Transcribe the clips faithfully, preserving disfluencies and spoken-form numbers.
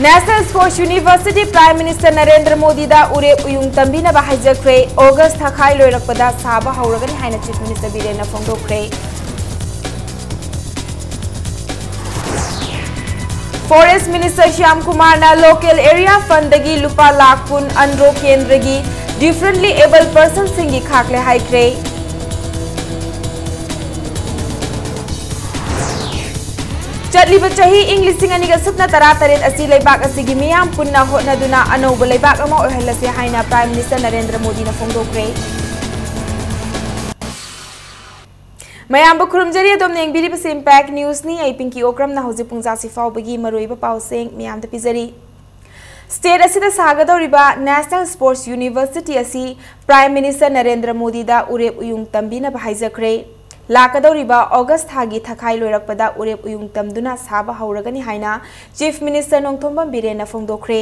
National Sports University Prime Minister Narendra ꯃꯣꯗꯤꯗ ꯎꯔꯦꯞ ꯎꯌꯨꯡ ꯇꯝꯕꯤꯅꯕ ꯍꯥꯏꯖꯈ꯭ꯔꯦ꯫ ꯑꯣꯒꯁ ꯊꯥꯈꯥꯏ ꯂꯣꯏꯔꯛꯄꯗ ꯁꯥꯕ ꯍꯧꯔꯒꯅꯤ ꯍꯥꯏꯅ Chief Minister ꯕꯤꯔꯦꯟꯅ ꯐꯣꯡꯗꯣꯛꯈ꯭ꯔꯦ꯫ Forest Minister Shyam ꯀꯨꯃꯥꯔꯅ local area fundꯗꯒꯤ ꯂꯨꯄꯥ ꯂꯥꯈ ꯀꯨꯟ ꯑꯟꯗ꯭ꯔꯣ ꯀꯦꯟꯗ꯭ꯔꯒꯤ differently abled personꯁꯤꯡꯒꯤ ꯈꯥꯛꯂꯦ ꯍꯥꯏꯈ꯭ꯔꯦ꯫ ꯆꯠꯂꯤꯕ ꯆꯍꯤ ꯏꯪ ꯂꯤꯁꯤꯡ ꯑꯅꯤꯒ ꯁꯨꯞꯅ ꯇꯔꯥꯇꯔꯦꯠ ꯑꯁꯤ ꯂꯩꯕꯥꯛ ꯑꯁꯤꯒꯤ ꯃꯤꯌꯥꯝ ꯄꯨꯟꯅ ꯍꯣꯠꯅꯗꯨꯅ ꯑꯅꯧꯕ ꯂꯩꯕꯥꯛ ꯑꯃ ꯑꯣꯏꯍꯜꯂꯁꯤ ꯍꯥꯏꯅ Prime Minister ꯅꯔꯦꯟꯗ꯭ꯔ ꯃꯣꯗꯤꯅ ꯐꯣꯡꯗꯣꯛꯈ꯭ꯔꯦ꯫ ꯃꯌꯥꯝꯕꯨ ꯈꯨꯔꯨꯝꯖꯔꯤ, ꯑꯗꯣꯝꯅ ꯌꯦꯡꯕꯤꯔꯤꯕꯁꯤ Impact Newsꯅꯤ꯫ ꯑꯩ ꯄꯤꯡꯀꯤ ꯑꯣꯀ꯭ꯔꯝꯅ ꯍꯧꯖꯤꯛ ꯄꯨꯡ ꯖꯥꯁꯤ ꯐꯥꯎꯕꯒꯤ ꯃꯔꯨꯑꯣꯏꯕ ꯄꯥꯎꯁꯤꯡ ꯃꯌꯥꯝꯗ ꯄꯤꯖꯔꯤ꯫ State ꯑꯁꯤꯗ ꯁꯥꯒꯗꯧꯔꯤꯕ National Sports University ꯑꯁꯤ Prime Minister ꯅꯔꯦꯟꯗ꯭ꯔ ꯃꯣꯗꯤꯗ ꯎꯔꯦꯞ ꯎꯌꯨꯡ ꯇꯝꯕꯤꯅꯕ ꯍꯥꯏꯖꯈ꯭ꯔꯦ꯫ ꯂꯥꯛꯀꯗꯧꯔꯤꯕ ꯑꯣꯒꯁ ꯊꯥꯒꯤ ꯊꯥꯈꯥꯏ ꯂꯣꯏꯔꯛꯄꯗ ꯎꯔꯦꯞ ꯎꯌꯨꯡ ꯇꯝꯗꯨꯅ ꯁꯥꯕ ꯍꯧꯔꯒꯅꯤ ꯍꯥꯏꯅ Chief Minister ꯅꯣꯡꯊꯣꯝꯕꯝ ꯕꯤꯔꯦꯟꯅ ꯐꯣꯡꯗꯣꯛꯈ꯭ꯔꯦ꯫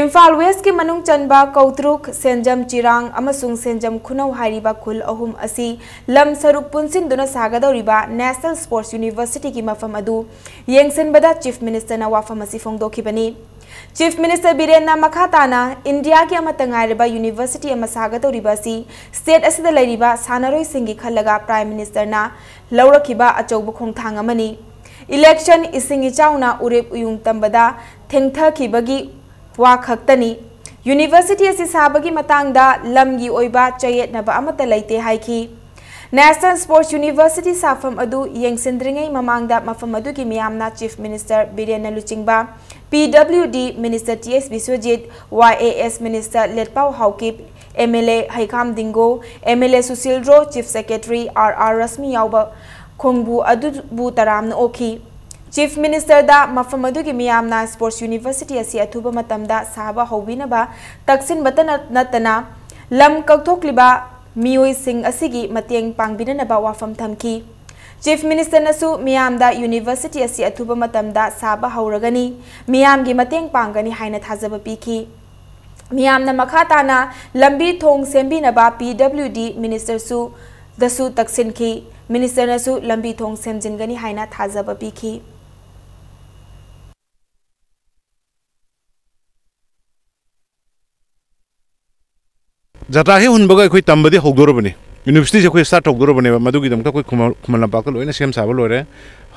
ꯏꯝꯐꯥꯜ Westꯀꯤ ꯃꯅꯨꯡ ꯆꯟꯕ ꯀꯧꯇ꯭ꯔꯨꯛ, ꯁꯦꯟꯖꯝ ꯆꯤꯔꯥꯡ ꯑꯃꯁꯨꯡ ꯁꯦꯟꯖꯝ ꯈꯨꯅꯧ ꯍꯥꯏꯔꯤꯕ ꯈꯨꯜ ꯑꯍꯨꯝ ꯑꯁꯤ ꯂꯝ ꯁꯔꯨꯛ ꯄꯨꯟꯁꯤꯟꯗꯨꯅ ꯁꯥꯒꯗꯧꯔꯤꯕ National Sports Universityꯒꯤ ꯃꯐꯝ ꯑꯗꯨ ꯌꯦꯡꯁꯤꯟꯕꯗ Chief Ministerꯅ ꯋꯥꯐꯝ ꯑꯁꯤ ꯐꯣꯡꯗꯣꯛꯈꯤꯕꯅꯤ꯫ Chief Minister ꯕꯤꯔꯦꯟꯅ ꯃꯈꯥ ꯇꯥꯅ ꯏꯟꯗꯤꯌꯥꯒꯤ ꯑꯃꯠꯇ ꯉꯥꯏꯔꯕ university ꯑꯃ ꯁꯥꯒꯗꯧꯔꯤꯕ ꯑꯁꯤ state ꯑꯁꯤꯗ ꯂꯩꯔꯤꯕ ꯁꯥꯟꯅꯔꯣꯏꯁꯤꯡꯒꯤ ꯈꯜꯂꯒ Prime Ministerꯅ ꯂꯧꯔꯛꯈꯤꯕ ꯑꯆꯧꯕ ꯈꯣꯡꯊꯥꯡ ꯑꯃꯅꯤ꯫ Election, ꯏꯁꯤꯡ ꯏꯆꯥꯎꯅ ꯎꯔꯦꯞ ꯎꯌꯨꯡ ꯇꯝꯕꯗ ꯊꯦꯡꯊꯈꯤꯕꯒꯤ ꯋꯥ ꯈꯛꯇꯅꯤ꯫ University ꯑꯁꯤ ꯁꯥꯕꯒꯤ ꯃꯇꯥꯡꯗ ꯂꯝꯒꯤ ꯑꯣꯏꯕ ꯆꯌꯦꯠꯅꯕ ꯑꯃꯠꯇ ꯂꯩꯇꯦ ꯍꯥꯏꯈꯤ꯫ National Sports University ꯁꯥꯐꯝ ꯑꯗꯨ ꯌꯦꯡꯁꯤꯟꯗ꯭ꯔꯤꯉꯩ ꯃꯃꯥꯡꯗ ꯃꯐꯝ ꯑꯗꯨꯒꯤ ꯃꯤꯌꯥꯝꯅ Chief Minister ꯕꯤꯔꯦꯟꯅ ꯂꯨꯆꯤꯡꯕ P W D Minister T S Biswajit, Y A S Minister ꯂꯦꯠꯄꯥꯎ Haokip, M L A ꯍꯩꯈꯥꯝ ꯗꯤꯡꯒꯣ, M L A Sushil ꯔꯣ, Chief Secretary R R ꯔꯁꯃꯤ ꯌꯥꯎꯕ ꯈꯣꯡꯕꯨ ꯑꯗꯨꯕꯨ ꯇꯔꯥꯝꯅ ꯑꯣꯛꯈꯤ꯫ Chief Ministerꯗ ꯃꯐꯝ ꯑꯗꯨꯒꯤ ꯃꯤꯌꯥꯝꯅ Sports University ꯑꯁꯤ ꯑꯊꯨꯕ ꯃꯇꯝꯗ ꯁꯥꯕ ꯍꯧꯕꯤꯅꯕ ꯇꯛꯁꯤꯟꯕꯇ ꯅꯠ-, ꯅꯠꯇꯅ ꯂꯝ ꯀꯛꯊꯣꯛꯂꯤꯕ ꯃꯤꯑꯣꯏꯁꯤꯡ ꯑꯁꯤꯒꯤ ꯃꯇꯦꯡ ꯄꯥꯡꯕꯤꯅꯅꯕ ꯋꯥꯐꯝ ꯊꯝꯈꯤ꯫ Chief Ministerꯅꯁꯨ ꯃꯤꯌꯥꯝꯗ University ꯑꯁꯤ ꯑꯊꯨꯕ ꯃꯇꯝꯗ ꯁꯥꯕ ꯍꯧꯔꯒꯅꯤ, ꯃꯤꯌꯥꯝꯒꯤ ꯃꯇꯦꯡ ꯄꯥꯡꯒꯅꯤ ꯍꯥꯏꯅ ꯊꯥꯖꯕ ꯄꯤꯈꯤ꯫ ꯃꯤꯌꯥꯝꯅ ꯃꯈꯥ ꯇꯥꯅ ꯂꯝꯕꯤ ꯊꯣꯡ ꯁꯦꯝꯕꯤꯅꯕ P W D Ministerꯁꯨ ꯗꯁꯨ ꯇꯛꯁꯤꯟꯈꯤ꯫ Ministerꯅꯁꯨ ꯂꯝꯕꯤ ꯊꯣꯡ ꯁꯦꯝꯖꯤꯟꯒꯅꯤ ꯍꯥꯏꯅ ꯊꯥꯖꯕ ꯄꯤꯈꯤ꯫ ꯖꯇ꯭ꯔꯥ ꯍꯦꯛ ꯍꯨꯟꯕꯒ ꯑꯩꯈꯣꯏ ꯇꯝꯕꯗꯤ ꯍꯧꯗꯣꯔꯕꯅꯤ꯫ ꯌꯨꯅꯤꯚꯔꯁꯤꯇꯤꯁꯦ ꯑꯩꯈꯣꯏ ꯁ꯭ꯇꯥꯔꯠ ꯇꯧꯗꯣꯔꯕꯅꯦꯕ꯫ ꯃꯗꯨꯒꯤꯗꯃꯛꯇ ꯑꯩꯈꯣꯏ ꯈꯨꯃꯟ, ꯈꯨꯃꯟ ꯂꯝꯄꯥꯛꯇ ꯂꯣꯏꯅ ꯁꯦꯝ ꯁꯥꯕ ꯂꯣꯏꯔꯦ꯫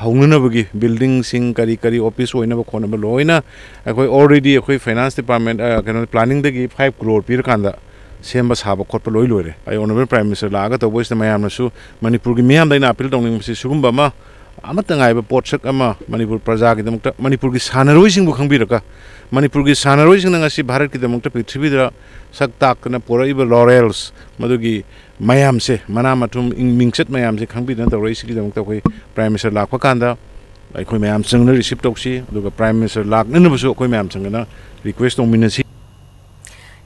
ꯍꯧꯅꯅꯕꯒꯤ ꯕꯤꯜꯗꯤꯡꯁꯤꯡ, ꯀꯔꯤ ꯀꯔꯤ, ꯑꯣꯐꯤꯁ ꯑꯣꯏꯅꯕ ꯈꯣꯠꯅꯕ ꯂꯣꯏꯅ ꯑꯩꯈꯣꯏ already ꯑꯩꯈꯣꯏ ꯐꯥꯏꯅꯥꯟꯁ ꯗꯤꯄꯥꯔꯠꯃꯦꯟ, ꯑ, ꯀꯩꯅꯣ, ꯄ꯭ꯂꯥꯅꯤꯡꯗꯒꯤ ꯐꯥꯏꯚ ꯀ꯭ꯔꯣꯔ ꯄꯤꯔꯀꯥꯟꯗ ꯁꯦꯝꯕ ꯁꯥꯕ ꯈꯣꯠꯄ ꯂꯣꯏ ꯂꯣꯏꯔꯦ꯫ ꯑꯩ ꯑꯣꯅꯔꯦꯕꯜ ꯄ꯭ꯔꯥꯏꯝ ꯃꯤꯅꯤꯁꯇꯔ ꯂꯥꯛꯑꯒ ꯇꯧꯕꯁꯤꯗ ꯃꯌꯥꯝꯅꯁꯨ, ꯃꯅꯤꯄꯨꯔꯒꯤ ꯃꯤꯌꯥꯝꯗ ꯑꯩꯅ ꯑꯄꯤꯜ ꯇꯧꯅꯤꯡꯕꯁꯤ, ꯁꯤꯒꯨꯝꯕ ꯑꯃ, ꯑꯃꯠꯇ ꯉꯥꯏꯕ ꯄꯣꯠꯁꯛ ꯑꯃ ꯃꯅꯤꯄꯨꯔ ꯄ꯭ꯔꯖꯥꯒꯤꯗꯃꯛꯇ, ꯃꯅꯤꯄꯨꯔꯒꯤ ꯁꯥꯟꯅꯔꯣꯏꯁꯤꯡꯕꯨ ꯈꯪꯕꯤꯔꯒ, ꯃꯅꯤꯄꯨꯔꯒꯤ ꯁꯥꯟꯅꯔꯣꯏꯁꯤꯡꯅ ꯉꯁꯤ ꯚꯥꯔꯠꯀꯤꯗꯃꯛꯇ ꯄ꯭ꯔꯤꯊꯤꯕꯤꯗ ꯁꯛ ꯇꯥꯛꯇꯅ ꯄꯨꯔꯛꯏꯕ ꯂꯣꯔꯦꯜꯁ, ꯃꯗꯨꯒꯤ ꯃꯌꯥꯝꯁꯦ, ꯃꯅꯥ ꯃꯊꯨꯝ, ꯏꯪ-, ꯃꯤꯡꯆꯠ ꯃꯌꯥꯝꯁꯦ ꯈꯪꯕꯤꯗꯅ ꯇꯧꯔꯛꯏꯁꯤꯒꯤꯗꯃꯛꯇ ꯑꯩꯈꯣꯏ ꯄ꯭ꯔꯥꯏꯝ ꯃꯤꯅꯤꯁꯇꯔ ꯂꯥꯛꯄ ꯀꯥꯟꯗ ꯑꯩꯈꯣꯏ ꯃꯌꯥꯝ ꯆꯪꯅ ꯔꯤꯁꯤꯞ ꯇꯧꯁꯤ, ꯑꯗꯨꯒ ꯄ꯭ꯔꯥꯏꯝ ꯃꯤꯅꯤꯁꯇꯔ ꯂꯥꯛꯅꯅꯕꯁꯨ ꯑꯩꯈꯣꯏ ꯃꯌꯥꯝ ꯆꯪꯅ ꯔꯤꯀ꯭ꯋꯦꯁ ꯇꯧꯃꯤꯟꯅꯁꯤ꯫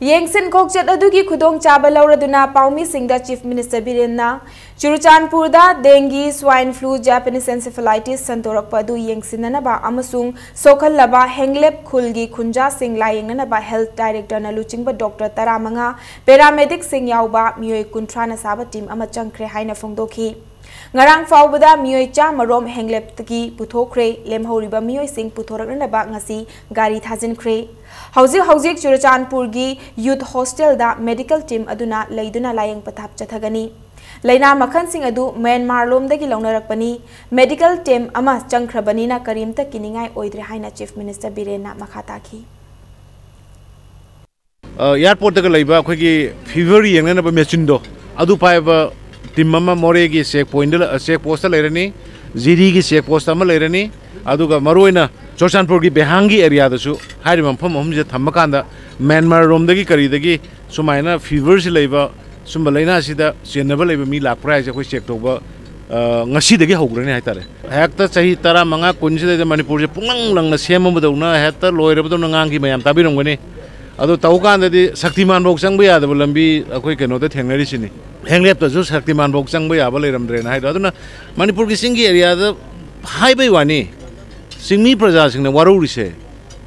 ꯌꯦꯡꯁꯤꯟ ꯈꯣꯛꯆꯠ ꯑꯗꯨꯒꯤ ꯈꯨꯗꯣꯡꯆꯥꯕ ꯂꯧꯔꯗꯨꯅ ꯄꯥꯎꯃꯤꯁꯤꯡꯗ ꯆꯤꯐ ꯃꯤꯅꯤꯁꯇꯔ ꯕꯤꯔꯦꯟꯅ ꯆꯨꯔꯆꯥꯟꯄꯨꯔꯗ ꯗꯦꯡꯒꯤ, ꯁ꯭ꯋꯥꯏꯟ ꯐ꯭ꯂꯨ, ꯖꯄꯥꯅꯤꯁ ꯑꯦꯟꯁꯦꯐꯦꯂꯥꯏꯇꯤꯁ ꯁꯟꯗꯣꯔꯛꯄ ꯑꯗꯨ ꯌꯦꯡꯁꯤꯟꯅꯅꯕ ꯑꯃꯁꯨꯡ ꯁꯣꯛꯍꯜꯂꯕ ꯍꯦꯡꯂꯦꯞ ꯈꯨꯜꯒꯤ ꯈꯨꯟꯖꯥꯁꯤꯡ ꯂꯥꯌꯦꯡꯅꯅꯕ ꯍꯦꯜꯊ ꯗꯥꯏꯔꯦꯛꯇꯔꯅ ꯂꯨꯆꯤꯡꯕ ꯗꯣꯛꯇꯔ ꯇꯔꯥꯃꯉꯥ, ꯄꯦꯔꯥꯃꯦꯗꯤꯛꯁꯤꯡ ꯌꯥꯎꯕ ꯃꯤꯑꯣꯏ ꯀꯨꯟꯊ꯭ꯔꯥꯅ ꯁꯥꯕ ꯇꯤꯝ ꯑꯃ ꯆꯪꯈ꯭ꯔꯦ ꯍꯥꯏꯅ ꯐꯣꯡꯗꯣꯛꯈꯤ꯫ ꯉꯔꯥꯡ ꯐꯥꯎꯕꯗ ꯃꯤꯑꯣꯏ ꯆꯥꯝꯃ ꯔꯣꯝ ꯍꯦꯡꯂꯦꯞꯇꯒꯤ ꯄꯨꯊꯣꯛꯈ꯭ꯔꯦ꯫ ꯂꯦꯝꯍꯧꯔꯤꯕ ꯃꯤꯑꯣꯏꯁꯤꯡ ꯄꯨꯊꯣꯔꯛꯅꯅꯕ ꯉꯁꯤ ꯒꯥꯔꯤ ꯊꯥꯖꯤꯟꯈ꯭ꯔꯦ꯫ ꯍꯧꯖꯤꯛ ꯍꯧꯖꯤꯛ ꯆꯨꯔꯆꯥꯟꯄꯨꯔꯒꯤ ꯌꯨꯊ ꯍꯣꯁꯇꯦꯜꯗ ꯃꯦꯗꯤꯀꯦꯜ ꯇꯤꯝ ꯑꯗꯨꯅ ꯂꯩꯗꯨꯅ ꯂꯥꯌꯦꯡ ꯄꯊꯥꯞ ꯆꯠꯊꯒꯅꯤ꯫ ꯂꯥꯏꯅꯥ ꯃꯈꯜꯁꯤꯡ ꯑꯗꯨ ꯃ꯭ꯌꯥꯟꯃꯥꯔ ꯂꯣꯝꯗꯒꯤ ꯂꯧꯅꯔꯛꯄꯅꯤ꯫ ꯃꯦꯗꯤꯀꯦꯜ ꯇꯤꯝ ꯑꯃ ꯆꯪꯈ꯭ꯔꯕꯅꯤꯅ ꯀꯔꯤꯝꯇ ꯀꯤꯅꯤꯡꯉꯥꯏ ꯑꯣꯏꯗ꯭ꯔꯦ ꯍꯥꯏꯅ ꯆꯤꯐ ꯃꯤꯅꯤꯁꯇꯔ ꯕꯤꯔꯦꯟꯅ ꯃꯈꯥ ꯇꯥꯈꯤ꯫ ꯑ, ꯑꯦꯌꯥꯔꯄꯣꯔꯠꯇꯒ ꯂꯩꯕ ꯑꯩꯈꯣꯏꯒꯤ ꯐꯤꯚꯔ ꯌꯦꯡꯅꯅꯕ ꯃꯦꯆꯤꯟꯗꯣ, ꯑꯗꯨ ꯄꯥꯏꯕ ꯇꯤꯝ ꯑꯃ ꯃꯣꯔꯦꯒꯤ ꯆꯦꯛ ꯄꯣꯏꯟꯗ, ꯆꯦꯛ ꯄꯣꯁꯇ ꯂꯩꯔꯅꯤ, ꯖꯤꯔꯤꯒꯤ ꯆꯦꯛ ꯄꯣꯁꯇ ꯑꯃ ꯂꯩꯔꯅꯤ, ꯑꯗꯨꯒ ꯃꯔꯨꯑꯣꯏꯅ ꯆꯨꯔꯆꯥꯟꯄꯨꯔꯒꯤ ꯕꯦꯍꯥꯡꯒꯤ ꯑꯦꯔꯤꯌꯥꯗꯁꯨ ꯍꯥꯏꯔꯤꯕ ꯃꯐꯝ ꯑꯍꯨꯝꯁꯤꯗ ꯊꯝꯕ ꯀꯥꯟꯗ ꯃ꯭ꯌꯥꯟꯃꯥꯔ ꯔꯣꯝꯗꯒꯤ ꯀꯔꯤꯗꯒꯤ ꯁꯨꯃꯥꯏꯅ ꯐꯤꯚꯔꯁꯤ ꯂꯩꯕ, ꯁꯨꯝꯕ ꯂꯥꯏꯅꯥꯁꯤꯗ ꯆꯦꯟꯅꯕ ꯂꯩꯕ ꯃꯤ ꯂꯥꯛꯄ꯭ꯔꯥ ꯍꯥꯏꯁꯦ ꯑꯩꯈꯣꯏ ꯆꯦꯛ ꯇꯧꯕ, ꯑ, ꯉꯁꯤꯗꯒꯤ ꯍꯧꯈ꯭ꯔꯅꯤ ꯍꯥꯏꯇꯥꯔꯦ꯫ ꯍꯦꯛꯇ ꯆꯍꯤ ꯇꯔꯥꯃꯉꯥ, ꯀꯨꯟꯁꯤꯗꯩꯗ ꯃꯅꯤꯄꯨꯔꯁꯦ ꯄꯨꯡꯂꯪ ꯂꯪꯅ ꯁꯦꯝꯃꯕꯗꯧꯅ ꯍꯦꯛꯇ ꯂꯣꯏꯔꯕꯗꯧꯅ ꯉꯥꯡꯈꯤ ꯃꯌꯥꯝ ꯇꯥꯕꯤꯔꯝꯒꯅꯤ꯫ ꯑꯗꯣ ꯇꯧ ꯀꯥꯟꯗꯗꯤ ꯁꯛꯇꯤꯃꯥꯟꯐꯧ ꯆꯪꯕ ꯌꯥꯗꯕ ꯂꯝꯕꯤ ꯑꯩꯈꯣꯏ ꯀꯩꯅꯣꯗ ꯊꯦꯡꯅꯔꯤꯁꯤꯅꯤ꯫ ꯍꯦꯡꯂꯦꯞꯇꯁꯨ ꯁꯛꯇꯤꯃꯥꯟꯐꯧ ꯆꯪꯕ ꯌꯥꯕ ꯂꯩꯔꯝꯗ꯭ꯔꯦꯅ ꯍꯥꯏꯗꯣ꯫ ꯑꯗꯨꯅ ꯃꯅꯤꯄꯨꯔꯒꯤ ꯆꯤꯡꯒꯤ ꯑꯦꯔꯤꯌꯥꯗ ꯍꯥꯏꯕꯩ ꯋꯥꯅꯤ, ꯆꯤꯡꯃꯤ ꯄ꯭ꯔꯖꯥꯁꯤꯡꯅ ꯋꯥꯔꯧꯔꯤꯁꯦ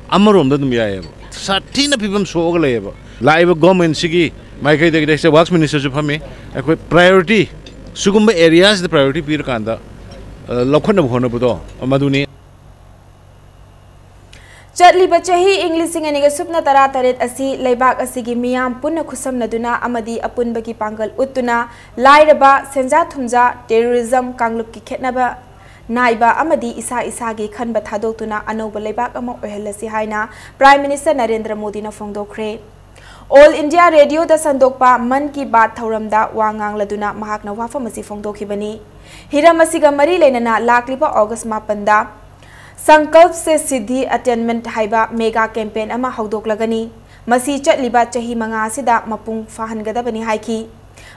ꯑꯃꯔꯣꯝꯗ ꯑꯗꯨꯝ ꯌꯥꯏꯑꯕ꯫ ꯁꯥꯊꯤꯅ ꯐꯤꯕꯝ ꯁꯣꯛꯑꯒ ꯂꯩꯌꯦꯕ꯫ ꯂꯥꯛꯏꯕ ꯒꯣꯔꯃꯦꯟꯁꯤꯒꯤ ꯃꯥꯏꯀꯩꯗꯒꯤ, ꯁꯤꯗ ꯋꯥꯛꯁ ꯃꯤꯅꯤꯁꯇꯔꯁꯨ ꯐꯝꯃꯤ, ꯑꯩꯈꯣꯏ ꯄ꯭ꯔꯥꯏꯌꯣꯔꯤꯇꯤ, ꯁꯤꯒꯨꯝꯕ ꯑꯦꯔꯤꯌꯥꯁꯤꯗ ꯄ꯭ꯔꯥꯏꯌꯣꯔꯤꯇꯤ ꯄꯤꯔꯀꯥꯟꯗ, ꯑ, ꯂꯧꯈꯠꯅꯕ ꯍꯣꯠꯅꯕꯗꯣ ꯃꯗꯨꯅꯤ꯫ ꯆꯠꯂꯤꯕ ꯆꯍꯤ ꯏꯪ ꯂꯤꯁꯤꯡ ꯑꯅꯤꯒ ꯁꯨꯞꯅ ꯇꯔꯥ ꯇꯔꯦꯠ ꯑꯁꯤ ꯂꯩꯕꯥꯛ ꯑꯁꯤꯒꯤ ꯃꯤꯌꯥꯝ ꯄꯨꯟꯅ ꯈꯨꯠꯁꯝꯅꯗꯨꯅ ꯑꯃꯗꯤ ꯑꯄꯨꯟꯕꯒꯤ ꯄꯥꯡꯒꯜ ꯎꯠꯇꯨꯅ ꯂꯥꯏꯔꯕ, ꯁꯦꯟꯖꯥ ꯊꯨꯝꯖꯥ, terrorism, ꯀꯥꯡꯂꯨꯞꯀꯤ ꯈꯦꯠꯅꯕ ꯅꯥꯏꯕ ꯑꯃꯗꯤ ꯏꯁꯥ ꯏꯁꯥꯒꯤ ꯈꯟꯕ ꯊꯥꯗꯣꯛꯇꯨꯅ ꯑꯅꯧꯕ ꯂꯩꯕꯥꯛ ꯑꯃ ꯑꯣꯏꯍꯜꯂꯁꯤ ꯍꯥꯏꯅ Prime Minister ꯅꯔꯦꯟꯗ꯭ꯔ ꯃꯣꯗꯤꯅ ꯐꯣꯡꯗꯣꯛꯈ꯭ꯔꯦ꯫ All India Radioꯗ ꯁꯟꯗꯣꯛꯄ ꯃꯟ ꯀꯤ ꯕꯥꯠ ꯊꯧꯔꯝꯗ ꯋꯥ ꯉꯥꯡꯂꯗꯨꯅ ꯃꯍꯥꯛꯅ ꯋꯥꯐꯝ ꯑꯁꯤ ꯐꯣꯡꯗꯣꯛꯈꯤꯕꯅꯤ꯫ ꯍꯤꯔꯝ ꯑꯁꯤꯒ ꯃꯔꯤ ꯂꯩꯅꯅ ꯂꯥꯛꯂꯤꯕ August ꯃꯥꯄꯟꯗ Sankalp Se Siddhi Attainment ꯍꯥꯏꯕ mega campaign ꯑꯃ ꯍꯧꯗꯣꯛꯂꯒꯅꯤ꯫ ꯃꯁꯤ ꯆꯠꯂꯤꯕ ꯆꯍꯤ ꯃꯉꯥ ꯑꯁꯤꯗ ꯃꯄꯨꯡ ꯐꯥꯍꯟꯒꯗꯕꯅꯤ ꯍꯥꯏꯈꯤ꯫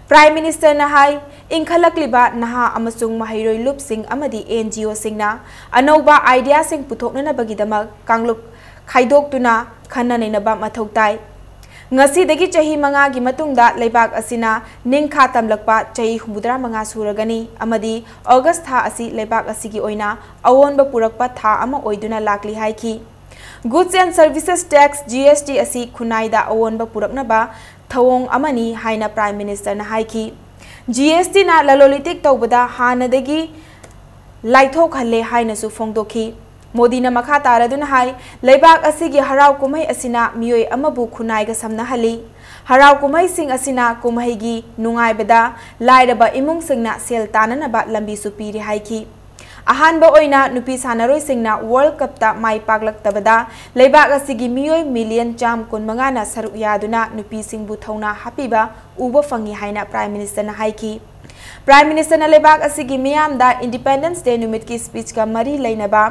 Prime Ministerꯅ ꯍꯥꯏ, ꯏꯟꯈꯠꯂꯛꯂꯤꯕ ꯅꯍꯥ ꯑꯃꯁꯨꯡ ꯃꯍꯩꯔꯣꯏ ꯂꯨꯞꯁꯤꯡ ꯑꯃꯗꯤ NGOꯁꯤꯡꯅ ꯑꯅꯧꯕ ideaꯁꯤꯡ ꯄꯨꯊꯣꯛꯅꯅꯕꯒꯤꯗꯃꯛ ꯀꯥꯡꯂꯨꯞ ꯈꯥꯏꯗꯣꯛꯇꯨꯅ ꯈꯟꯅ ꯅꯩꯅꯕ ꯃꯊꯧ ꯇꯥꯏ꯫ ꯉꯁꯤꯗꯒꯤ ꯆꯍꯤ ꯃꯉꯥꯒꯤ ꯃꯇꯨꯡꯗ ꯂꯩꯕꯥꯛ ꯑꯁꯤꯅ ꯅꯤꯡꯈꯥ ꯇꯝꯂꯛꯄ ꯆꯍꯤ ꯍꯨꯝꯐꯨꯇꯔꯥ ꯃꯉꯥ ꯁꯨꯔꯒꯅꯤ ꯑꯃꯗꯤ August ꯊꯥ ꯑꯁꯤ ꯂꯩꯕꯥꯛ ꯑꯁꯤꯒꯤ ꯑꯣꯏꯅ ꯑꯑꯣꯟꯕ ꯄꯨꯔꯛꯄ ꯊꯥ ꯑꯃ ꯑꯣꯏꯗꯨꯅ ꯂꯥꯛꯂꯤ ꯍꯥꯏꯈꯤ꯫ Goods and Services Tax, GST, ꯑꯁꯤ ꯈꯨꯟꯅꯥꯏꯗ ꯑꯑꯣꯟꯕ ꯄꯨꯔꯛꯅꯕ ꯊꯧꯑꯣꯡ ꯑꯃꯅꯤ ꯍꯥꯏꯅ Prime Ministerꯅ ꯍꯥꯏꯈꯤ꯫ GSTꯅ ꯂꯂꯣꯟ ꯏꯇꯤꯛ ꯇꯧꯕꯗ ꯍꯥꯟꯅꯗꯒꯤ ꯂꯥꯏꯊꯣꯛꯍꯜꯂꯦ ꯍꯥꯏꯅꯁꯨ ꯐꯣꯡꯗꯣꯛꯈꯤ꯫ ꯃꯣꯗꯤꯅ ꯃꯈꯥ ꯇꯥꯔꯗꯨꯅ ꯍꯥꯏ, ꯂꯩꯕꯥꯛ ꯑꯁꯤꯒꯤ ꯍꯔꯥꯎ ꯀꯨꯝꯍꯩ ꯑꯁꯤꯅ ꯃꯤꯑꯣꯏ ꯑꯃꯕꯨ ꯈꯨꯟꯅꯥꯏꯒ ꯁꯝꯅꯍꯜꯂꯤ꯫ ꯍꯔꯥꯎ ꯀꯨꯝꯍꯩꯁꯤꯡ ꯑꯁꯤꯅ ꯀꯨꯝꯍꯩꯒꯤ ꯅꯨꯡꯉꯥꯏꯕꯗ ꯂꯥꯏꯔꯕ ꯏꯃꯨꯡꯁꯤꯡꯅ ꯁꯦꯜ ꯇꯥꯅꯅꯕ ꯂꯝꯕꯤꯁꯨ ꯄꯤꯔꯤ ꯍꯥꯏꯈꯤ꯫ ꯑꯍꯥꯟꯕ ꯑꯣꯏꯅ ꯅꯨꯄꯤ ꯁꯥꯟꯅꯔꯣꯏꯁꯤꯡꯅ World Cupꯇ ꯃꯥꯏ ꯄꯥꯛꯂꯛꯇꯕꯗ ꯂꯩꯕꯥꯛ ꯑꯁꯤꯒꯤ ꯃꯤꯑꯣꯏ ꯃꯤꯂꯤꯌꯟ ꯆꯥꯝ ꯀꯨꯟꯃꯉꯥꯅ ꯁꯔꯨꯛ ꯌꯥꯗꯨꯅ ꯅꯨꯄꯤꯁꯤꯡꯕꯨ ꯊꯧꯅꯥ ꯍꯥꯞꯄꯤꯕ ꯎꯕ ꯐꯪꯉꯤ ꯍꯥꯏꯅ Prime Ministerꯅ ꯍꯥꯏꯈꯤ꯫ Prime Ministerꯅ ꯂꯩꯕꯥꯛ ꯑꯁꯤꯒꯤ ꯃꯤꯌꯥꯝꯗ Independence Day ꯅꯨꯃꯤꯠꯀꯤ speechꯀ ꯃꯔꯤ ꯂꯩꯅꯕ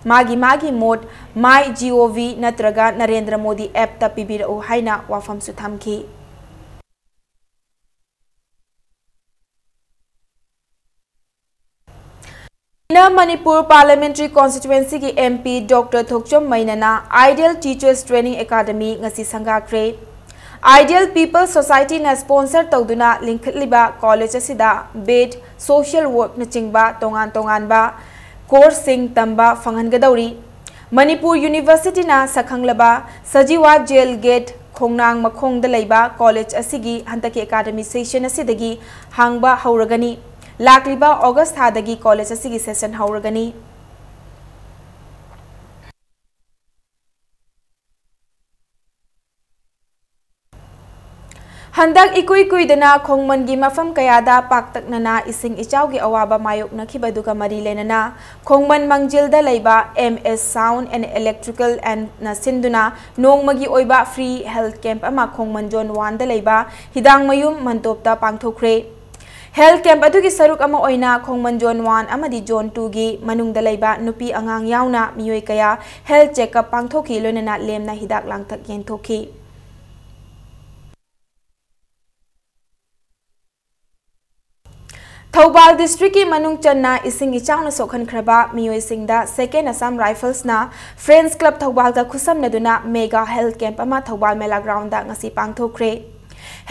ꯃꯥꯒꯤ ꯃꯥꯒꯤ ꯃꯣꯠ MyGov ꯅꯠꯇ꯭ꯔꯒ ꯅꯔꯦꯟꯗ꯭ꯔ ꯃꯣꯗꯤ appꯇ ꯄꯤꯕꯤꯔꯛꯎ ꯍꯥꯏꯅ ꯋꯥꯐꯝꯁꯨ ꯊꯝꯈꯤ꯫ Inner Manipur Parliamentary Constituencyꯒꯤ MP Doctor ꯊꯣꯛꯆꯣꯝ ꯃꯩꯅꯅ Ideal Teachers Training Academy ꯉꯁꯤ ꯁꯪꯒꯥꯈ꯭ꯔꯦ꯫ Ideal People Societyꯅ sponsor ꯇꯧꯗꯨꯅ ꯂꯤꯡꯈꯠꯂꯤꯕ college ꯑꯁꯤꯗ B.Ed, social workꯅꯆꯤꯡꯕ ꯇꯣꯉꯥꯟ ꯇꯣꯉꯥꯟꯕ courseꯁꯤꯡ ꯇꯝꯕ ꯐꯪꯍꯟꯒꯗꯧꯔꯤ꯫ ꯃꯅꯤꯄꯨꯔ Universityꯅ ꯁꯛꯈꯪꯂꯕ ꯁꯖꯤꯋꯥ jail gate ꯈꯣꯡꯅꯥꯡ ꯃꯈꯣꯡꯗ ꯂꯩꯕ college ꯑꯁꯤꯒꯤ ꯍꯟꯗꯛꯀꯤ academy session ꯑꯁꯤꯗꯒꯤ ꯍꯥꯡꯕ ꯍꯧꯔꯒꯅꯤ꯫ ꯂꯥꯛꯂꯤꯕ August ꯊꯥꯗꯒꯤ college ꯑꯁꯤꯒꯤ session ꯍꯧꯔꯒꯅꯤ꯫ ꯍꯟꯗꯛ ꯏꯀꯨꯏ ꯀꯨꯏꯗꯅ ꯈꯣꯡꯃꯟꯒꯤ ꯃꯐꯝ ꯀꯌꯥꯗ ꯄꯥꯛꯇꯛꯅꯅ ꯏꯁꯤꯡ ꯏꯆꯥꯎꯒꯤ ꯑꯋꯥꯕ ꯃꯥꯌꯣꯛꯅꯈꯤꯕꯗꯨꯒ ꯃꯔꯤ ꯂꯩꯅꯅ ꯈꯣꯡꯃꯟ ꯃꯥꯡꯖꯤꯜꯗ ꯂꯩꯕ M S Sound and Electrical and ꯅ ꯁꯤꯟꯗꯨꯅ ꯅꯣꯡꯃꯒꯤ ꯑꯣꯏꯕ free health camp ꯑꯃ ꯈꯣꯡꯃꯟ Zone One ꯗ ꯂꯩꯕ ꯍꯤꯗꯥꯡꯃꯌꯨꯝ ꯃꯟꯇꯣꯞꯇ ꯄꯥꯡꯊꯣꯛꯈ꯭ꯔꯦ꯫ Health camp ꯑꯗꯨꯒꯤ ꯁꯔꯨꯛ ꯑꯃ ꯑꯣꯏꯅ ꯈꯣꯡꯃꯟ Zone One ꯑꯃꯗꯤ Zone Two ꯒꯤ ꯃꯅꯨꯡꯗ ꯂꯩꯕ ꯅꯨꯄꯤ ꯑꯉꯥꯡ ꯌꯥꯎꯅ ꯃꯤꯑꯣꯏ ꯀꯌꯥ health checkup ꯄꯥꯡꯊꯣꯛꯈꯤ, ꯂꯣꯏꯅꯅ ꯂꯦꯝꯅ ꯍꯤꯗꯥꯛ ꯂꯥꯡꯊꯛ ꯌꯦꯟꯊꯣꯛꯈꯤ꯫ ꯊꯧꯕꯥꯜ district ꯀꯤ ꯃꯅꯨꯡ ꯆꯟꯅ ꯏꯁꯤꯡ ꯏꯆꯥꯎꯅ ꯁꯣꯛꯍꯟꯈ꯭ꯔꯕ ꯃꯤꯑꯣꯏꯁꯤꯡꯗ Second Assam Rifles ꯅ Friends Club ꯊꯧꯕꯥꯜꯒ ꯈꯨꯠꯁꯝꯅꯗꯨꯅ mega health camp ꯑꯃ ꯊꯧꯕꯥꯜ ꯃꯦꯂꯥ ground ꯗ ꯉꯁꯤ ꯄꯥꯡꯊꯣꯛꯈ꯭ꯔꯦ꯫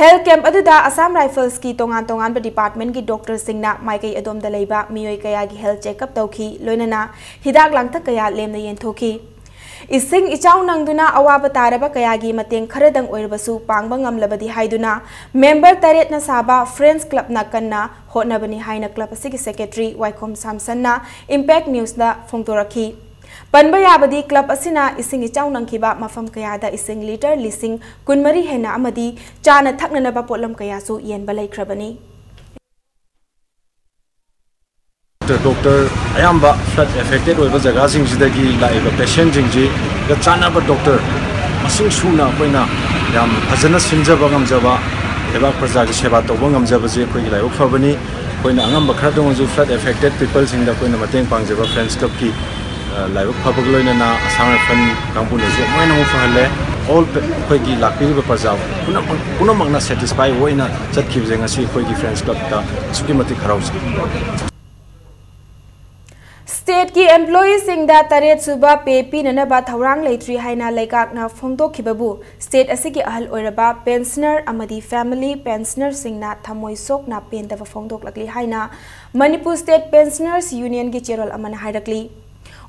Health camp ꯑꯗꯨꯗ Assam Rifles ꯀꯤ ꯇꯣꯉꯥꯟ ꯇꯣꯉꯥꯟꯕ department ꯀꯤ doctor ꯁꯤꯡꯅ ꯃꯥꯏꯀꯩ ꯑꯗꯣꯝꯗ ꯂꯩꯕ ꯃꯤꯑꯣꯏ ꯀꯌꯥꯒꯤ health checkup ꯇꯧꯈꯤ, ꯂꯣꯏꯅꯅ ꯍꯤꯗꯥꯛ ꯂꯥꯡꯊꯛ ꯀꯌꯥ ꯂꯦꯝꯅ ꯌꯦꯟꯊꯣꯛꯈꯤ꯫ ꯏꯁꯤꯡ ꯏꯆꯥꯎ ꯅꯪꯗꯨꯅ ꯑꯋꯥꯕ ꯇꯥꯔꯕ ꯀꯌꯥꯒꯤ ꯃꯇꯦꯡ ꯈꯔꯗꯪ ꯑꯣꯏꯔꯕꯁꯨ ꯄꯥꯡꯕ ꯉꯝꯂꯕꯗꯤ ꯍꯥꯏꯗꯨꯅ member ꯇꯔꯦꯠꯅ ꯁꯥꯕ Friends Club ꯅ ꯀꯟꯅ ꯍꯣꯠꯅꯕꯅꯤ ꯍꯥꯏꯅ club ꯑꯁꯤꯒꯤ secretary ꯋꯥꯏꯈꯣꯝ ꯁꯥꯝꯁꯟꯅ Impact News ꯗ ꯐꯣꯡꯗꯣꯔꯛꯈꯤ꯫ ꯄꯟꯕ ꯌꯥꯕꯗꯤ club ꯑꯁꯤꯅ ꯏꯁꯤꯡ ꯏꯆꯥꯎ ꯅꯪꯈꯤꯕ ꯃꯐꯝ ꯀꯌꯥꯗ ꯏꯁꯤꯡ litre ꯂꯤꯁꯤꯡ ꯀꯨꯟꯃꯔꯤ ꯍꯦꯟꯅ ꯑꯃꯗꯤ ꯆꯥꯅ ꯊꯛꯅꯅꯕ ꯄꯣꯠꯂꯝ ꯀꯌꯥꯁꯨ ꯌꯦꯟꯕ ꯂꯩꯈ꯭ꯔꯕꯅꯤ꯫ ꯗꯣꯛꯇꯔ ꯑꯌꯥꯝꯕ flood affected ꯑꯣꯏꯕ ꯖꯒꯥꯁꯤꯡꯁꯤꯗꯒꯤ ꯂꯥꯛꯏꯕ patientꯁꯤꯡꯁꯤꯒ ꯆꯥꯟꯅꯕ ꯗꯣꯛꯇꯔ ꯃꯁꯤꯡ ꯁꯨꯅ ꯑꯩꯈꯣꯏꯅ ꯌꯥꯝ ꯐꯖꯅ ꯁꯤꯟꯖꯕ ꯉꯝꯖꯕ, ꯂꯩꯕꯥꯛ ꯄ꯭ꯔꯖꯥꯒꯤ ꯁꯦꯕꯥ ꯇꯧꯕ ꯉꯝꯖꯕꯁꯦ ꯑꯩꯈꯣꯏꯒꯤ ꯂꯥꯏꯕꯛ ꯐꯕꯅꯤ꯫ ꯑꯩꯈꯣꯏꯅ ꯑꯉꯝꯕ ꯈꯔꯗ ꯑꯣꯏꯔꯁꯨ flood affected peopleꯁꯤꯡꯗ ꯑꯩꯈꯣꯏꯅ ꯃꯇꯦꯡ ꯄꯥꯡꯖꯕ Friends Clubꯀꯤ, ꯑ, ꯂꯥꯏꯕꯛ ꯐꯕꯒ ꯂꯣꯏꯅꯅ Assam Rifle ꯀꯥꯡꯕꯨꯅꯁꯨ ꯑꯃꯨꯛ ꯍꯦꯟꯅ ꯑꯃꯨꯛ ꯐꯍꯜꯂꯦ꯫ All ꯑꯩꯈꯣꯏꯒꯤ ꯂꯥꯛꯄꯤꯔꯤꯕ ꯄ꯭ꯔꯖꯥ ꯄꯨꯝꯅꯃꯛ, ꯄꯨꯝꯅꯃꯛꯅ satisfy ꯑꯣꯏꯅ ꯆꯠꯈꯤꯕꯁꯦ ꯉꯁꯤ ꯑꯩꯈꯣꯏꯒꯤ Friends Clubꯇ ꯑꯁꯨꯛꯀꯤ ꯃꯇꯤꯛ ꯍꯔꯥꯎꯖꯩ꯫ State ꯀꯤ employeeꯁꯤꯡꯗ ꯇꯔꯦꯠ ꯁꯨꯕ pay ꯄꯤꯅꯅꯕ ꯊꯧꯔꯥꯡ ꯂꯩꯇ꯭ꯔꯤ ꯍꯥꯏꯅ ꯂꯩꯉꯥꯛꯅ ꯐꯣꯡꯗꯣꯛꯈꯤꯕꯕꯨ state ꯑꯁꯤꯒꯤ ꯑꯍꯜ ꯑꯣꯏꯔꯕ pensioner ꯑꯃꯗꯤ family pensionerꯁꯤꯡꯅ ꯊꯃꯣꯏ ꯁꯣꯛꯅ ꯄꯦꯟꯗꯕ ꯐꯣꯡꯗꯣꯛꯂꯛꯂꯤ ꯍꯥꯏꯅ Manipur State Pensioners Unionꯒꯤ ꯆꯦꯔꯣꯜ ꯑꯃꯅ ꯍꯥꯏꯔꯛꯂꯤ꯫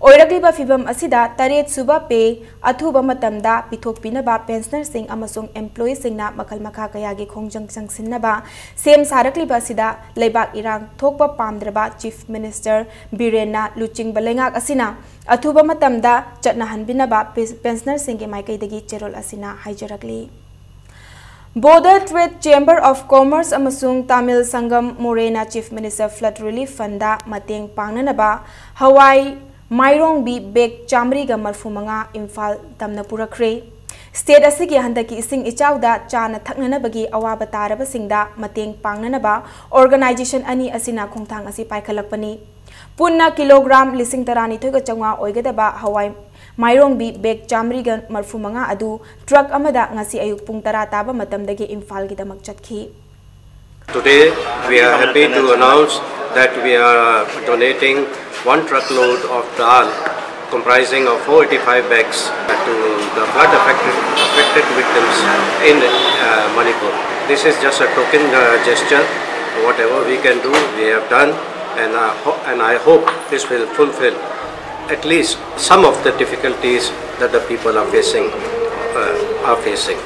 ꯑꯣꯏꯔꯛꯂꯤꯕ ꯐꯤꯚꯝ ꯑꯁꯤꯗ ꯇꯔꯦꯠ ꯁꯨꯕ pay ꯑꯊꯨꯕ ꯃꯇꯝꯗ ꯄꯤꯊꯣꯛꯄꯤꯅꯕ pensionerꯁꯤꯡ ꯑꯃꯁꯨꯡ employeeꯁꯤꯡꯅ ꯃꯈꯜ ꯃꯈꯥ ꯀꯌꯥꯒꯤ ꯈꯣꯡꯖꯪ ꯆꯪꯁꯤꯟꯅꯕ ꯁꯦꯝ ꯁꯥꯔꯛꯂꯤꯕ ꯑꯁꯤꯗ ꯂꯩꯕꯥꯛ ꯏꯔꯥꯡ ꯊꯣꯛꯄ ꯄꯥꯝꯗ꯭ꯔꯕ Chief Minister ꯕꯤꯔꯦꯟꯅ ꯂꯨꯆꯤꯡꯕ ꯂꯩꯉꯥꯛ ꯑꯁꯤꯅ ꯑꯊꯨꯕ ꯃꯇꯝꯗ ꯆꯠꯅꯍꯟꯕꯤꯅꯕ ꯄꯦꯟꯁꯅꯔꯁꯤꯡꯒꯤ ꯃꯥꯏꯀꯩꯗꯒꯤ ꯆꯦꯔꯣꯜ ꯑꯁꯤꯅ ꯍꯥꯏꯖꯔꯛꯂꯤ꯫ Bodal Trade Chamber of Commerce ꯑꯃꯁꯨꯡ Tamil Sangam Morena Chief Minister Flood Relief Fundꯗ ꯃꯇꯦꯡ ꯄꯥꯡꯅꯅꯕ ꯍꯋꯥꯏ ꯃꯥꯏꯔꯣꯡꯕꯤ bag ꯆꯥꯃꯔꯤꯒ ꯃꯔꯐꯨ ꯃꯉꯥ ꯏꯝꯐꯥꯜ ꯇꯝꯅ ꯄꯨꯔꯛꯈ꯭ꯔꯦ꯫ State ꯑꯁꯤꯒꯤ ꯍꯟꯗꯛꯀꯤ ꯏꯁꯤꯡ ꯏꯆꯥꯎꯗ ꯆꯥꯅ ꯊꯛꯅꯅꯕꯒꯤ ꯑꯋꯥꯕ ꯇꯥꯔꯕꯁꯤꯡꯗ ꯃꯇꯦꯡ ꯄꯥꯡꯅꯅꯕ organization ꯑꯅꯤ ꯑꯁꯤꯅ ꯈꯣꯡꯊꯥꯡ ꯑꯁꯤ ꯄꯥꯏꯈꯠꯂꯛꯄꯅꯤ꯫ ꯄꯨꯟꯅ ꯀꯤꯂꯣꯒ꯭ꯔꯥꯝ ꯂꯤꯁꯤꯡ ꯇꯔꯥꯅꯤꯊꯣꯏꯒ ꯆꯥꯝꯃꯉꯥ ꯑꯣꯏꯒꯗꯕ ꯍꯋꯥꯏ ꯃꯥꯏꯔꯣꯡꯕꯤ bag ꯆꯥꯃꯔꯤꯒ ꯃꯔꯐꯨ ꯃꯉꯥ ꯑꯗꯨ truck ꯑꯃꯗ ꯉꯁꯤ ꯑꯌꯨꯛ ꯄꯨꯡ ꯇꯔꯥ ꯇꯥꯕ ꯃꯇꯝꯗꯒꯤ ꯏꯝꯐꯥꯜꯒꯤꯗꯃꯛ ꯆꯠꯈꯤ꯫ Today, we are happy to announce that we are donating one truckload of dal, comprising of four eighty-five bags, to the flood affected, affected victims in uh, Manipur. This is just a token uh, gesture. Whatever we can do, we have done, and, uh, ho- and I hope this will fulfill at least some of the difficulties that the people are facing. Uh, are facing.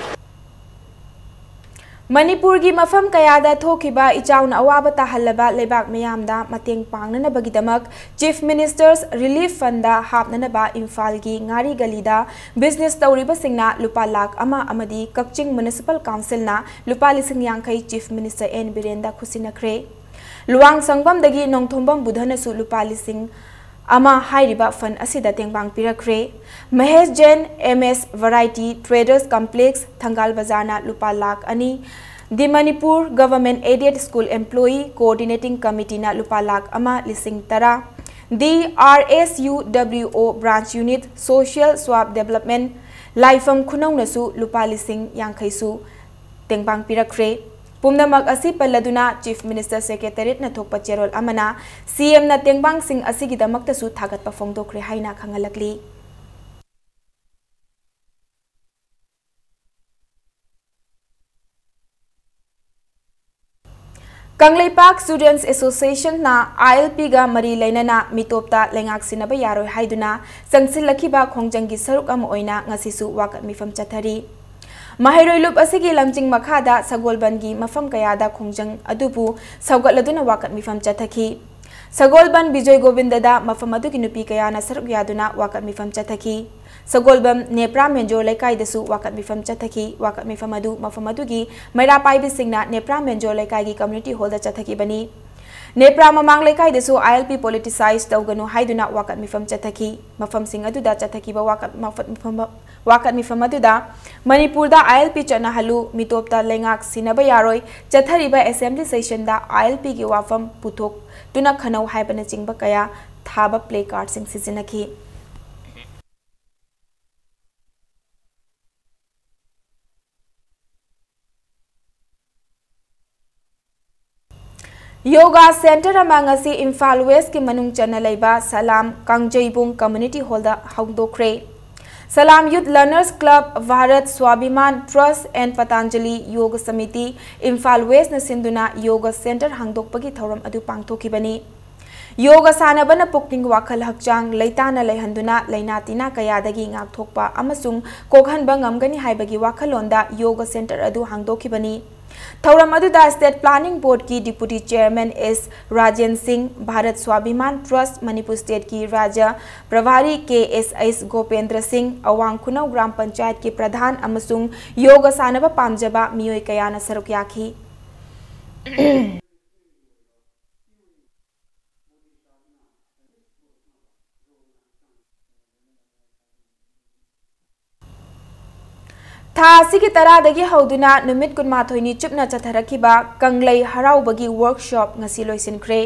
ꯃꯅꯤꯄꯨꯔꯒꯤ ꯃꯐꯝ ꯀꯌꯥꯗ ꯊꯣꯛꯈꯤꯕ ꯏꯆꯥꯎꯅ ꯑꯋꯥꯕ ꯇꯥꯍꯜꯂꯕ ꯂꯩꯕꯥꯛ ꯃꯤꯌꯥꯝꯗ ꯃꯇꯦꯡ ꯄꯥꯡꯅꯅꯕꯒꯤꯗꯃꯛ Chief Minister's Relief Fundꯗ ꯍꯥꯞꯅꯅꯕ ꯏꯝꯐꯥꯜꯒꯤ ꯉꯥꯔꯤ ꯒꯂꯤꯗ business ꯇꯧꯔꯤꯕꯁꯤꯡꯅ ꯂꯨꯄꯥ ꯂꯥꯈ ꯑꯃ ꯑꯃꯗꯤ ꯀꯛꯆꯤꯡ Municipal Councilꯅ ꯂꯨꯄꯥ ꯂꯤꯁꯤꯡ ꯌꯥꯡꯈꯩ Chief Minister N ꯕꯤꯔꯦꯟꯗ ꯈꯨꯠꯁꯤꯟꯅꯈ꯭ꯔꯦ꯫ Luwang ꯁꯪꯐꯝꯗꯒꯤ Nongthombam ꯕꯨꯙꯅꯁꯨ ꯂꯨꯄꯥ ꯂꯤꯁꯤꯡ ꯑꯃ ꯍꯥꯏꯔꯤꯕ fund ꯑꯁꯤꯗ ꯇꯦꯡꯕꯥꯡ ꯄꯤꯔꯛꯈ꯭ꯔꯦ꯫ ꯃꯍꯦꯁ ꯖꯦꯟ, M S Variety Traders Complex, ꯊꯪꯒꯥꯜ ꯕꯖꯥꯔꯅ ꯂꯨꯄꯥ ꯂꯥꯈ ꯑꯅꯤ, The Manipur Government Aided School Employee Coordinating Committeeꯅ ꯂꯨꯄꯥ ꯂꯥꯈ ꯑꯃ ꯂꯤꯁꯤꯡ ꯇꯔꯥ, The R S U W O Branch Unit Social Swap Development ꯂꯥꯏꯐꯝ ꯈꯨꯅꯧꯅꯁꯨ ꯂꯨꯄꯥ ꯂꯤꯁꯤꯡ ꯌꯥꯡꯈꯩꯁꯨ ꯇꯦꯡꯕꯥꯡ ꯄꯤꯔꯛꯈ꯭ꯔꯦ꯫ ꯄꯨꯝꯅꯃꯛ ꯑꯁꯤ ꯄꯜꯂꯗꯨꯅ Chief Minister Secretariatꯅ ꯊꯣꯛꯄ ꯆꯦꯔꯣꯜ ꯑꯃꯅ CMꯅ ꯇꯦꯡꯕꯥꯡꯁꯤꯡ ꯑꯁꯤꯒꯤꯗꯃꯛꯇꯁꯨ ꯊꯥꯒꯠꯄ ꯐꯣꯡꯗꯣꯛꯈ꯭ꯔꯦ ꯍꯥꯏꯅ ꯈꯪꯍꯜꯂꯛꯂꯤ꯫ ꯀꯪꯂꯩꯄꯥꯛ Students Associationꯅ ILPꯒ ꯃꯔꯤ ꯂꯩꯅꯅ ꯃꯤꯇꯣꯞꯇ ꯂꯩꯉꯥꯛ ꯁꯤꯟꯅꯕ ꯌꯥꯔꯣꯏ ꯍꯥꯏꯗꯨꯅ ꯆꯪꯁꯤꯜꯂꯛꯈꯤꯕ ꯈꯣꯡꯖꯪꯒꯤ ꯁꯔꯨꯛ ꯑꯃ ꯑꯣꯏꯅ ꯉꯁꯤꯁꯨ ꯋꯥꯀꯠ ꯃꯤꯐꯝ ꯆꯠꯊꯔꯤ꯫ ꯃꯍꯩꯔꯣꯏ ꯂꯨꯞ ꯑꯁꯤꯒꯤ ꯂꯝꯖꯤꯡ ꯃꯈꯥꯗ ꯁꯒꯣꯜꯕꯟꯒꯤ ꯃꯐꯝ ꯀꯌꯥꯗ ꯈꯣꯡꯖꯪ ꯑꯗꯨꯕꯨ ꯁꯧꯒꯠꯂꯗꯨꯅ ꯋꯥꯀꯠ ꯃꯤꯐꯝ ꯆꯠꯊꯈꯤ꯫ ꯁꯒꯣꯜꯕꯟ ꯕꯤꯖꯣꯏ ꯒꯣꯕꯤꯟꯗꯗ ꯃꯐꯝ ꯑꯗꯨꯒꯤ ꯅꯨꯄꯤ ꯀꯌꯥꯅ ꯁꯔꯨꯛ ꯌꯥꯗꯨꯅ ꯋꯥꯀꯠ ꯃꯤꯐꯝ ꯆꯠꯊꯈꯤ꯫ ꯁꯒꯣꯜꯕꯟ ꯅꯦꯄ꯭ꯔꯥ ꯃꯦꯟꯖꯣꯔ ꯂꯩꯀꯥꯏꯗꯁꯨ ꯋꯥꯀꯠ ꯃꯤꯐꯝ ꯆꯠꯊꯈꯤ꯫ ꯋꯥꯀꯠ ꯃꯤꯐꯝ ꯑꯗꯨ ꯃꯐꯝ ꯑꯗꯨꯒꯤ ꯃꯩꯔꯥ ꯄꯥꯏꯕꯤꯁꯤꯡꯅ ꯅꯦꯄ꯭ꯔꯥ ꯃꯦꯟꯖꯣꯔ ꯂꯩꯀꯥꯏꯒꯤ community hall ꯗ ꯆꯠꯊꯈꯤꯕꯅꯤ꯫ ꯅꯦꯄ꯭ꯔꯥ ꯃꯃꯥꯡ ꯂꯩꯀꯥꯏꯗꯁꯨ I L P politicize ꯇꯧꯒꯅꯨ ꯍꯥꯏꯗꯨꯅ ꯋꯥꯀꯠ ꯃꯤꯐꯝ ꯆꯠꯊꯈꯤ꯫ ꯃꯐꯝꯁꯤꯡ ꯑꯗꯨꯗ ꯆꯠꯊꯈꯤꯕ ꯋꯥꯀꯠ ꯃꯐ-, ꯃꯐꯝ ꯋꯥꯀꯠ ꯃꯤꯐꯝ ꯑꯗꯨꯗ ꯃꯅꯤꯄꯨꯔꯗ I L P ꯆꯠꯅꯍꯜꯂꯨ, ꯃꯤꯇꯣꯞꯇ ꯂꯩꯉꯥꯛ ꯁꯤꯟꯅꯕ ꯌꯥꯔꯣꯏ, ꯆꯠꯊꯔꯤꯕ assembly session the I L P ꯒꯤ ꯋꯥꯐꯝ ꯄꯨꯊꯣꯛꯇꯨꯅ ꯈꯟꯅꯧ ꯍꯥꯏꯕꯅꯆꯤꯡꯕ ꯀꯌꯥ ꯊꯥꯕ placard ꯁꯤꯡ ꯁꯤꯖꯤꯟꯅꯈꯤ꯫ ꯌꯣꯒꯥ center ꯑꯃ ꯉꯁꯤ ꯏꯝꯐꯥꯜ West ꯀꯤ ꯃꯅꯨꯡ ꯆꯟꯅ ꯂꯩꯕ ꯁꯂꯥꯝ ꯀꯥꯡꯖꯩꯕꯨꯡ Community Hall the ꯍꯥꯡꯗꯣꯛꯈ꯭ꯔꯦ꯫ Salam Youth Learners Club, Bharat Swabhiman Trust and Patanjali Yoga Samiti, Imphal West ꯅ ꯁꯤꯟꯗꯨꯅ ꯌꯣꯒ center ꯍꯥꯡꯗꯣꯛꯄꯒꯤ ꯊꯧꯔꯝ ꯑꯗꯨ ꯄꯥꯡꯊꯣꯛꯈꯤꯕꯅꯤ꯫ ꯌꯣꯒ ꯁꯥꯟꯅꯕꯅ ꯄꯨꯛꯅꯤꯡ ꯋꯥꯈꯜ ꯍꯛꯆꯥꯡ ꯂꯩꯇꯥꯅ ꯂꯩꯍꯟꯗꯨꯅ ꯂꯥꯏꯅꯥ ꯇꯤꯟꯅꯥ ꯀꯌꯥꯗꯒꯤ ꯉꯥꯛꯊꯣꯛꯄ ꯑꯃꯁꯨꯡ ꯀꯣꯛꯍꯟꯕ ꯉꯝꯒꯅꯤ ꯍꯥꯏꯕꯒꯤ ꯋꯥꯈꯜꯂꯣꯟꯗ ꯌꯣꯒ center ꯑꯗꯨ ꯍꯥꯡꯗꯣꯛꯈꯤꯕꯅꯤ꯫ ꯊꯧꯔꯝ ꯑꯗꯨꯗ State Planning Board ꯀꯤ Deputy Chairman S ꯔꯥꯖꯦꯟ ꯁꯤꯡ, Bharat Swabhiman Trust Manipur State ꯀꯤ ꯔꯥꯖ꯭ꯌ ꯄ꯭ꯔꯚꯥꯔꯤ ꯀꯦ ꯑꯦꯁ ꯑꯩꯁ ꯒꯣꯄꯦꯟꯗ꯭ꯔ ꯁꯤꯡ, ꯑꯋꯥꯡ ꯈꯨꯅꯧ ꯒ꯭ꯔꯥꯝ ꯄꯟꯆꯥꯌꯠꯀꯤ ꯄ꯭ꯔꯙꯥꯟ ꯑꯃꯁꯨꯡ ꯌꯣꯒ ꯁꯥꯟꯅꯕ ꯄꯥꯝꯖꯕ ꯃꯤꯑꯣꯏ ꯀꯌꯥꯅ ꯁꯔꯨꯛ ꯌꯥꯈꯤ꯫ ꯊꯥ ꯑꯁꯤꯒꯤ ꯇꯔꯥꯗꯒꯤ ꯍꯧꯗꯨꯅ ꯅꯨꯃꯤꯠ ꯀꯨꯟꯃꯥꯊꯣꯏꯅꯤ ꯆꯨꯞꯅ ꯆꯠꯊꯔꯛꯈꯤꯕ ꯀꯪꯂꯩ ꯍꯔꯥꯎꯕꯒꯤ workshop ꯉꯁꯤ ꯂꯣꯏꯁꯤꯟꯈ꯭ꯔꯦ꯫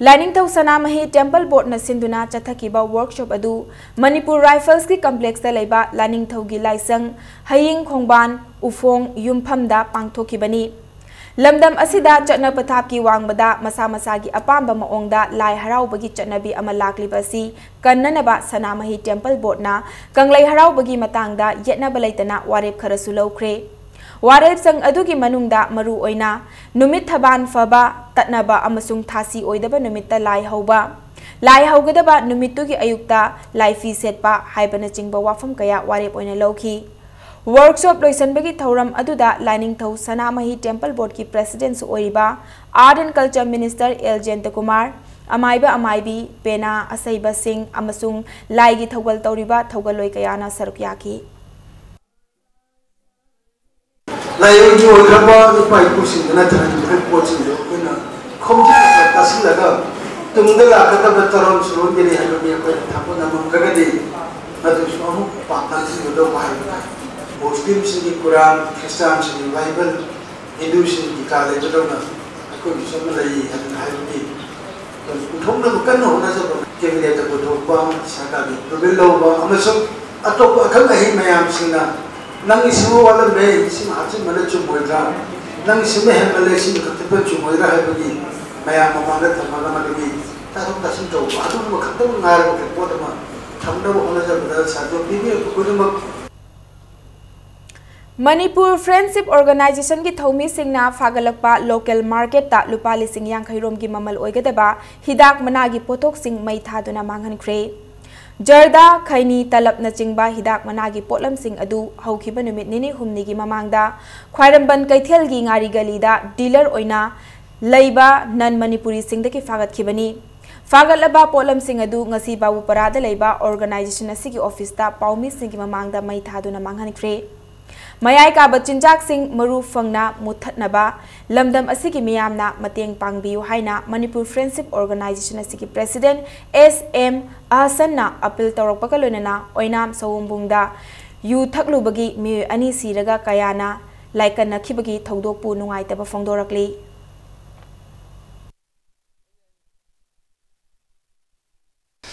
ꯂꯥꯏꯅꯤꯡꯊꯧ ꯁꯅꯥꯃꯍꯤ Temple Board ꯅ ꯁꯤꯟꯗꯨꯅ ꯆꯠꯊꯈꯤꯕ workshop ꯑꯗꯨ ꯃꯅꯤꯄꯨꯔ Rifles ꯀꯤ complex ꯇ ꯂꯩꯕ ꯂꯥꯏꯅꯤꯡꯊꯧꯒꯤ ꯂꯥꯏꯁꯪ ꯍꯌꯤꯡ ꯈꯣꯡꯕꯥꯟ ꯎꯐꯣꯡ ꯌꯨꯝꯐꯝꯗ ꯄꯥꯡꯊꯣꯛꯈꯤꯕꯅꯤ꯫ ꯂꯝꯗꯝ ꯑꯁꯤꯗ ꯆꯠꯅ ꯄꯊꯥꯞꯀꯤ ꯋꯥꯡꯃꯗ ꯃꯁꯥ ꯃꯁꯥꯒꯤ ꯑꯄꯥꯝꯕ ꯃꯑꯣꯡꯗ ꯂꯥꯏ ꯍꯔꯥꯎꯕꯒꯤ ꯆꯠꯅꯕꯤ ꯑꯃ ꯂꯥꯛꯂꯤꯕ ꯑꯁꯤ ꯀꯟꯅꯅꯕ ꯁꯅꯥꯃꯍꯤ Temple Board ꯅ ꯀꯪꯂꯩ ꯍꯔꯥꯎꯕꯒꯤ ꯃꯇꯥꯡꯗ ꯌꯦꯠꯅꯕ ꯂꯩꯇꯅ ꯋꯥꯔꯦꯞ ꯈꯔꯁꯨ ꯂꯧꯈ꯭ꯔꯦ꯫ ꯋꯥꯔꯦꯞꯁꯪ ꯑꯗꯨꯒꯤ ꯃꯅꯨꯡꯗ ꯃꯔꯨ ꯑꯣꯏꯅ ꯅꯨꯃꯤꯠ ꯊꯕꯥꯟ ꯐꯕ, ꯇꯠꯅꯕ ꯑꯃꯁꯨꯡ ꯊꯥꯁꯤ ꯑꯣꯏꯗꯕ ꯅꯨꯃꯤꯠꯇ ꯂꯥꯏ ꯍꯧꯕ, ꯂꯥꯏ ꯍꯧꯒꯗꯕ ꯅꯨꯃꯤꯠꯇꯨꯒꯤ ꯑꯌꯨꯛꯇ ꯂꯥꯏꯐꯤ ꯁꯦꯠꯄ ꯍꯥꯏꯕꯅꯆꯤꯡꯕ ꯋꯥꯐꯝ ꯀꯌꯥ ꯋꯥꯔꯦꯞ ꯑꯣꯏꯅ ꯂꯧꯈꯤ꯫ Workshop ꯂꯣꯏꯁꯤꯟꯕꯒꯤ ꯊꯧꯔꯝ ꯑꯗꯨꯗ ꯂꯥꯏꯅꯤꯡꯊꯧ ꯁꯅꯥꯃꯍꯤ Temple Board ꯀꯤ President ꯁꯨ ꯑꯣꯏꯔꯤꯕ Art and Culture Minister L ꯖꯌꯟꯇꯀꯨꯃꯥꯔ, ꯑꯃꯥꯏꯕ ꯑꯃꯥꯏꯕꯤ, ꯄꯦꯅꯥ, ꯑꯁꯩꯕꯁꯤꯡ ꯑꯃꯁꯨꯡ ꯂꯥꯏꯒꯤ ꯊꯧꯒꯜ ꯇꯧꯔꯤꯕ ꯊꯧꯒꯜꯂꯣꯏ ꯀꯌꯥꯅ ꯁꯔꯨꯛ ꯌꯥꯈꯤ꯫ ꯂꯥꯏꯑꯣꯟꯒꯤ ꯑꯣꯏꯈ꯭ꯔꯕ ꯏꯄꯥ ꯏꯄꯨꯁꯤꯡꯗꯨꯅ ꯊꯝꯕꯤꯈ꯭ꯔꯕ ꯄꯣꯠꯁꯤꯡꯗꯣ ꯑꯩꯈꯣꯏꯅ ꯈꯣꯝꯖꯤꯜꯂꯒ ꯇꯥꯁꯤꯜꯂꯒ ꯇꯨꯡꯗ ꯂꯥꯛꯀꯗꯕ ꯇꯔꯣꯝ ꯁꯨꯔꯣꯟꯒꯤꯅꯤ ꯍꯥꯏꯕꯒꯤ ꯑꯩꯈꯣꯏꯅ ꯊꯥꯒꯠꯅꯕ ꯉꯝꯂꯒꯗꯤ ꯃꯗꯨꯁꯨ ꯑꯃꯨꯛ ꯄꯥꯡꯊꯣꯛ ꯁꯤꯟꯒꯗꯧꯕ ꯍꯥꯏꯕ ꯇꯥꯏ꯫ ꯃꯨꯁꯂꯤꯝꯁꯤꯡꯒꯤ ꯀꯨꯔꯥꯟ, ꯈ꯭ꯔꯤꯁꯇꯥꯟꯁꯤꯡꯒꯤ ꯕꯥꯏꯕꯜ, ꯍꯤꯟꯗꯨꯁꯤꯡꯒꯤ ꯒꯤꯇꯥ ꯂꯩꯕꯗꯧꯅ ꯑꯩꯈꯣꯏꯒꯤꯁꯨ ꯑꯃ ꯂꯩ ꯍꯥꯏꯗꯅ ꯍꯥꯏꯕꯗꯤ ꯄꯨꯊꯣꯛꯅꯕ ꯀꯟꯅ ꯍꯣꯠꯅꯖꯕ ꯀꯦꯕꯤꯅꯦꯠꯇ ꯄꯨꯊꯣꯛꯄ, ꯁꯔꯀꯥꯔꯒꯤ ꯑꯦꯄ꯭ꯔꯨꯚꯦꯜ ꯂꯧꯕ ꯑꯃꯁꯨꯡ ꯑꯇꯣꯞꯄ ꯑꯈꯪ ꯑꯍꯩ ꯃꯌꯥꯝꯁꯤꯡꯅ ꯅꯪꯒꯤ ꯁꯤꯃ ꯋꯥꯠꯂꯝꯃꯦ, ꯁꯤꯃ ꯍꯥꯞꯆꯤꯟꯕꯅ ꯆꯨꯝꯃꯣꯏꯗ꯭ꯔꯥ, ꯅꯪꯒꯤ ꯁꯤꯃ ꯍꯦꯟꯃꯜꯂꯦ, ꯁꯤꯃ ꯀꯛꯊꯠꯄꯅ ꯆꯨꯝꯃꯣꯏꯗ꯭ꯔꯥ ꯍꯥꯏꯕꯒꯤ ꯃꯌꯥꯝ ꯃꯃꯥꯡꯗ ꯊꯝꯃꯒ ꯃꯗꯨꯒꯤ ꯇꯥꯊꯣꯛ ꯇꯥꯁꯤꯟ ꯇꯧꯕ ꯑꯗꯨꯒꯨꯝꯕ ꯈꯛꯇꯃꯛ ꯉꯥꯏꯔꯕ ꯔꯤꯄꯣꯔꯠ ꯑꯃ ꯊꯝꯅꯕ ꯍꯣꯠꯅꯖꯕꯗ ꯁꯥꯔ ꯖꯣꯟ ꯄꯤꯕꯤꯔꯛꯄ ꯈꯨꯗꯤꯡꯃꯛ ꯃꯅꯤꯄꯨꯔ ꯐ꯭ꯔꯦꯟꯁꯤꯞ ꯑꯣꯔꯒꯅꯥꯏꯖꯦꯁꯟꯒꯤ ꯊꯧꯃꯤꯁꯤꯡꯅ ꯐꯥꯒꯠꯂꯛꯄ ꯂꯣꯀꯦꯜ ꯃꯥꯔꯀꯦꯠꯇ ꯂꯨꯄꯥ ꯂꯤꯁꯤꯡ ꯌꯥꯡꯈꯩ ꯔꯣꯝꯒꯤ ꯃꯃꯜ ꯑꯣꯏꯒꯗꯕ ꯍꯤꯗꯥꯛ ꯃꯅꯥꯒꯤ ꯄꯣꯠꯊꯣꯛꯁꯤꯡ ꯃꯩ ꯊꯥꯗꯨꯅ ꯃꯥꯡꯍꯟꯈ꯭ꯔꯦ꯫ ꯖꯔꯗꯥ, ꯈꯩꯅꯤ, ꯇꯂꯞꯅꯆꯤꯡꯕ ꯍꯤꯗꯥꯛ ꯃꯅꯥꯒꯤ ꯄꯣꯠꯂꯝꯁꯤꯡ ꯑꯗꯨ ꯍꯧꯈꯤꯕ ꯅꯨꯃꯤꯠ ꯅꯤꯅꯤ ꯍꯨꯝꯅꯤꯒꯤ ꯃꯃꯥꯡꯗ ꯈ꯭ꯋꯥꯏꯔꯝꯕꯟ ꯀꯩꯊꯦꯜꯒꯤ ꯉꯥꯔꯤ ꯒꯂꯤꯗ ꯗꯤꯂꯔ ꯑꯣꯏꯅ ꯂꯩꯕ ꯅꯟ ꯃꯅꯤꯄꯨꯔꯤꯁꯤꯡꯗꯒꯤ ꯐꯥꯒꯠꯈꯤꯕꯅꯤ꯫ ꯐꯥꯒꯠꯂꯕ ꯄꯣꯠꯂꯝꯁꯤꯡ ꯑꯗꯨ ꯉꯁꯤ ꯕꯥꯕꯨꯄꯔꯥꯗ ꯂꯩꯕ ꯑꯣꯔꯒꯅꯥꯏꯖꯦꯁꯟ ꯑꯁꯤꯒꯤ ꯑꯣꯐꯤꯁꯇ ꯄꯥꯎꯃꯤꯁꯤꯡꯒꯤ ꯃꯃꯥꯡꯗ ꯃꯩ ꯊꯥꯗꯨꯅ ꯃꯥꯡꯍꯟꯈ꯭ꯔꯦ꯫ ꯃꯌꯥꯏ ꯀꯥꯕ ꯆꯤꯟꯖꯥꯛꯁꯤꯡ ꯃꯔꯨ ꯐꯪꯅ ꯃꯨꯠꯊꯠꯅꯕ ꯂꯝꯗꯝ ꯑꯁꯤꯒꯤ ꯃꯤꯌꯥꯝꯅ ꯃꯇꯦꯡ ꯄꯥꯡꯕꯤꯌꯨ ꯍꯥꯏꯅ ꯃꯅꯤꯄꯨꯔ ꯐ꯭ꯔꯦꯟꯁꯤꯞ ꯑꯣꯔꯒꯅꯥꯏꯖꯦꯁꯟ ꯑꯁꯤꯒꯤ ꯄ꯭ꯔꯦꯁꯤꯗꯦꯟ ꯑꯦꯁ ꯑꯦꯝ ꯑꯍꯁꯟꯅ ꯑꯄꯤꯜ ꯇꯧꯔꯛꯄꯒ ꯂꯣꯏꯅꯅ ꯑꯣꯏꯅꯥꯝ ꯁꯑꯣꯝꯕꯨꯡꯗ ꯌꯨ ꯊꯛꯂꯨꯕꯒꯤ ꯃꯤꯑꯣꯏ ꯑꯅꯤ ꯁꯤꯔꯒ ꯀꯌꯥꯅ ꯂꯥꯏꯀꯠꯅꯈꯤꯕꯒꯤ ꯊꯧꯗꯣꯛꯄꯨ ꯅꯨꯡꯉꯥꯏꯇꯕ ꯐꯣꯡꯗꯣꯔꯛꯂꯤ꯫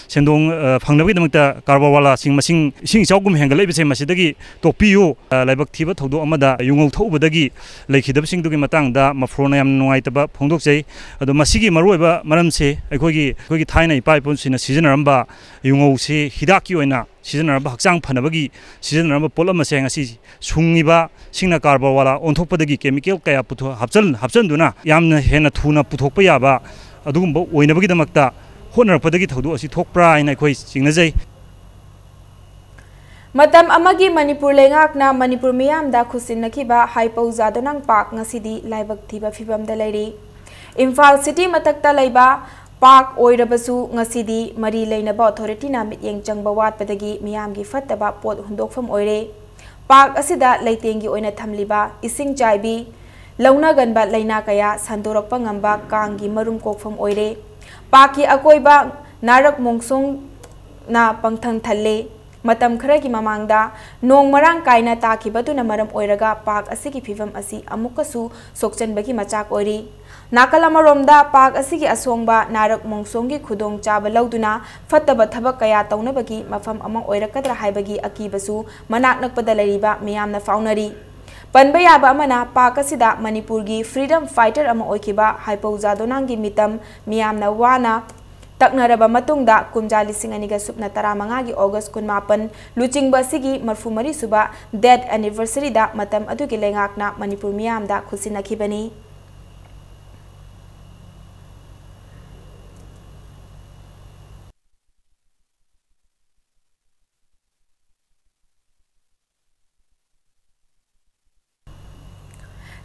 ꯁꯦꯟꯗꯣꯡ ꯑ, ꯐꯪꯅꯕꯒꯤꯗꯃꯛꯇ ꯀꯥꯔꯕꯥꯔ ꯋꯥꯂꯥꯁꯤꯡ ꯃꯁꯤꯡ ꯏꯁꯤꯡ ꯏꯆꯥꯎꯒꯨꯝ ꯍꯦꯟꯒꯠꯂꯛꯏꯕꯁꯦ ꯃꯁꯤꯗꯒꯤ ꯇꯣꯛꯄꯤꯌꯨ꯫ ꯑ, ꯂꯥꯏꯕꯛ ꯊꯤꯕ ꯊꯧꯗꯣꯛ ꯑꯃꯗ ꯌꯨꯉꯧ ꯊꯛꯎꯕꯗꯒꯤ ꯂꯩꯈꯤꯗꯕꯁꯤꯡꯗꯨꯒꯤ ꯃꯇꯥꯡꯗ ꯃꯐ꯭ꯔꯣꯅ ꯌꯥꯝꯅ ꯅꯨꯡꯉꯥꯏꯇꯕ ꯐꯣꯡꯗꯣꯛꯆꯩ꯫ ꯑꯗꯣ ꯃꯁꯤꯒꯤ ꯃꯔꯨꯑꯣꯏꯕ ꯃꯔꯝꯁꯦ ꯑꯩꯈꯣꯏꯒꯤ ꯑꯩꯈꯣꯏꯒꯤ ꯊꯥꯏꯅ ꯏꯄꯥ ꯏꯄꯨꯁꯤꯡꯅ ꯁꯤꯖꯤꯟꯅꯔꯝꯕ ꯌꯨꯉꯧꯁꯤ ꯍꯤꯗꯥꯛꯀꯤ ꯑꯣꯏꯅ ꯁꯤꯖꯤꯟꯅꯔꯝꯕ, ꯍꯛꯆꯥꯡ ꯐꯅꯕꯒꯤ ꯁꯤꯖꯤꯟꯅꯔꯝꯕ ꯄꯣꯠꯂꯝ ꯑꯁꯦ ꯉꯁꯤ ꯁꯨꯡꯉꯤꯕꯁꯤꯡꯅ ꯀꯥꯔꯕꯥꯔ ꯋꯥꯂꯥ ꯑꯣꯟꯊꯣꯛꯄꯗꯒꯤ ꯀꯦꯃꯤꯀꯦꯜ ꯀꯌꯥ ꯄꯨꯊꯣꯛ-, ꯍꯥꯞꯆꯤꯟ-, ꯍꯥꯞꯆꯤꯟꯗꯨꯅ ꯌꯥꯝꯅ ꯍꯦꯟꯅ ꯊꯨꯅ ꯄꯨꯊꯣꯛꯄ ꯌꯥꯕ ꯑꯗꯨꯒꯨꯝꯕ ꯑꯣꯏꯅꯕꯒꯤꯗꯃꯛꯇ ꯍꯣꯠꯅꯔꯛꯄꯗꯒꯤ ꯊꯧꯗꯣꯛ ꯑꯁꯤ ꯊꯣꯛꯄ꯭ꯔꯥ ꯍꯥꯏꯅ ꯑꯩꯈꯣꯏ ꯆꯤꯡꯅꯖꯩ꯫ ꯃꯇꯝ ꯑꯃꯒꯤ ꯃꯅꯤꯄꯨꯔ ꯂꯩꯉꯥꯛꯅ ꯃꯅꯤꯄꯨꯔ ꯃꯤꯌꯥꯝꯗ ꯈꯨꯠꯁꯤꯟꯅꯈꯤꯕ ꯍꯥꯏꯄꯧ ꯖꯥꯗꯣꯅꯥꯡ ꯄꯥꯛ ꯉꯁꯤꯗꯤ ꯂꯥꯏꯕꯛ ꯊꯤꯕ ꯐꯤꯚꯝꯗ ꯂꯩꯔꯤ꯫ ꯏꯝꯐꯥꯜ ꯁꯤꯇꯤ ꯃꯊꯛꯇ ꯂꯩꯕ ꯄꯥꯔꯛ ꯑꯣꯏꯔꯕꯁꯨ ꯉꯁꯤꯗꯤ ꯃꯔꯤ ꯂꯩꯅꯕ ꯑꯣꯊꯣꯔꯤꯇꯤꯅ ꯃꯤꯠꯌꯦꯡ ꯆꯪꯕ ꯋꯥꯠꯄꯗꯒꯤ ꯃꯤꯌꯥꯝꯒꯤ ꯐꯠꯇꯕ ꯄꯣꯠ ꯍꯨꯟꯗꯣꯛꯐꯝ ꯑꯣꯏꯔꯦ꯫ ꯄꯥꯔꯛ ꯑꯁꯤꯗ ꯂꯩꯇꯦꯡꯒꯤ ꯑꯣꯏꯅ ꯊꯝꯂꯤꯕ ꯏꯁꯤꯡ ꯆꯥꯏꯕꯤ, ꯂꯧꯅꯒꯟꯕ ꯂꯥꯏꯅꯥ ꯀꯌꯥ ꯁꯟꯗꯣꯔꯛꯄ ꯉꯝꯕ ꯀꯥꯡꯒꯤ ꯃꯔꯨꯝ ꯀꯣꯛꯐꯝ ꯑꯣꯏꯔꯦ꯫ ꯄꯥꯔꯛꯀꯤ ꯑꯀꯣꯏꯕ ꯅꯥꯔꯛ ꯃꯣꯡꯁꯣꯡꯅ ꯄꯪꯊꯪ ꯊꯜꯂꯦ꯫ ꯃꯇꯝ ꯈꯔꯒꯤ ꯃꯃꯥꯡꯗ ꯅꯣꯡ ꯃꯔꯥꯡ ꯀꯥꯏꯅ ꯇꯥꯈꯤꯕꯗꯨꯅ ꯃꯔꯝ ꯑꯣꯏꯔꯒ ꯄꯥꯔꯛ ꯑꯁꯤꯒꯤ ꯐꯤꯕꯝ ꯑꯁꯤ ꯑꯃꯨꯛꯀꯁꯨ ꯁꯣꯛꯆꯟꯕꯒꯤ ꯃꯆꯥꯛ ꯑꯣꯏꯔꯤ꯫ ꯅꯥꯀꯜ ꯑꯃꯔꯣꯝꯗ ꯄꯥꯔꯛ ꯑꯁꯤꯒꯤ ꯑꯁꯣꯡꯕ ꯅꯥꯔꯛ ꯃꯣꯡꯁꯣꯡꯒꯤ ꯈꯨꯗꯣꯡꯆꯥꯕ ꯂꯧꯗꯨꯅ ꯐꯠꯇꯕ ꯊꯕꯛ ꯀꯌꯥ ꯇꯧꯅꯕꯒꯤ ꯃꯐꯝ ꯑꯃ ꯑꯣꯏꯔꯛꯀꯗ꯭ꯔꯥ ꯍꯥꯏꯕꯒꯤ ꯑꯀꯤꯕꯁꯨ ꯃꯅꯥꯛ ꯅꯛꯄꯗ ꯂꯩꯔꯤꯕ ꯃꯤꯌꯥꯝꯅ ꯐꯥꯎꯅꯔꯤ꯫ ꯄꯟꯕ ꯌꯥꯕ ꯑꯃꯅ, ꯄꯥꯔꯛ ꯑꯁꯤꯗ ꯃꯅꯤꯄꯨꯔꯒꯤ freedom fighter ꯑꯃ ꯑꯣꯏꯈꯤꯕ ꯍꯥꯏꯄꯧ ꯖꯥꯗꯣꯅꯥꯡꯒꯤ ꯃꯤꯇꯝ ꯃꯤꯌꯥꯝꯅ ꯋꯥꯅ ꯇꯛꯅꯔꯕ ꯃꯇꯨꯡꯗ, ꯀꯨꯝꯖꯥ ꯂꯤꯁꯤꯡ ꯑꯅꯤꯒ ꯁꯨꯞꯅ ꯇꯔꯥꯃꯉꯥꯒꯤ ꯑꯣꯒꯁ ꯀꯨꯟꯃꯥꯄꯟ ꯂꯨꯆꯤꯡꯕ ꯑꯁꯤꯒꯤ ꯃꯔꯐꯨ ꯃꯔꯤ ꯁꯨꯕ death anniversary ꯗ ꯃꯇꯝ ꯑꯗꯨꯒꯤ ꯂꯩꯉꯥꯛꯅ ꯃꯅꯤꯄꯨꯔ ꯃꯤꯌꯥꯝꯗ ꯈꯨꯠꯁꯤꯟꯅꯈꯤꯕꯅꯤ꯫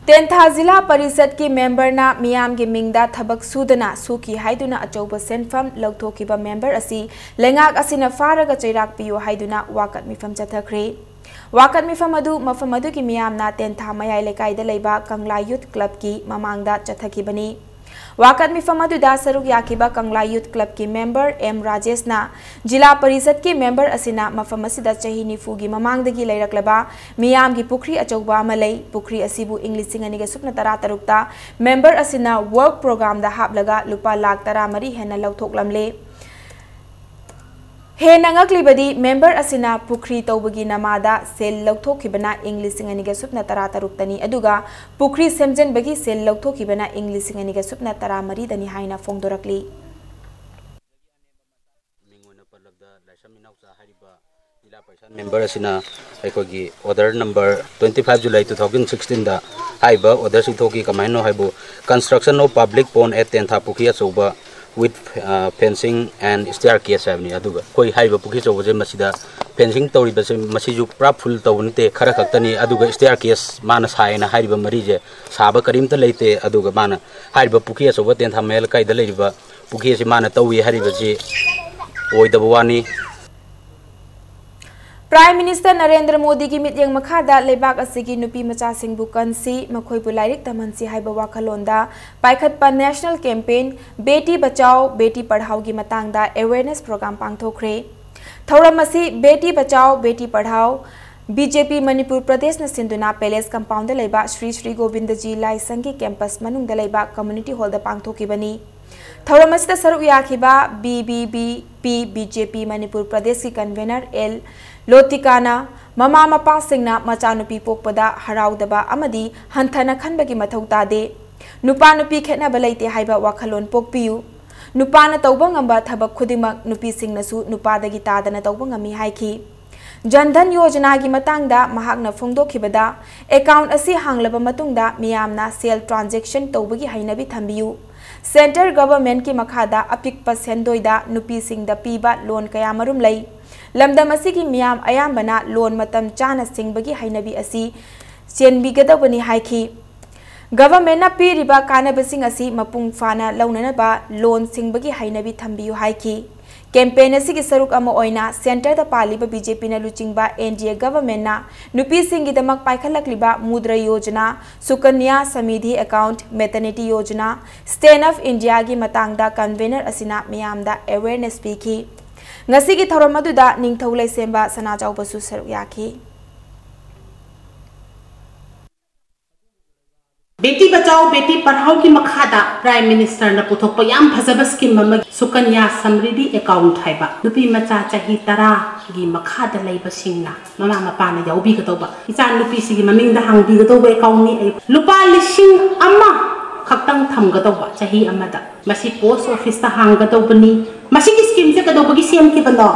ꯇꯦꯟꯊꯥ ꯖꯤꯂꯥ ꯄꯔꯤꯁꯠꯀꯤ ꯃꯦꯝꯕꯔꯅ ꯃꯤꯌꯥꯝꯒꯤ ꯃꯤꯡꯗ ꯊꯕꯛ ꯁꯨꯗꯅ ꯁꯨꯈꯤ ꯍꯥꯏꯗꯨꯅ ꯑꯆꯧꯕ ꯁꯦꯟꯐꯝ ꯂꯧꯊꯣꯛꯈꯤꯕ ꯃꯦꯝꯕꯔ ꯑꯁꯤ ꯂꯩꯉꯥꯛ ꯑꯁꯤꯅ ꯐꯥꯔꯒ ꯆꯩꯔꯥꯛ ꯄꯤꯌꯨ ꯍꯥꯏꯗꯨꯅ ꯋꯥꯀꯠ ꯃꯤꯐꯝ ꯆꯠꯊꯈ꯭ꯔꯦ꯫ ꯋꯥꯀꯠ ꯃꯤꯐꯝ ꯑꯗꯨ ꯃꯐꯝ ꯑꯗꯨꯒꯤ ꯃꯤꯌꯥꯝꯅ ꯇꯦꯟꯊꯥ ꯃꯌꯥꯏ ꯂꯩꯀꯥꯏꯗ ꯂꯩꯕ ꯀꯪꯂꯥ ꯌꯨꯠ ꯀ꯭ꯂꯕꯀꯤ ꯃꯃꯥꯡꯗ ꯆꯠꯊꯈꯤꯕꯅꯤ꯫ ꯋꯥꯀꯠ ꯃꯤꯐꯝ ꯑꯗꯨꯗ ꯁꯔꯨꯛ ꯌꯥꯈꯤꯕ ꯀꯪꯂꯥ ꯌꯨꯠ ꯀ꯭ꯂꯕꯀꯤ ꯃꯦꯝꯕꯔ ꯑꯦꯝ ꯔꯥꯖꯦꯁꯅ ꯖꯤꯂꯥ ꯄꯔꯤꯁꯠꯀꯤ ꯃꯦꯝꯕꯔ ꯑꯁꯤꯅ ꯃꯐꯝ ꯑꯁꯤꯗ ꯆꯍꯤ ꯅꯤꯐꯨꯒꯤ ꯃꯃꯥꯡꯗꯒꯤ ꯂꯩꯔꯛꯂꯕ ꯃꯤꯌꯥꯝꯒꯤ ꯄꯨꯈ꯭ꯔꯤ ꯑꯆꯧꯕ ꯑꯃ ꯂꯩ꯫ ꯄꯨꯈ꯭ꯔꯤ ꯑꯁꯤꯕꯨ ꯏꯪ ꯂꯤꯁꯤꯡ ꯑꯅꯤꯒ ꯁꯨꯞꯅ ꯇꯔꯥ ꯇꯔꯨꯛꯇ ꯃꯦꯝꯕꯔ ꯑꯁꯤꯅ ꯋꯔꯛ ꯄ꯭ꯔꯣꯒ꯭ꯔꯥꯝꯗ ꯍꯥꯞꯂꯒ ꯂꯨꯄꯥ ꯂꯥꯈ ꯇꯔꯥꯃꯔꯤ ꯍꯦꯟꯅ ꯂꯧꯊꯣꯛꯂꯝꯂꯦ꯫ ꯍꯦꯟꯅ ꯉꯛꯂꯤꯕꯗꯤ, ꯃꯦꯝꯕꯔ ꯑꯁꯤꯅ ꯄꯨꯈ꯭ꯔꯤ ꯇꯧꯕꯒꯤ ꯅꯃꯥꯗ ꯁꯦꯜ ꯂꯧꯊꯣꯛꯈꯤꯕꯅ ꯏꯪ ꯂꯤꯁꯤꯡ ꯑꯅꯤꯒ ꯁꯨꯞꯅ ꯇꯔꯥ ꯇꯔꯨꯛꯇꯅꯤ, ꯑꯗꯨꯒ ꯄꯨꯈ꯭ꯔꯤ ꯁꯦꯝꯖꯤꯟꯕꯒꯤ ꯁꯦꯜ ꯂꯧꯊꯣꯛꯈꯤꯕꯅ ꯏꯪ ꯂꯤꯁꯤꯡ ꯑꯅꯤꯒ ꯁꯨꯞꯅ ꯇꯔꯥ ꯃꯔꯤꯗꯅꯤ ꯍꯥꯏꯅ ꯐꯣꯡꯗꯣꯔꯛꯂꯤ꯫ ꯃꯤꯡ ꯑꯣꯏꯅ ꯄꯜꯂꯕꯗ, ꯂꯥꯏꯁ꯭ꯔꯝ ꯏꯅꯥꯎꯆꯥ ꯍꯥꯏꯔꯤꯕ ꯖꯤꯂꯥ ꯄꯔꯤꯁꯠ ꯃꯦꯝꯕꯔ ꯑꯁꯤꯅ ꯑꯩꯈꯣꯏꯒꯤ order number twenty five July two thousand sixteen ꯗ ꯍꯥꯏꯔꯤꯕ order ꯁꯤ ꯊꯣꯛꯈꯤ꯫ ꯀꯃꯥꯏꯅꯅꯣ ꯍꯥꯏꯕꯨ, construction of public pond at ꯇꯦꯟꯊꯥ ꯄꯨꯈ꯭ꯔꯤ ꯑꯆꯧꯕ with, ꯑ, fencing and staircase ꯍꯥꯏꯕꯅꯤ꯫ ꯑꯗꯨꯒ ꯑꯩꯈꯣꯏ ꯍꯥꯏꯔꯤꯕ ꯄꯨꯈ꯭ꯔꯤ ꯑꯆꯧꯕꯁꯦ ꯃꯁꯤꯗ fencing ꯇꯧꯔꯤꯕꯁꯦ ꯃꯁꯤꯁꯨ ꯄꯨꯔꯥ full ꯇꯧꯕ ꯅꯠꯇꯦ, ꯈꯔ ꯈꯛꯇꯅꯤ꯫ ꯑꯗꯨꯒ staircase ꯃꯥꯅ ꯁꯥꯏꯅ ꯍꯥꯏꯔꯤꯕ ꯃꯔꯤꯁꯦ ꯁꯥꯕ ꯀꯔꯤꯝꯇ ꯂꯩꯇꯦ꯫ ꯑꯗꯨꯒ ꯃꯥꯅ ꯍꯥꯏꯔꯤꯕ ꯄꯨꯈ꯭ꯔꯤ ꯑꯆꯧꯕ ꯇꯦꯟꯊꯥ ꯃꯌꯥꯏ ꯂꯩꯀꯥꯏꯗ ꯂꯩꯔꯤꯕ ꯄꯨꯈ꯭ꯔꯤ ꯑꯁꯤ ꯃꯥꯅ ꯇꯧꯏ ꯍꯥꯏꯔꯤꯕꯁꯤ ꯑꯣꯏꯗꯕ ꯋꯥꯅꯤ꯫ Prime Minister ꯅꯔꯦꯟꯗ꯭ꯔ ꯃꯣꯗꯤꯒꯤ ꯃꯤꯠꯌꯦꯡ ꯃꯈꯥꯗ ꯂꯩꯕꯥꯛ ꯑꯁꯤꯒꯤ ꯅꯨꯄꯤ ꯃꯆꯥꯁꯤꯡꯕꯨ ꯀꯟꯁꯤ, ꯃꯈꯣꯏꯕꯨ ꯂꯥꯏꯔꯤꯛ ꯇꯝꯍꯟꯁꯤ ꯍꯥꯏꯕ ꯋꯥꯈꯜꯂꯣꯟꯗ ꯄꯥꯏꯈꯠꯄ national campaign Beti Bachao Beti Padhaoꯒꯤ ꯃꯇꯥꯡꯗ awareness program ꯄꯥꯡꯊꯣꯛꯈ꯭ꯔꯦ꯫ ꯊꯧꯔꯝ ꯑꯁꯤ Beti Bachao Beti Padhao, BJP Manipur ꯄ꯭ꯔꯗꯦꯁꯅ ꯁꯤꯟꯗꯨꯅ Palace Compoundꯗ ꯂꯩꯕ ꯁ꯭ꯔꯤ ꯁ꯭ꯔꯤ ꯒꯣꯕꯤꯟꯗꯖꯤ ꯂꯥꯏꯁꯪꯒꯤ campus ꯃꯅꯨꯡꯗ ꯂꯩꯕ community hallꯗ ꯄꯥꯡꯊꯣꯛꯈꯤꯕꯅꯤ꯫ ꯊꯧꯔꯝ ꯑꯁꯤꯗ ꯁꯔꯨꯛ ꯌꯥꯈꯤꯕ BBBP BJP ꯃꯅꯤꯄꯨꯔ ꯄ꯭ꯔꯗꯦꯁꯀꯤ convener ꯑꯦꯜ ꯂꯣꯇꯤꯀꯥꯅ ꯃꯃꯥ ꯃꯄꯥꯁꯤꯡꯅ ꯃꯆꯥꯅꯨꯄꯤ ꯄꯣꯛꯄꯗ ꯍꯔꯥꯎꯗꯕ ꯑꯃꯗꯤ ꯍꯟꯊꯅ ꯈꯟꯕꯒꯤ ꯃꯊꯧ ꯇꯥꯗꯦ꯫ ꯅꯨꯄꯥ ꯅꯨꯄꯤ ꯈꯦꯠꯅꯕ ꯂꯩꯇꯦ ꯍꯥꯏꯕ ꯋꯥꯈꯜꯂꯣꯟ ꯄꯣꯛꯄꯤꯌꯨ꯫ ꯅꯨꯄꯥꯅ ꯇꯧꯕ ꯉꯝꯕ ꯊꯕꯛ ꯈꯨꯗꯤꯡꯃꯛ ꯅꯨꯄꯤꯁꯤꯡꯅꯁꯨ ꯅꯨꯄꯥꯗꯒꯤ ꯇꯥꯗꯅ ꯇꯧꯕ ꯉꯝꯃꯤ ꯍꯥꯏꯈꯤ꯫ ꯖꯟ ꯙꯟ ꯌꯣꯖꯅꯥꯒꯤ ꯃꯇꯥꯡꯗ ꯃꯍꯥꯛꯅ ꯐꯣꯡꯗꯣꯛꯈꯤꯕꯗ, account ꯑꯁꯤ ꯍꯥꯡꯂꯕ ꯃꯇꯨꯡꯗ ꯃꯤꯌꯥꯝꯅ ꯁꯦꯜ transaction ꯇꯧꯕꯒꯤ ꯍꯩꯅꯕꯤ ꯊꯝꯕꯤꯌꯨ꯫ Centre governmentꯀꯤ ꯃꯈꯥꯗ ꯑꯄꯤꯛꯄ ꯁꯦꯟꯗꯣꯏꯗ ꯅꯨꯄꯤꯁꯤꯡꯗ ꯄꯤꯕ loan ꯀꯌꯥꯃꯔꯨꯝ ꯂꯩ꯫ ꯂꯝꯗꯝ ꯑꯁꯤꯒꯤ ꯃꯤꯌꯥꯝ ꯑꯌꯥꯝꯕꯅ loan ꯃꯇꯝ ꯆꯥꯅ ꯁꯤꯡꯕꯒꯤ ꯍꯩꯅꯕꯤ ꯑꯁꯤ ꯆꯦꯟꯕꯤꯒꯗꯧꯕꯅꯤ ꯍꯥꯏꯈꯤ꯫ Governmentꯅ ꯄꯤꯔꯤꯕ ꯀꯥꯟꯅꯕꯁꯤꯡ ꯑꯁꯤ ꯃꯄꯨꯡ ꯐꯥꯅ ꯂꯧꯅꯅꯕ loan ꯁꯤꯡꯕꯒꯤ ꯍꯩꯅꯕꯤ ꯊꯝꯕꯤꯌꯨ ꯍꯥꯏꯈꯤ꯫ Campaign ꯑꯁꯤꯒꯤ ꯁꯔꯨꯛ ꯑꯃ ꯑꯣꯏꯅ centreꯗ ꯄꯥꯜꯂꯤꯕ BJPꯅ ꯂꯨꯆꯤꯡꯕ NDA governmentꯅ ꯅꯨꯄꯤꯁꯤꯡꯒꯤꯗꯃꯛ ꯄꯥꯏꯈꯠꯂꯛꯂꯤꯕ ꯃꯨꯗ꯭ꯔ Yojana, ꯁꯨꯀꯟꯌꯥ ꯁꯃꯤꯙꯤ account, maternity Yojana, Stand Up Indiaꯒꯤ ꯃꯇꯥꯡꯗ convener ꯑꯁꯤꯅ ꯃꯤꯌꯥꯝꯗ awareness ꯄꯤꯈꯤ꯫ ꯉꯁꯤꯒꯤ ꯊꯧꯔꯝ ꯑꯗꯨꯗ ꯅꯤꯡꯊꯧ ꯂꯩꯁꯦꯝꯕ ꯁꯅꯥꯆꯥꯎꯕꯁꯨ ꯁꯔꯨꯛ ꯌꯥꯈꯤ꯫ ꯕꯦꯇꯤ ꯕꯆꯥꯎ ꯕꯦꯇꯤ ꯄꯔꯍꯥꯎꯒꯤ ꯃꯈꯥꯗ Prime Ministerꯅ ꯄꯨꯊꯣꯛꯄ ꯌꯥꯝ ꯐꯖꯕ scheme ꯑꯃꯒꯤ ꯁꯨꯀꯟꯌꯥ ꯁꯝꯔꯤꯙꯤ account ꯍꯥꯏꯕ ꯅꯨꯄꯤ ꯃꯆꯥ ꯆꯍꯤ ꯇꯔꯥꯒꯤ ꯃꯈꯥꯗ ꯂꯩꯕꯁꯤꯡꯅ ꯃꯃꯥ ꯃꯄꯥꯅ ꯌꯥꯎꯕꯤꯒꯗꯧꯕ, ꯏꯆꯥ ꯅꯨꯄꯤꯁꯤꯒꯤ ꯃꯃꯤꯡꯗ ꯍꯥꯡꯕꯤꯒꯗꯧꯕ accountꯅꯤ꯫ ꯑꯩ ꯂꯨꯄꯥ ꯂꯤꯁꯤꯡ ꯑꯃ ꯈꯛꯇꯪ ꯊꯝꯒꯗꯧꯕ ꯆꯍꯤ ꯑꯃꯗ꯫ ꯃꯁꯤ post officeꯇ ꯍꯥꯡꯒꯗꯧꯕꯅꯤ꯫ ꯃꯁꯤꯒꯤ schemeꯁꯦ ꯀꯩꯗꯧꯕꯒꯤ ꯁꯦꯝꯈꯤꯕꯅꯣ?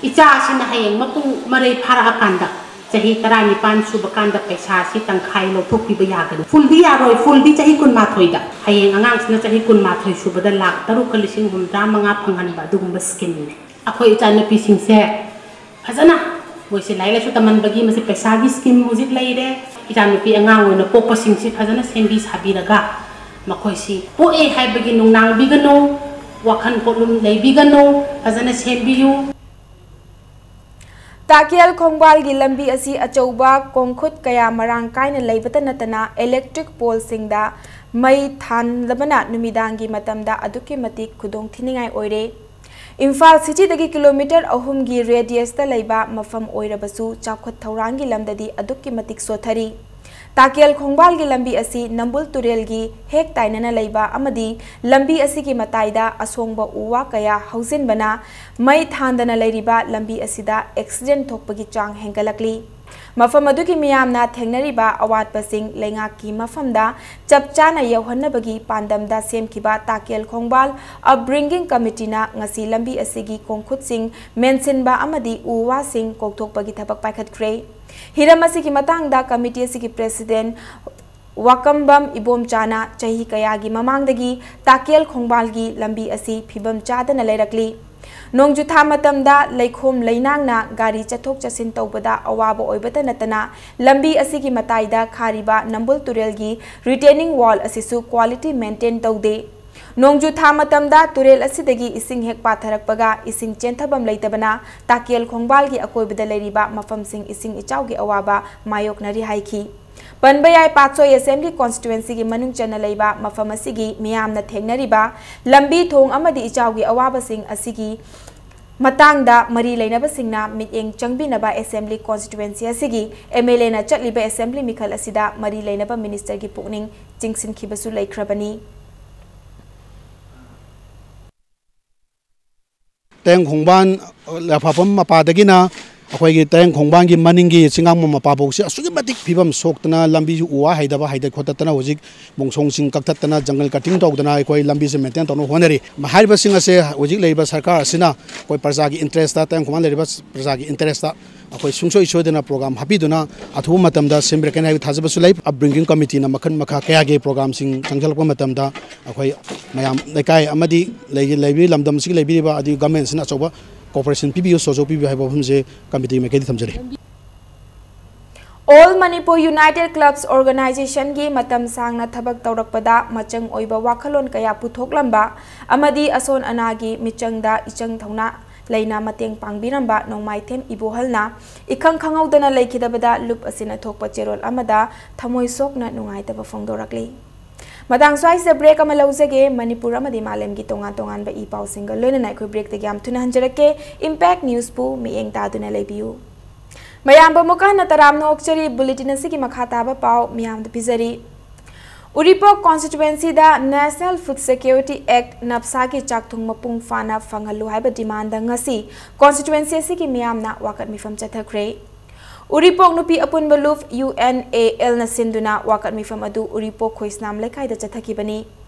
ꯏꯆꯥꯁꯤꯅ ꯍꯌꯦꯡ ꯃꯄꯨꯡ ꯃꯔꯩ ꯐꯥꯔꯛꯑꯀꯥꯟꯗ ꯆꯍꯤ ꯇꯔꯥꯅꯤꯄꯥꯟ ꯁꯨꯕ ꯀꯥꯟꯗ ꯄꯩꯁꯥꯁꯤ ꯇꯪꯈꯥꯏ ꯂꯧꯊꯣꯛꯄꯤꯕ ꯌꯥꯒꯅꯤ꯫ Fullꯗꯤ ꯌꯥꯔꯣꯏ, fullꯗꯤ ꯆꯍꯤ ꯀꯨꯟꯃꯥꯊꯣꯏꯗ꯫ ꯍꯌꯦꯡ ꯑꯉꯥꯡꯁꯤꯅ ꯆꯍꯤ ꯀꯨꯟꯃꯥꯊꯣꯏ ꯁꯨꯕꯗ ꯂꯥꯈ ꯇꯔꯨꯛꯀ ꯂꯤꯁꯤꯡ ꯍꯨꯝꯗ꯭ꯔꯥ ꯃꯉꯥ ꯐꯪꯍꯟꯕ ꯑꯗꯨꯒꯨꯝꯕ schemeꯅꯤ꯫ ꯑꯩꯈꯣꯏ ꯏꯆꯥꯅꯨꯄꯤꯁꯤꯡꯁꯦ ꯐꯖꯅ ꯃꯣꯏꯁꯦ ꯂꯥꯏꯔꯤꯛ ꯂꯥꯏꯁꯨ ꯇꯝꯍꯟꯕꯒꯤ ꯃꯁꯤ ꯄꯩꯁꯥꯒꯤ scheme ꯍꯧꯖꯤꯛ ꯂꯩꯔꯦ꯫ ꯏꯆꯥꯅꯨꯄꯤ ꯑꯉꯥꯡ ꯑꯣꯏꯅ ꯄꯣꯛꯄꯁꯤꯡꯁꯤ ꯐꯖꯅ ꯁꯦꯝꯕꯤ ꯁꯥꯕꯤꯔꯒ ꯃꯈꯣꯏꯁꯤ ꯄꯣꯛꯑꯦ ꯍꯥꯏꯕꯒꯤ ꯅꯨꯡꯅꯥꯡꯕꯤꯒꯅꯨ, ꯋꯥꯈꯜ ꯄꯣꯠꯂꯨꯝ ꯂꯩꯕꯤꯒꯅꯨ, ꯐꯖꯅ ꯁꯦꯝꯕꯤꯌꯨ꯫ ꯇꯥꯀꯦꯜ ꯈꯣꯡꯕꯥꯜꯒꯤ ꯂꯝꯕꯤ ꯑꯁꯤ ꯑꯆꯧꯕ ꯈꯣꯡꯈꯨꯠ ꯀꯌꯥ ꯃꯔꯥꯡ ꯀꯥꯏꯅ ꯂꯩꯕꯇ ꯅꯠꯇꯅ electric poleꯁꯤꯡꯗ ꯃꯩ ꯊꯥꯟꯗꯕꯅ ꯅꯨꯃꯤꯗꯥꯡꯒꯤ ꯃꯇꯝꯗ ꯑꯗꯨꯛꯀꯤ ꯃꯇꯤꯛ ꯈꯨꯗꯣꯡꯊꯤꯅꯤꯡꯉꯥꯏ ꯑꯣꯏꯔꯦ꯫ ꯏꯝꯐꯥꯜ cityꯗꯒꯤ kilometre ꯑꯍꯨꯝꯒꯤ radiusꯇ ꯂꯩꯕ ꯃꯐꯝ ꯑꯣꯏꯔꯕꯁꯨ ꯆꯥꯎꯈꯠ ꯊꯧꯔꯥꯡꯒꯤ ꯂꯝꯗꯗꯤ ꯑꯗꯨꯛꯀꯤ ꯃꯇꯤꯛ ꯁꯣꯊꯔꯤ꯫ ꯇꯥꯀꯦꯜ ꯈꯣꯡꯕꯥꯜꯒꯤ ꯂꯝꯕꯤ ꯑꯁꯤ ꯅꯝꯕꯨꯜ ꯇꯨꯔꯦꯜꯒꯤ ꯍꯦꯛ ꯇꯥꯏꯅꯅ ꯂꯩꯕ ꯑꯃꯗꯤ ꯂꯝꯕꯤ ꯑꯁꯤꯒꯤ ꯃꯇꯥꯏꯗ ꯑꯁꯣꯡꯕ ꯎ ꯋꯥ ꯀꯌꯥ ꯍꯧꯖꯤꯟꯕꯅ ꯃꯩ ꯊꯥꯟꯗꯅ ꯂꯩꯔꯤꯕ ꯂꯝꯕꯤ ꯑꯁꯤꯗ accident ꯊꯣꯛꯄꯒꯤ ꯆꯥꯡ ꯍꯦꯟꯒꯠꯂꯛꯂꯤ꯫ ꯃꯐꯝ ꯑꯗꯨꯒꯤ ꯃꯤꯌꯥꯝꯅ ꯊꯦꯡꯅꯔꯤꯕ ꯑꯋꯥꯠꯄꯁꯤꯡ ꯂꯩꯉꯥꯛꯀꯤ ꯃꯐꯝꯗ ꯆꯞ ꯆꯥꯅ ꯌꯧꯍꯟꯅꯕꯒꯤ ꯄꯥꯟꯗꯝꯗ ꯁꯦꯝꯈꯤꯕ ꯇꯥꯀꯦꯜ ꯈꯣꯡꯕꯥꯜ upbringing committeeꯅ ꯉꯁꯤ ꯂꯝꯕꯤ ꯑꯁꯤꯒꯤ ꯈꯣꯡꯈꯨꯠꯁꯤꯡ ꯃꯦꯟꯁꯤꯟꯕ ꯑꯃꯗꯤ ꯎ ꯋꯥꯁꯤꯡ ꯀꯣꯛꯊꯣꯛꯄꯒꯤ ꯊꯕꯛ ꯄꯥꯏꯈꯠꯈ꯭ꯔꯦ꯫ ꯍꯤꯔꯝ ꯑꯁꯤꯒꯤ ꯃꯇꯥꯡꯗ committee ꯑꯁꯤꯒꯤ president ꯋꯥꯀꯝꯕꯝ ꯏꯕꯣꯝꯆꯥꯅ ꯆꯍꯤ ꯀꯌꯥꯒꯤ ꯃꯃꯥꯡꯗꯒꯤ ꯇꯥꯀꯦꯜ ꯈꯣꯡꯕꯥꯜꯒꯤ ꯂꯝꯕꯤ ꯑꯁꯤ ꯐꯤꯕꯝ ꯆꯥꯗꯅ ꯂꯩꯔꯛꯂꯤ꯫ ꯅꯣꯡꯖꯨ ꯊꯥ ꯃꯇꯝꯗ ꯂꯩꯈꯣꯝ ꯂꯩꯅꯥꯡꯅ ꯒꯥꯔꯤ ꯆꯠꯊꯣꯛ ꯆꯠꯁꯤꯟ ꯇꯧꯕꯗ ꯑꯋꯥꯕ ꯑꯣꯏꯕꯇ ꯅꯠꯇꯅ ꯂꯝꯕꯤ ꯑꯁꯤꯒꯤ ꯃꯇꯥꯏꯗ ꯈꯥꯔꯤꯕ ꯅꯝꯕꯨꯜ ꯇꯨꯔꯦꯜꯒꯤ retaining wall ꯑꯁꯤꯁꯨ quality maintain ꯇꯧꯗꯦ꯫ ꯅꯣꯡꯖꯨ ꯊꯥ ꯃꯇꯝꯗ ꯇꯨꯔꯦꯜ ꯑꯁꯤꯗꯒꯤ ꯏꯁꯤꯡ ꯍꯦꯛ ꯄꯥꯊꯔꯛꯄꯒ ꯏꯁꯤꯡ ꯆꯦꯟꯊꯐꯝ ꯂꯩꯇꯕꯅ ꯇꯥꯀꯦꯜ ꯈꯣꯡꯕꯥꯜꯒꯤ ꯑꯀꯣꯏꯕꯗ ꯂꯩꯔꯤꯕ ꯃꯐꯝꯁꯤꯡ ꯏꯁꯤꯡ ꯏꯆꯥꯎꯒꯤ ꯑꯋꯥꯕ ꯃꯥꯌꯣꯛꯅꯔꯤ ꯍꯥꯏꯈꯤ꯫ ꯄꯟꯕ ꯌꯥꯏ, ꯄꯥꯠꯁꯣꯏ assembly constituencyꯒꯤ ꯃꯅꯨꯡ ꯆꯟꯅ ꯂꯩꯕ ꯃꯐꯝ ꯑꯁꯤꯒꯤ ꯃꯤꯌꯥꯝꯅ ꯊꯦꯡꯅꯔꯤꯕ ꯂꯝꯕꯤ ꯊꯣꯡ ꯑꯃꯗꯤ ꯏꯆꯥꯎꯒꯤ ꯑꯋꯥꯕꯁꯤꯡ ꯑꯁꯤꯒꯤ ꯃꯇꯥꯡꯗ ꯃꯔꯤ ꯂꯩꯅꯕꯁꯤꯡꯅ ꯃꯤꯠꯌꯦꯡ ꯆꯪꯕꯤꯅꯕ assembly constituency ꯑꯁꯤꯒꯤ MLAꯅ ꯆꯠꯂꯤꯕ assembly ꯃꯤꯈꯜ ꯑꯁꯤꯗ ꯃꯔꯤ ꯂꯩꯅꯕ ministerꯒꯤ ꯄꯨꯛꯅꯤꯡ ꯆꯤꯡꯁꯤꯟꯈꯤꯕꯁꯨ ꯂꯩꯈ꯭ꯔꯕꯅꯤ꯫ ꯇꯌꯦꯡ ꯈꯣꯡꯕꯥꯟ ꯂꯥꯏꯐꯥꯐꯝ ꯃꯄꯥꯗꯒꯤꯅ ꯑꯩꯈꯣꯏꯒꯤ ꯇꯌꯦꯡ ꯈꯣꯡꯕꯥꯟꯒꯤ ꯃꯅꯤꯡꯒꯤ ꯆꯤꯡꯉꯥꯡꯕꯝ ꯃꯄꯥꯐꯥꯎꯁꯤ ꯑꯁꯨꯛꯀꯤ ꯃꯇꯤꯛ ꯐꯤꯕꯝ ꯁꯣꯛꯇꯅ, ꯂꯝꯕꯤꯁꯨ ꯎ ꯋꯥ ꯍꯩꯗꯕ, ꯍꯩꯗ ꯈꯣꯠꯇꯠꯇꯅ, ꯍꯧꯖꯤꯛ ꯃꯣꯡꯁꯣꯡꯁꯤꯡ ꯀꯛꯊꯠꯇꯅ, jungle cutting ꯇꯧꯗꯅ ꯑꯩꯈꯣꯏ ꯂꯝꯕꯤꯁꯦ maintain ꯇꯧꯅꯕ ꯍꯣꯠꯅꯔꯤ꯫ ꯍꯥꯏꯔꯤꯕꯁꯤꯡ ꯑꯁꯦ ꯍꯧꯖꯤꯛ ꯂꯩꯔꯤꯕ ꯁꯔꯀꯥꯔ ꯑꯁꯤꯅ ꯑꯩꯈꯣꯏ ꯄ꯭ꯔꯖꯥꯒꯤ interestꯇ, ꯇꯌꯦꯡ ꯈꯣꯡꯕꯥꯟ ꯂꯩꯔꯤꯕ ꯄ꯭ꯔꯖꯥꯒꯤ interestꯇ ꯑꯩꯈꯣꯏ ꯁꯨꯡꯁꯣꯏ ꯁꯣꯏꯗꯅ program ꯍꯥꯞꯄꯤꯗꯨꯅ ꯑꯊꯨꯕ ꯃꯇꯝꯗ ꯁꯦꯝꯕꯤꯔꯛꯀꯅꯤ ꯍꯥꯏꯕꯒꯤ ꯊꯥꯖꯕꯁꯨ ꯂꯩ꯫ Upbringing committeeꯅ ꯃꯈꯜ ꯃꯈꯥ ꯀꯌꯥꯒꯤ programꯁꯤꯡ ꯆꯪꯁꯤꯜꯂꯛꯄ ꯃꯇꯝꯗ ꯑꯩꯈꯣꯏ ꯃꯌꯥꯝ ꯂꯩꯀꯥꯏ ꯑꯃꯗꯤ ꯂꯩ-, ꯂꯩꯕꯤꯔꯤꯕ ꯂꯝꯗꯝꯁꯤꯒꯤ ꯂꯩꯕꯤꯔꯤꯕ ꯑꯗꯒꯤ governmentꯁꯤꯅ ꯑꯆꯧꯕ cooperation ꯄꯤꯕꯤꯌꯨ, ꯁꯍꯖꯣꯒ ꯄꯤꯕꯤꯌꯨ ꯍꯥꯏꯕ ꯋꯥꯐꯝꯁꯦ committee ꯃꯥꯏꯀꯩꯗꯒꯤ ꯊꯝꯖꯔꯤ꯫ All Manipur United Clubs Organizationꯒꯤ ꯃꯇꯝ ꯁꯥꯡꯅ ꯊꯕꯛ ꯇꯧꯔꯛꯄꯗ ꯃꯆꯪ ꯑꯣꯏꯕ ꯋꯥꯈꯜꯂꯣꯟ ꯀꯌꯥ ꯄꯨꯊꯣꯛꯂꯝꯕ ꯑꯃꯗꯤ ꯑꯁꯣꯟ ꯑꯅꯥꯒꯤ ꯃꯤꯆꯪꯗ ꯏꯆꯪ ꯊꯧꯅꯥ ꯂꯩꯅ ꯃꯇꯦꯡ ꯄꯥꯡꯕꯤꯔꯝꯕ ꯅꯣꯡꯃꯥꯏꯊꯦꯝ ꯏꯕꯣꯍꯜꯅ ꯏꯈꯪ ꯈꯪꯍꯧꯗꯅ ꯂꯩꯈꯤꯗꯕꯗ ꯂꯨꯞ ꯑꯁꯤꯅ ꯊꯣꯛꯄ ꯆꯦꯔꯣꯜ ꯑꯃꯗ ꯊꯃꯣꯏ ꯁꯣꯛꯅ ꯅꯨꯡꯉꯥꯏꯇꯕ ꯐꯣꯡꯗꯣꯔꯛꯂꯤ꯫ ꯃꯇꯥꯡ ꯁ꯭ꯋꯥꯏꯁꯤꯗ ꯕ꯭ꯔꯦꯛ ꯑꯃ ꯂꯧꯖꯒꯦ꯫ ꯃꯅꯤꯄꯨꯔ ꯑꯃꯗꯤ ꯃꯥꯂꯦꯝꯒꯤ ꯇꯣꯉꯥꯟ ꯇꯣꯉꯥꯟꯕ ꯏ ꯄꯥꯎꯁꯤꯡꯒ ꯂꯣꯏꯅꯅ ꯑꯩꯈꯣꯏ ꯕ꯭ꯔꯦꯛꯇꯒꯤ ꯌꯥꯝ ꯊꯨꯅ ꯍꯟꯖꯔꯛꯀꯦ꯫ ꯏꯝꯄꯦꯛ ꯅ꯭ꯌꯨꯁꯄꯨ ꯃꯤꯠꯌꯦꯡ ꯇꯥꯗꯨꯅ ꯂꯩꯕꯤꯌꯨ꯫ ꯃꯌꯥꯝꯕꯨ ꯑꯃꯨꯛꯀ ꯍꯟꯅ ꯇꯔꯥꯝꯅ ꯑꯣꯛꯆꯔꯤ꯫ ꯕꯨꯂꯦꯇꯤꯟ ꯑꯁꯤꯒꯤ ꯃꯈꯥ ꯇꯥꯕ ꯄꯥꯎ ꯃꯤꯌꯥꯝꯗ ꯄꯤꯖꯔꯤ꯫ ꯎꯔꯤꯄꯣꯛ ꯀꯣꯟꯁꯇꯤꯇ꯭ꯋꯦꯟꯁꯤꯗ National Food Security Act, ꯅꯞꯁꯥꯒꯤ ꯆꯥꯛꯊꯨꯡ ꯃꯄꯨꯡ ꯐꯥꯅ ꯐꯪꯍꯜꯂꯨ ꯍꯥꯏꯕ ꯗꯤꯃꯥꯟꯗ ꯉꯁꯤ ꯀꯣꯟꯁꯇꯤꯇ꯭ꯋꯦꯟꯁꯤ ꯑꯁꯤꯒꯤ ꯃꯤꯌꯥꯝꯅ ꯋꯥꯀꯠ ꯃꯤꯐꯝ ꯆꯠꯊꯈ꯭ꯔꯦ꯫ ꯎꯔꯤꯄꯣꯛ ꯅꯨꯄꯤ ꯑꯄꯨꯟꯕ ꯂꯨꯞ, UNALꯅ ꯁꯤꯟꯗꯨꯅ ꯋꯥꯀꯠ ꯃꯤꯐꯝ ꯑꯗꯨ ꯎꯔꯤꯄꯣꯛ ꯈꯣꯏꯁꯅꯥꯝ ꯂꯩꯀꯥꯏꯗ ꯆꯠꯊꯈꯤꯕꯅꯤ꯫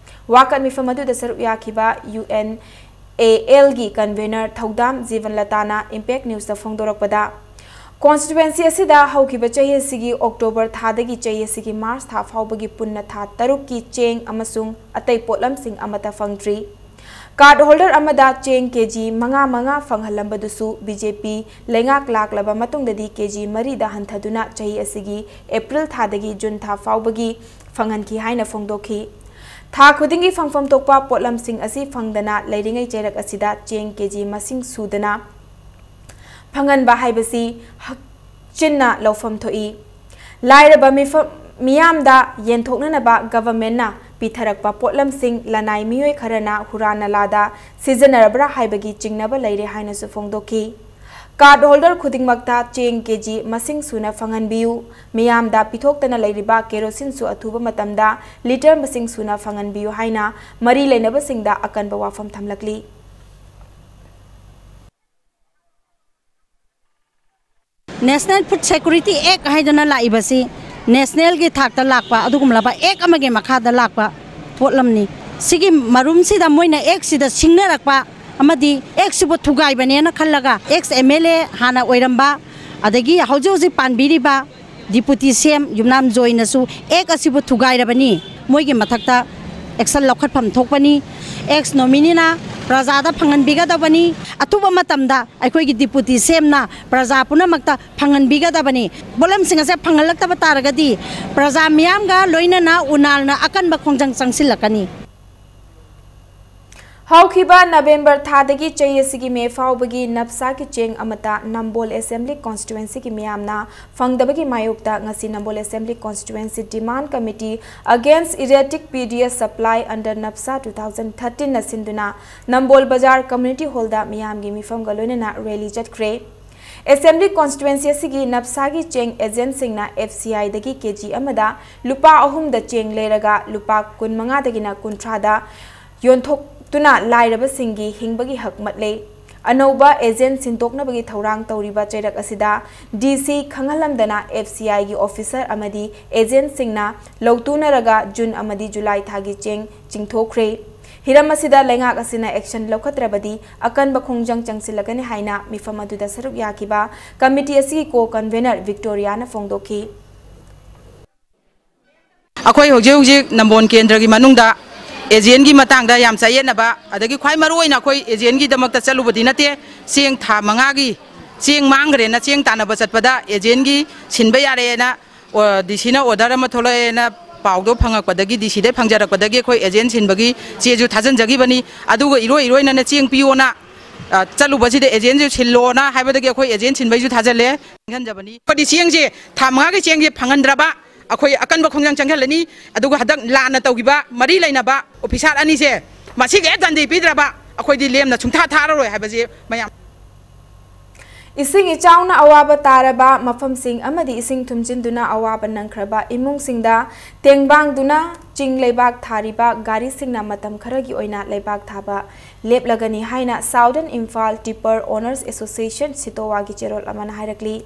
ꯋꯥꯀꯠ ꯃꯤꯐꯝ ꯑꯗꯨꯗ ꯁꯔꯨꯛ ꯌꯥꯈꯤꯕ UNALꯒꯤ convener ꯊꯧꯗꯥꯝ ꯖꯤꯕꯟꯂꯇꯥꯅ ꯏꯝꯄꯦꯛ ꯅ꯭ꯌꯨꯁꯇ ꯐꯣꯡꯗꯣꯔꯛꯄꯗ, ꯀꯣꯟꯁꯇꯤꯇ꯭ꯋꯦꯟꯁꯤ ꯑꯁꯤꯗ ꯍꯧꯈꯤꯕ ꯆꯍꯤ ꯑꯁꯤꯒꯤ ꯑꯣꯛꯇꯣꯕꯔ ꯊꯥꯗꯒꯤ ꯆꯍꯤ ꯑꯁꯤꯒꯤ ꯃꯥꯔꯆ ꯊꯥ ꯐꯥꯎꯕꯒꯤ ꯄꯨꯟꯅ ꯊꯥ ꯇꯔꯨꯛꯀꯤ ꯆꯦꯡ ꯑꯃꯁꯨꯡ ꯑꯇꯩ ꯄꯣꯠꯂꯝꯁꯤꯡ ꯑꯃꯠꯇ ꯐꯪꯗ꯭ꯔꯤ꯫ ꯀꯥꯔꯗ ꯍꯣꯜꯗꯔ ꯑꯃꯗ ꯆꯦꯡ ꯀꯦꯖꯤ ꯃꯉꯥ ꯃꯉꯥ ꯐꯪꯍꯜꯂꯝꯕꯗꯨꯁꯨ BJP ꯂꯩꯉꯥꯛ ꯂꯥꯛꯂꯕ ꯃꯇꯨꯡꯗꯗꯤ ꯀꯦꯖꯤ ꯃꯔꯤꯗ ꯍꯟꯊꯗꯨꯅ ꯆꯍꯤ ꯑꯁꯤꯒꯤ ꯑꯦꯄ꯭ꯔꯤꯜ ꯊꯥꯗꯒꯤ ꯖꯨꯟ ꯊꯥ ꯐꯥꯎꯕꯒꯤ ꯐꯪꯍꯟꯈꯤ ꯍꯥꯏꯅ ꯐꯣꯡꯗꯣꯛꯈꯤ꯫ ꯊꯥ ꯈꯨꯗꯤꯡꯒꯤ ꯐꯪꯐꯝ ꯊꯣꯛꯄ ꯄꯣꯠꯂꯝꯁꯤꯡ ꯑꯁꯤ ꯐꯪꯗꯅ ꯂꯩꯔꯤꯉꯩ ꯆꯩꯔꯛ ꯑꯁꯤꯗ ꯆꯦꯡ ꯀꯦꯖꯤ ꯃꯁꯤꯡ ꯁꯨꯗꯅ ꯐꯪꯍꯟꯕ ꯍꯥꯏꯕꯁꯤ ꯍꯛꯆꯤꯟꯅ ꯂꯧꯐꯝ ꯊꯣꯛꯏ꯫ ꯂꯥꯏꯔꯕ ꯃꯤꯐꯝ, ꯃꯤꯌꯥꯝꯗ ꯌꯦꯟꯊꯣꯛꯅꯅꯕ ꯒꯚꯔꯟꯃꯦꯟꯠꯅ ꯄꯤꯊꯔꯛꯄ ꯄꯣꯠꯂꯝꯁꯤꯡ ꯂꯅꯥꯏ ꯃꯤꯑꯣꯏ ꯈꯔꯅ ꯍꯨꯔꯥꯟ ꯅꯂꯥꯗ ꯁꯤꯖꯤꯟꯅꯔꯕ꯭ꯔꯥ ꯍꯥꯏꯕꯒꯤ ꯆꯤꯡꯅꯕ ꯂꯩꯔꯦ ꯍꯥꯏꯅꯁꯨ ꯐꯣꯡꯗꯣꯛꯈꯤ꯫ ꯀꯥꯔꯗ ꯍꯣꯜꯗꯔ ꯈꯨꯗꯤꯡꯃꯛꯇ ꯆꯦꯡ ꯀꯦꯖꯤ ꯃꯁꯤꯡ ꯁꯨꯅ ꯐꯪꯍꯟꯕꯤꯌꯨ꯫ ꯃꯤꯌꯥꯝꯗ ꯄꯤꯊꯣꯛꯇꯅ ꯂꯩꯔꯤꯕ ꯀꯦꯔꯣꯁꯤꯟꯁꯨ ꯑꯊꯨꯕ ꯃꯇꯝꯗ ꯂꯤꯇꯔ ꯃꯁꯤꯡ ꯁꯨꯅ ꯐꯪꯍꯟꯕꯤꯌꯨ ꯍꯥꯏꯅ ꯃꯔꯤ ꯂꯩꯅꯕꯁꯤꯡꯗ ꯑꯀꯟꯕ ꯋꯥꯐꯝ ꯊꯝꯂꯛꯂꯤ꯫ National Food Security Act ꯍꯥꯏꯗꯅ ꯂꯥꯛꯏꯕꯁꯤ ꯅꯦꯁꯅꯦꯜꯒꯤ ꯊꯥꯛꯇ ꯂꯥꯛꯄ ꯑꯗꯨꯒꯨꯝꯂꯕ ꯑꯦꯛ ꯑꯃꯒꯤ ꯃꯈꯥꯗ ꯂꯥꯛꯄ ꯄꯣꯠꯂꯝꯅꯤ꯫ ꯁꯤꯒꯤ ꯃꯔꯨꯝꯁꯤꯗ ꯃꯣꯏꯅ ꯑꯦꯛꯁꯤꯗ ꯁꯤꯡꯅꯔꯛꯄ ꯑꯃꯗꯤ ꯑꯦꯛꯁꯤꯕꯨ ꯊꯨꯒꯥꯏꯕꯅꯦꯅ ꯈꯜꯂꯒ ꯑꯦꯛꯁ MLA ꯍꯥꯟꯅ ꯑꯣꯏꯔꯝꯕ ꯑꯗꯒꯤ ꯍꯧꯖꯤꯛ ꯍꯧꯖꯤꯛ ꯄꯥꯟꯕꯤꯔꯤꯕ Deputy CM ꯌꯨꯝꯅꯥꯝ ꯖꯣꯏꯅꯁꯨ ꯑꯦꯛ ꯑꯁꯤꯕꯨ ꯊꯨꯒꯥꯏꯔꯕꯅꯤ, ꯃꯣꯏꯒꯤ ꯃꯊꯛꯇ ꯑꯦꯛꯁꯟ ꯂꯧꯈꯠꯐꯝ ꯊꯣꯛꯄꯅꯤ꯫ ꯑꯦꯛꯁ ꯅꯣꯃꯤꯅꯤꯅ ꯄ꯭ꯔꯖꯥꯗ ꯐꯪꯍꯟꯕꯤꯒꯗꯕꯅꯤ꯫ ꯑꯊꯨꯕ ꯃꯇꯝꯗ ꯑꯩꯈꯣꯏꯒꯤ ꯗꯤꯄꯨꯇꯤ ꯁꯦꯝꯅ ꯄ꯭ꯔꯖꯥ ꯄꯨꯝꯅꯃꯛꯇ ꯐꯪꯍꯟꯕꯤꯒꯗꯕꯅꯤ꯫ ꯄꯣꯠꯂꯝꯁꯤꯡ ꯑꯁꯦ ꯐꯪꯍꯜꯂꯛꯇꯕ ꯇꯥꯔꯒꯗꯤ ꯄ꯭ꯔꯖꯥ ꯃꯤꯌꯥꯝꯒ ꯂꯣꯏꯅꯅ ꯎꯅꯥꯜꯅ ꯑꯀꯟꯕ ꯈꯣꯡꯖꯪ ꯆꯪꯁꯤꯜꯂꯛꯀꯅꯤ꯫ ꯍꯧꯈꯤꯕ ꯅꯕꯦꯝꯕꯔ ꯊꯥꯗꯒꯤ ꯆꯍꯤ ꯑꯁꯤꯒꯤ ꯃꯦ ꯐꯥꯎꯕꯒꯤ ꯅꯞꯁꯥꯒꯤ ꯆꯦꯡ ꯑꯃꯠꯇ ꯅꯝꯕꯣꯜ ꯑꯦꯁꯦꯝꯕ꯭ꯂꯤ ꯀꯣꯟꯁꯇꯤꯇ꯭ꯋꯦꯟꯁꯤꯒꯤ ꯃꯤꯌꯥꯝꯅ ꯐꯪꯗꯕꯒꯤ ꯃꯥꯌꯣꯛꯇ ꯉꯁꯤ Nambol assembly constituency demand committee against erratic P D S supply under ꯅꯞꯁꯥ ꯇꯨ ꯊꯥꯎꯖꯟ ꯊꯥꯔꯇꯤꯟꯅ ꯁꯤꯟꯗꯨꯅ ꯅꯝꯕꯣꯜ ꯕꯖꯥꯔ ꯀꯝꯃ꯭ꯌꯨꯅꯤꯇꯤ ꯍꯣꯜꯗ ꯃꯤꯌꯥꯝꯒꯤ ꯃꯤꯐꯝꯒ ꯂꯣꯏꯅꯅ ꯔꯦꯂꯤ ꯆꯠꯈ꯭ꯔꯦ꯫ ꯑꯦꯁꯦꯝꯕ꯭ꯂꯤ ꯀꯣꯟꯁꯇꯤꯇ꯭ꯋꯦꯟꯁꯤ ꯑꯁꯤꯒꯤ ꯅꯞꯁꯥꯒꯤ ꯆꯦꯡ ꯑꯦꯖꯦꯟꯁꯤꯡꯅ ꯑꯦꯐ ꯁꯤ ꯑꯥꯏꯗꯒꯤ ꯀꯦ ꯖꯤ ꯑꯃꯗ ꯂꯨꯄꯥ ꯑꯍꯨꯝꯗ ꯆꯦꯡ ꯂꯩꯔꯒ ꯂꯨꯄꯥ ꯀꯨꯟꯃꯉꯥꯗꯒꯤꯅ ꯀꯨꯟꯊ꯭ꯔꯥꯗ ꯌꯣꯟꯊꯣꯛꯇꯨꯅ ꯂꯥꯏꯔꯕꯁꯤꯡꯒꯤ ꯍꯤꯡꯕꯒꯤ ꯍꯛ ꯃꯠꯂꯦ꯫ ꯑꯅꯧꯕ ꯑꯦꯖꯦꯟ ꯁꯤꯟꯗꯣꯛꯅꯕꯒꯤ ꯊꯧꯔꯥꯡ ꯇꯧꯔꯤꯕ ꯆꯩꯔꯛ ꯑꯁꯤꯗ ꯗꯤ ꯁꯤ ꯈꯪꯍꯜꯂꯝꯗꯅ ꯑꯦꯐ ꯁꯤ ꯑꯥꯏꯒꯤ ꯑꯣꯐꯤꯁꯔ ꯑꯃꯗꯤ ꯑꯦꯖꯦꯟꯁꯤꯡꯅ ꯂꯧꯇꯨꯅꯔꯒ ꯖꯨꯟ ꯑꯃꯗꯤ ꯖꯨꯂꯥꯏ ꯊꯥꯒꯤ ꯆꯦꯡ ꯆꯤꯡꯊꯣꯛꯈ꯭ꯔꯦ꯫ ꯍꯤꯔꯝ ꯑꯁꯤꯗ ꯂꯩꯉꯥꯛ ꯑꯁꯤꯅ ꯑꯦꯛꯁꯟ ꯂꯧꯈꯠꯇ꯭ꯔꯕꯗꯤ ꯑꯀꯟꯕ ꯈꯣꯡꯖꯪ ꯆꯪꯁꯤꯜꯂꯛꯀꯅꯤ ꯍꯥꯏꯅ ꯃꯤꯐꯝ ꯑꯗꯨꯗ ꯁꯔꯨꯛ ꯌꯥꯈꯤꯕ ꯀꯃꯤꯇꯤ ꯑꯁꯤꯒꯤ ꯀꯣ ꯀꯟꯚꯦꯅꯔ ꯚꯤꯛꯇꯣꯔꯤꯌꯥꯅ ꯐꯣꯡꯗꯣꯛꯈꯤ꯫ ꯑꯩꯈꯣꯏ ꯍꯧꯖꯤꯛ ꯍꯧꯖꯤꯛ ꯅꯝꯕꯣꯜ ꯀꯦꯟꯗ꯭ꯔꯒꯤ ꯃꯅꯨꯡꯗ ꯑꯦꯖꯦꯟꯒꯤ ꯃꯇꯥꯡꯗ ꯌꯥꯝ ꯆꯌꯦꯠꯅꯕ, ꯑꯗꯒꯤ ꯈ꯭ꯋꯥꯏ ꯃꯔꯨ ꯑꯣꯏꯅ ꯑꯩꯈꯣꯏ ꯑꯦꯖꯦꯟꯒꯤꯗꯃꯛꯇ ꯆꯠꯂꯨꯕꯗꯤ ꯅꯠꯇꯦ, ꯆꯦꯡ ꯊꯥ ꯃꯉꯥꯒꯤ ꯆꯦꯡ ꯃꯥꯡꯈ꯭ꯔꯦꯅ ꯆꯦꯡ ꯇꯥꯟꯅꯕ ꯆꯠꯄꯗ ꯑꯦꯖꯦꯟꯒꯤ ꯁꯤꯟꯕ ꯌꯥꯔꯦꯅ, ꯑꯣ, ꯗꯤ ꯁꯤꯅ ꯑꯣꯔꯗꯔ ꯑꯃ ꯊꯣꯛꯂꯛꯑꯦꯅ ꯄꯥꯎꯗꯣ ꯐꯪꯉꯛꯄꯗꯒꯤ, ꯗꯤ ꯁꯤꯗꯩ ꯐꯪꯖꯔꯛꯄꯗꯒꯤ ꯑꯩꯈꯣꯏ ꯑꯦꯖꯦꯟ ꯁꯤꯟꯕꯒꯤ ꯆꯦꯁꯨ ꯊꯥꯖꯤꯟꯖꯈꯤꯕꯅꯤ꯫ ꯑꯗꯨꯒ ꯏꯔꯣꯏ ꯏꯔꯣꯏꯅꯅ ꯆꯦꯡ ꯄꯤꯌꯣꯅ, ꯑ, ꯆꯠꯂꯨꯕꯁꯤꯗ ꯑꯦꯖꯦꯟꯁꯨ ꯁꯤꯜꯂꯣꯅ ꯍꯥꯏꯕꯗꯒꯤ ꯑꯩꯈꯣꯏ ꯑꯦꯖꯦꯟ ꯁꯤꯟꯕꯩꯁꯨ ꯊꯥꯖꯤꯜꯂꯦ, ꯈꯪꯍꯟꯖꯕꯅꯤ꯫ ꯑꯩꯈꯣꯏꯗꯤ ꯆꯦꯡꯁꯦ ꯊꯥ ꯃꯉꯥꯒꯤ ꯆꯦꯡꯁꯦ ꯐꯪꯍꯟꯗ꯭ꯔꯕ ꯑꯩꯈꯣꯏ ꯑꯀꯟꯕ ꯈꯣꯡꯖꯪ ꯆꯪꯁꯤꯜꯂꯅꯤ꯫ ꯑꯗꯨꯒ ꯍꯟꯗꯛ ꯂꯥꯟꯅ ꯇꯧꯈꯤꯕ ꯃꯔꯤ ꯂꯩꯅꯕ ꯑꯣꯐꯤꯁꯥꯔ ꯑꯅꯤꯁꯦ ꯃꯁꯤꯒꯤ ꯍꯦꯛ ꯗꯟꯗꯤ ꯄꯤꯗ꯭ꯔꯕ ꯑꯩꯈꯣꯏꯗꯤ ꯂꯦꯝꯅ ꯁꯨꯡꯊꯥ ꯊꯥꯔꯔꯣꯏ ꯍꯥꯏꯕꯁꯦ ꯃꯌꯥꯝ꯫ ꯏꯁꯤꯡ ꯏꯆꯥꯎꯅ ꯑꯋꯥꯕ ꯇꯥꯔꯕ ꯃꯐꯝꯁꯤꯡ ꯑꯃꯗꯤ ꯏꯁꯤꯡ ꯊꯨꯝꯖꯤꯟꯗꯨꯅ ꯑꯋꯥꯕ ꯅꯪꯈ꯭ꯔꯕ ꯏꯃꯨꯡꯁꯤꯡꯗ ꯇꯦꯡꯕꯥꯡꯗꯨꯅ ꯆꯤꯡ ꯂꯩꯕꯥꯛ ꯊꯥꯔꯤꯕ ꯒꯥꯔꯤꯁꯤꯡꯅ ꯃꯇꯝ ꯈꯔꯒꯤ ꯑꯣꯏꯅ ꯂꯩꯕꯥꯛ ꯊꯥꯕ ꯂꯦꯞꯂꯒꯅꯤ ꯍꯥꯏꯅ Southern Imphal Tipper Owners Association, ꯁꯤꯇꯣꯋꯥꯒꯤ ꯆꯦꯔꯣꯜ ꯑꯃꯅ ꯍꯥꯏꯔꯛꯂꯤ꯫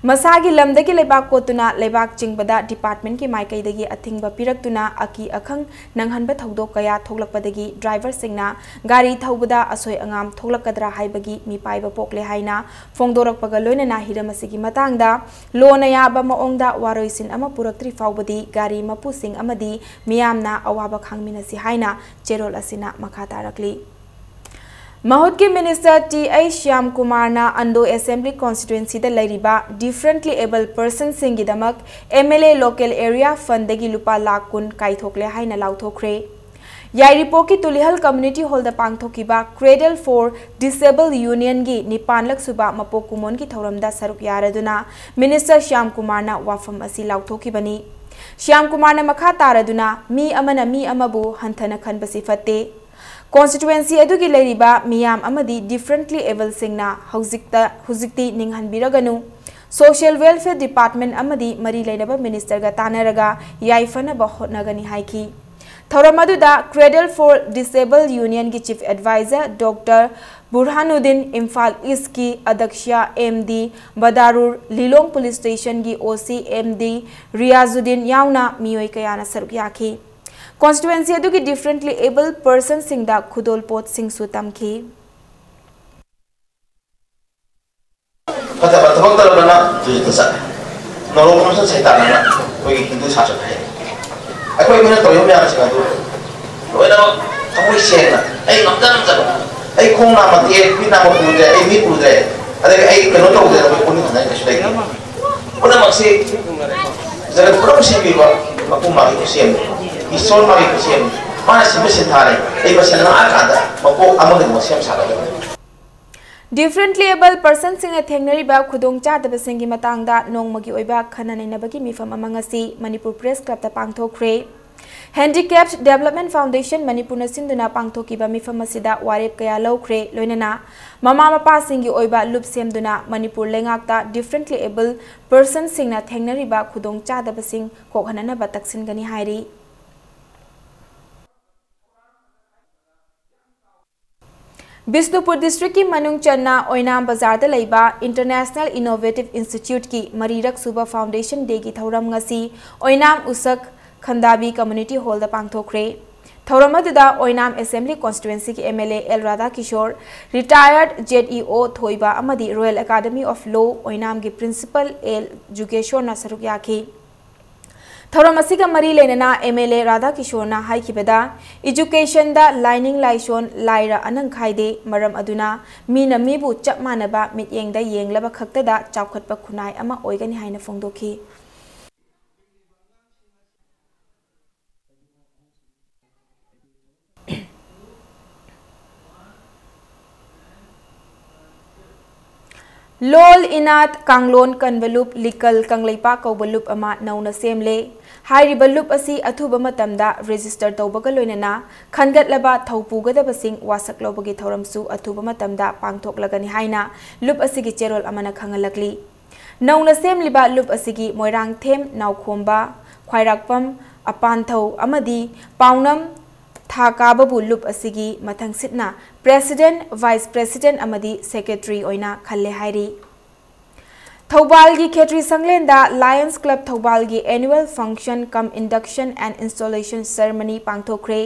ꯃꯁꯥꯒꯤ ꯂꯝꯗꯒꯤ ꯂꯩꯕꯥꯛ ꯀꯣꯠꯇꯨꯅ ꯂꯩꯕꯥꯛ ꯆꯤꯡꯕꯗ departmentꯀꯤ ꯃꯥꯏꯀꯩꯗꯒꯤ ꯑꯊꯤꯡꯕ ꯄꯤꯔꯛꯇꯨꯅ ꯑꯀꯤ ꯑꯈꯪ ꯅꯪꯍꯟꯕ ꯊꯧꯗꯣꯛ ꯀꯌꯥ ꯊꯣꯛꯂꯛꯄꯗꯒꯤ driverꯁꯤꯡꯅ ꯒꯥꯔꯤ ꯊꯧꯕꯗ ꯑꯁꯣꯏ ꯑꯉꯥꯝ ꯊꯣꯛꯂꯛꯀꯗ꯭ꯔꯥ ꯍꯥꯏꯕꯒꯤ ꯃꯤꯄꯥꯏꯕ ꯄꯣꯛꯂꯦ ꯍꯥꯏꯅ ꯐꯣꯡꯗꯣꯔꯛꯄꯒ ꯂꯣꯏꯅꯅ ꯍꯤꯔꯝ ꯑꯁꯤꯒꯤ ꯃꯇꯥꯡꯗ ꯂꯣꯅ ꯌꯥꯕ ꯃꯑꯣꯡꯗ ꯋꯥꯔꯣꯏꯁꯤꯟ ꯑꯃ ꯄꯨꯔꯛꯇ꯭ꯔꯤ ꯐꯥꯎꯕꯗꯤ ꯒꯥꯔꯤ ꯃꯄꯨꯁꯤꯡ ꯑꯃꯗꯤ ꯃꯤꯌꯥꯝꯅ ꯑꯋꯥꯕ ꯈꯥꯡꯃꯤꯟꯅꯁꯤ ꯍꯥꯏꯅ ꯆꯦꯔꯣꯜ ꯑꯁꯤꯅ ꯃꯈꯥ ꯇꯥꯔꯛꯂꯤ꯫ ꯃꯍꯨꯠꯀꯤ minister ꯇꯤ ꯑꯩꯆ ꯁ꯭ꯌꯥꯝ ꯀꯨꯃꯥꯔꯅ ꯑꯟꯗꯣ assembly constituencyꯗ ꯂꯩꯔꯤꯕ differently abled personꯁꯤꯡꯒꯤꯗꯃꯛ M L A local area fundꯗꯒꯤ ꯂꯨꯄꯥ ꯂꯥꯈ ꯀꯨꯟ ꯀꯥꯏꯊꯣꯛꯂꯦ ꯍꯥꯏꯅ ꯂꯥꯎꯊꯣꯛꯈ꯭ꯔꯦ꯫ ꯌꯥꯏꯔꯤꯄꯣꯛꯀꯤ ꯇꯨꯂꯤꯍꯜ community hallꯗ ꯄꯥꯡꯊꯣꯛꯈꯤꯕ Cradle for Disabled Unionꯒꯤ ꯅꯤꯄꯥꯟꯂꯛ ꯁꯨꯕ ꯃꯄꯣꯛ ꯀꯨꯝꯑꯣꯟꯒꯤ ꯊꯧꯔꯝꯗ ꯁꯔꯨꯛ ꯌꯥꯔꯗꯨꯅ minister ꯁ꯭ꯌꯥꯝ ꯀꯨꯃꯥꯔꯅ ꯋꯥꯐꯝ ꯑꯁꯤ ꯂꯥꯎꯊꯣꯛꯈꯤꯕꯅꯤ꯫ ꯁ꯭ꯌꯥꯝ ꯀꯨꯃꯥꯔꯅ ꯃꯈꯥ ꯇꯥꯔꯗꯨꯅ ꯃꯤ ꯑꯃꯅ ꯃꯤ ꯑꯃꯕꯨ ꯍꯟꯊꯅ ꯈꯟꯕꯁꯤ ꯐꯠꯇꯦ꯫ Constituency ꯑꯗꯨꯒꯤ ꯂꯩꯔꯤꯕ ꯃꯤꯌꯥꯝ ꯑꯃꯗꯤ differently abledꯁꯤꯡꯅ ꯍꯧꯖꯤꯛꯇ, ꯍꯧꯖꯤꯛꯇꯤ ꯅꯤꯡꯍꯟꯕꯤꯔꯒꯅꯨ꯫ Social Welfare Department ꯑꯃꯗꯤ ꯃꯔꯤ ꯂꯩꯅꯕ ministerꯒ ꯇꯥꯟꯅꯔꯒ ꯌꯥꯏꯐꯅꯕ ꯍꯣꯠꯅꯒꯅꯤ ꯍꯥꯏꯈꯤ꯫ ꯊꯧꯔꯝ ꯑꯗꯨꯗ Cradle for Disabled Unionꯒꯤ chief advisor Doctor ꯕꯨꯔꯍꯥꯅꯨꯗꯤꯟ, Imphal Eastꯀꯤ ꯑꯗꯛꯁ꯭ꯌ M D ꯕꯗꯥꯔꯨꯔ, Lilong police stationꯒꯤ O C M D Riyazuddin ꯌꯥꯎꯅ ꯃꯤꯑꯣꯏ ꯀꯌꯥꯅ ꯁꯔꯨꯛ ꯌꯥꯈꯤ꯫ Constituency ꯑꯗꯨꯒꯤ differently abled personꯁꯤꯡꯗ ꯈꯨꯗꯣꯜꯄꯣꯠꯁꯤꯡꯁꯨ ꯇꯝꯈꯤ꯫ ꯐꯠꯇꯕ ꯊꯕꯛ ꯇꯧꯔꯒꯅ ꯖꯨꯖꯨꯠꯇ ꯆꯠꯂꯦ꯫ ꯅꯣꯔꯣꯛ ꯑꯃꯁꯨꯡ ꯁꯩꯇꯥꯟ ꯑꯅ ꯑꯩꯈꯣꯏꯒꯤ ꯍꯤꯟꯗꯨ ꯁꯥꯁꯟ ꯍꯥꯏꯔꯤ꯫ ꯑꯩꯈꯣꯏ ꯑꯩꯈꯣꯏꯅ ꯇꯧꯔꯤꯕ ꯃꯌꯥꯝꯁꯤꯡ ꯑꯗꯨ ꯂꯣꯏꯅꯃꯛ ꯊꯃꯣꯏ ꯁꯦꯡꯅ, ꯑꯩ ꯉꯝꯖ ꯉꯝꯖꯕ, ꯑꯩ ꯈꯣꯡ ꯅꯥꯝꯃ ꯇꯦꯛꯑꯦ, ꯈꯨꯠ ꯅꯥꯝꯃ ꯄꯨꯗ꯭ꯔꯦ, ꯑꯩ ꯃꯤꯠ ꯎꯗ꯭ꯔꯦ, ꯑꯗꯒꯤ ꯑꯩ ꯀꯩꯅꯣ ꯇꯧꯗ꯭ꯔꯦ, ꯑꯩꯈꯣꯏ ꯄꯨꯛꯅꯤꯡ ꯍꯟꯊꯅꯤꯡꯉꯥꯏ ꯀꯩꯁꯨ ꯂꯩꯇꯦ꯫ ꯄꯨꯝꯅꯃꯛꯁꯤ ꯖꯒꯠ ꯄꯨꯝꯅꯃꯛ ꯁꯦꯝꯕꯤꯕ ꯃꯄꯨ ꯃꯥꯒꯤ ꯈꯨꯠꯁꯦꯝꯅꯤ, ꯏꯁꯣꯔ ꯃꯥꯒꯤ ꯈꯨꯠꯁꯦꯝꯅꯤ꯫ ꯃꯥꯅ ꯁꯦꯝꯕ ꯁꯤꯟꯊꯥꯅꯤ꯫ ꯑꯩ ꯃꯁꯦꯟ ꯂꯥꯛꯑꯀꯥꯟꯗ ꯃꯄꯣꯛ ꯑꯃꯒꯤꯗꯃꯛ ꯁꯦꯝ ꯁꯥꯒꯗꯕꯅꯤ꯫ Differently abled personꯁꯤꯡꯅ ꯊꯦꯡꯅꯔꯤꯕ ꯈꯨꯗꯣꯡꯆꯥꯗꯕꯁꯤꯡꯒꯤ ꯃꯇꯥꯡꯗ ꯅꯣꯡꯃꯒꯤ ꯑꯣꯏꯕ ꯈꯟꯅ ꯅꯩꯅꯕꯒꯤ ꯃꯤꯐꯝ ꯑꯃ ꯉꯁꯤ Manipur Press Clubꯇ ꯄꯥꯡꯊꯣꯛꯈ꯭ꯔꯦ꯫ Handicapped Development Foundation ꯃꯅꯤꯄꯨꯔꯅ ꯁꯤꯟꯗꯨꯅ ꯄꯥꯡꯊꯣꯛꯈꯤꯕ ꯃꯤꯐꯝ ꯑꯁꯤꯗ ꯋꯥꯔꯦꯞ ꯀꯌꯥ ꯂꯧꯈ꯭ꯔꯦ, ꯂꯣꯏꯅꯅ ꯃꯃꯥ ꯃꯄꯥꯁꯤꯡꯒꯤ ꯑꯣꯏꯕ ꯂꯨꯞ ꯁꯦꯝꯗꯨꯅ ꯃꯅꯤꯄꯨꯔ ꯂꯩꯉꯥꯛꯇ differently abled personꯁꯤꯡꯅ ꯊꯦꯡꯅꯔꯤꯕ ꯈꯨꯗꯣꯡꯆꯥꯗꯕꯁꯤꯡ ꯀꯣꯛꯍꯟꯅꯅꯕ ꯇꯛꯁꯤꯟꯒꯅꯤ ꯍꯥꯏꯔꯤ꯫ ꯕꯤꯁꯅꯨꯄꯨꯔ ꯗꯤꯁꯇ꯭ꯔꯤꯛꯀꯤ ꯃꯅꯨꯡ ꯆꯟꯅ ꯑꯣꯏꯅꯥꯝ ꯕꯖꯥꯔꯗ ꯂꯩꯕ International Innovative Instituteꯀꯤ ꯃꯔꯤꯔꯛ ꯁꯨꯕ Foundation Dayꯒꯤ ꯊꯧꯔꯝ ꯉꯁꯤ ꯑꯣꯏꯅꯥꯝ ꯎꯁꯛ ꯈꯟꯗꯥꯕꯤ Community Hallꯗ ꯄꯥꯡꯊꯣꯛꯈ꯭ꯔꯦ꯫ ꯊꯧꯔꯝ ꯑꯗꯨꯗ ꯑꯣꯏꯅꯥꯝ Assembly Constituencyꯒꯤ MLA ꯑꯦꯜ ꯔꯥꯙꯥꯀꯤꯁꯣꯔ, Retired ZEO ꯊꯣꯏꯕ ꯑꯃꯗꯤ Royal Academy of Law ꯑꯣꯏꯅꯥꯝꯒꯤ Principal ꯑꯦꯜ ꯖꯨꯒꯦꯁꯣꯔꯅ ꯁꯔꯨꯛ ꯌꯥꯈꯤ꯫ ꯊꯧꯔꯝ ꯑꯁꯤꯒ ꯃꯔꯤ ꯂꯩꯅꯅ MLA ꯔꯥꯙꯥꯀꯤꯁꯣꯔꯅ ꯍꯥꯏꯈꯤꯕꯗ, Educationꯗ ꯂꯥꯏꯅꯤꯡ ꯂꯥꯏꯁꯣꯟ, ꯂꯥꯏꯔ ꯑꯅꯪ ꯈꯥꯏꯗꯦ, ꯃꯔꯝ ꯑꯗꯨꯅ ꯃꯤꯅ ꯃꯤꯕꯨ ꯆꯞ ꯃꯥꯟꯅꯕ ꯃꯤꯠꯌꯦꯡꯗ ꯌꯦꯡꯂꯕ ꯈꯛꯇꯗ ꯆꯥꯎꯈꯠꯄ ꯈꯨꯟꯅꯥꯏ ꯑꯃ ꯑꯣꯏꯒꯅꯤ ꯍꯥꯏꯅ ꯐꯣꯡꯗꯣꯛꯈꯤ꯫ ꯂꯣꯜ ꯏꯅꯥꯠ ꯀꯥꯡꯂꯣꯟ ꯀꯟꯕ ꯂꯨꯞ ꯂꯤꯀꯜ ꯀꯪꯂꯩꯄꯥꯛ ꯀꯧꯕ ꯂꯨꯞ ꯑꯃ ꯅꯧꯅ ꯁꯦꯝꯂꯦ꯫ ꯍꯥꯏꯔꯤꯕ ꯂꯨꯞ ꯑꯁꯤ ꯑꯊꯨꯕ ꯃꯇꯝꯗ register ꯇꯧꯕꯒ ꯂꯣꯏꯅꯅ ꯈꯟꯒꯠꯂꯕ ꯊꯧ ꯄꯨꯒꯗꯕꯁꯤꯡ ꯋꯥꯁꯛ ꯂꯧꯕꯒꯤ ꯊꯧꯔꯝꯁꯨ ꯑꯊꯨꯕ ꯃꯇꯝꯗ ꯄꯥꯡꯊꯣꯛꯂꯒꯅꯤ ꯍꯥꯏꯅ ꯂꯨꯞ ꯑꯁꯤꯒꯤ ꯆꯦꯔꯣꯜ ꯑꯃꯅ ꯈꯪꯍꯜꯂꯛꯂꯤ꯫ ꯅꯧꯅ ꯁꯦꯝꯂꯤꯕ ꯂꯨꯞ ꯑꯁꯤꯒꯤ ꯃꯣꯏꯔꯥꯡꯊꯦꯝ, ꯅꯥꯎꯈꯣꯝꯕ, ꯈ꯭ꯋꯥꯏꯔꯥꯛꯄꯝ, ꯑꯄꯥꯟꯊꯧ ꯑꯃꯗꯤ ꯄꯥꯎꯅꯝ ꯊꯥ ꯀꯥꯕꯕꯨ ꯂꯨꯞ ꯑꯁꯤꯒꯤ ꯃꯊꯪꯁꯤꯠꯅ President, Vice President ꯑꯃꯗꯤ Secretary ꯑꯣꯏꯅ ꯈꯜꯂꯦ ꯍꯥꯏꯔꯤ꯫ ꯊꯧꯕꯥꯜꯒꯤ ꯈꯦꯇ꯭ꯔꯤ ꯁꯪꯂꯦꯟꯗ Lions Club ꯊꯧꯕꯥꯜꯒꯤ Annual Function cum Induction and Installation Ceremony ꯄꯥꯡꯊꯣꯛꯈ꯭ꯔꯦ꯫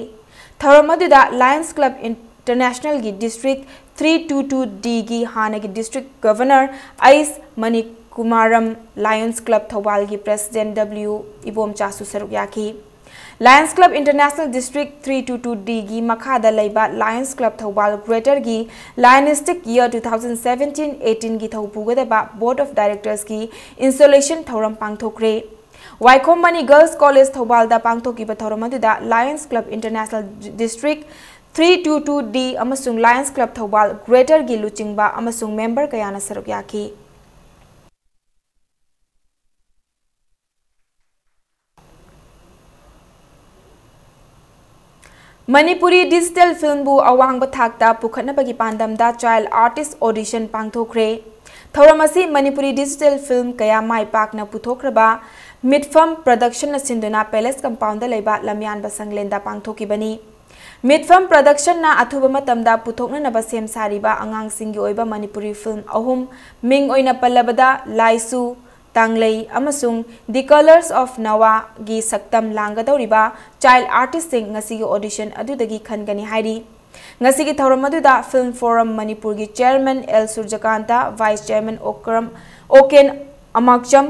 ꯊꯧꯔꯝ ꯑꯗꯨꯗ Lions Club Internationalꯒꯤ District three two two Dꯒꯤ ꯍꯥꯟꯅꯒꯤ District Governor ꯑꯩꯁ ꯃꯅꯤꯀꯨꯃꯥꯔꯝ, Lions Club ꯊꯧꯕꯥꯜꯒꯤ President W ꯏꯕꯣꯝꯆꯥꯁꯨ ꯁꯔꯨꯛ ꯌꯥꯈꯤ꯫ Lions Club International District three two two Dꯒꯤ ꯃꯈꯥꯗ ꯂꯩꯕ Lions Club Thoubal Greaterꯒꯤ Lionistic Year two thousand seventeen eighteenꯒꯤ ꯊꯧ ꯄꯨꯒꯗꯕ Board of Directorsꯀꯤ installation ꯊꯧꯔꯝ ꯄꯥꯡꯊꯣꯛꯈ꯭ꯔꯦ꯫ ꯋꯥꯏꯈꯣꯝ ꯃꯅꯤ Girls College ꯊꯧꯕꯥꯜꯗ ꯄꯥꯡꯊꯣꯛꯈꯤꯕ ꯊꯧꯔꯝ ꯑꯗꯨꯗ Lions Club International District three two two D ꯑꯃꯁꯨꯡ Lions Club ꯊꯧꯕꯥꯜ Greaterꯒꯤ ꯂꯨꯆꯤꯡꯕ ꯑꯃꯁꯨꯡ member ꯀꯌꯥꯅ ꯁꯔꯨꯛ ꯌꯥꯈꯤ꯫ ꯃꯅꯤꯄꯨꯔꯤ digital filmꯕꯨ ꯑꯋꯥꯡꯕ ꯊꯥꯛꯇ ꯄꯨꯈꯠꯅꯕꯒꯤ ꯄꯥꯟꯗꯝꯗ Child Artist Audition ꯄꯥꯡꯊꯣꯛꯈ꯭ꯔꯦ꯫ ꯊꯧꯔꯝ ꯑꯁꯤ ꯃꯅꯤꯄꯨꯔꯤ digital film ꯀꯌꯥ ꯃꯥꯏ ꯄꯥꯛꯅ ꯄꯨꯊꯣꯛꯈ꯭ꯔꯕ ꯃꯤꯠꯐꯝ Productionꯅ ꯁꯤꯟꯗꯨꯅ Palace Compoundꯗ ꯂꯩꯕ ꯂꯝꯌꯥꯟꯕ ꯁꯪꯂꯦꯟꯗ ꯄꯥꯡꯊꯣꯛꯈꯤꯕꯅꯤ꯫ ꯃꯤꯠꯐꯝ ꯄ꯭ꯔꯗꯛꯁꯟꯅ ꯑꯊꯨꯕ ꯃꯇꯝꯗ ꯄꯨꯊꯣꯛꯅꯅꯕ ꯁꯦꯝ ꯁꯥꯔꯤꯕ ꯑꯉꯥꯡꯁꯤꯡꯒꯤ ꯑꯣꯏꯕ ꯃꯅꯤꯄꯨꯔꯤ ꯐꯤꯜꯝ ꯑꯍꯨꯝ, ꯃꯤꯡ ꯑꯣꯏꯅ ꯄꯜꯂꯕꯗ ꯂꯥꯏꯁꯨ, ꯇꯥꯡꯂꯩ ꯑꯃꯁꯨꯡ The Colors of Noahꯒꯤ ꯁꯛꯇꯝ ꯂꯥꯡꯒꯗꯧꯔꯤꯕ ꯆꯥꯏꯜ ꯑꯥꯔꯇꯤꯁꯁꯤꯡ ꯉꯁꯤꯒꯤ ꯑꯣꯗꯤꯁꯟ ꯑꯗꯨꯗꯒꯤ ꯈꯟꯒꯅꯤ ꯍꯥꯏꯔꯤ꯫ ꯉꯁꯤꯒꯤ ꯊꯧꯔꯝ ꯑꯗꯨꯗ ꯐꯤꯜꯝ ꯐꯣꯔꯝ ꯃꯅꯤꯄꯨꯔꯒꯤ chairman L Surjakanta, vice chairman Okram, Oken Amakcham,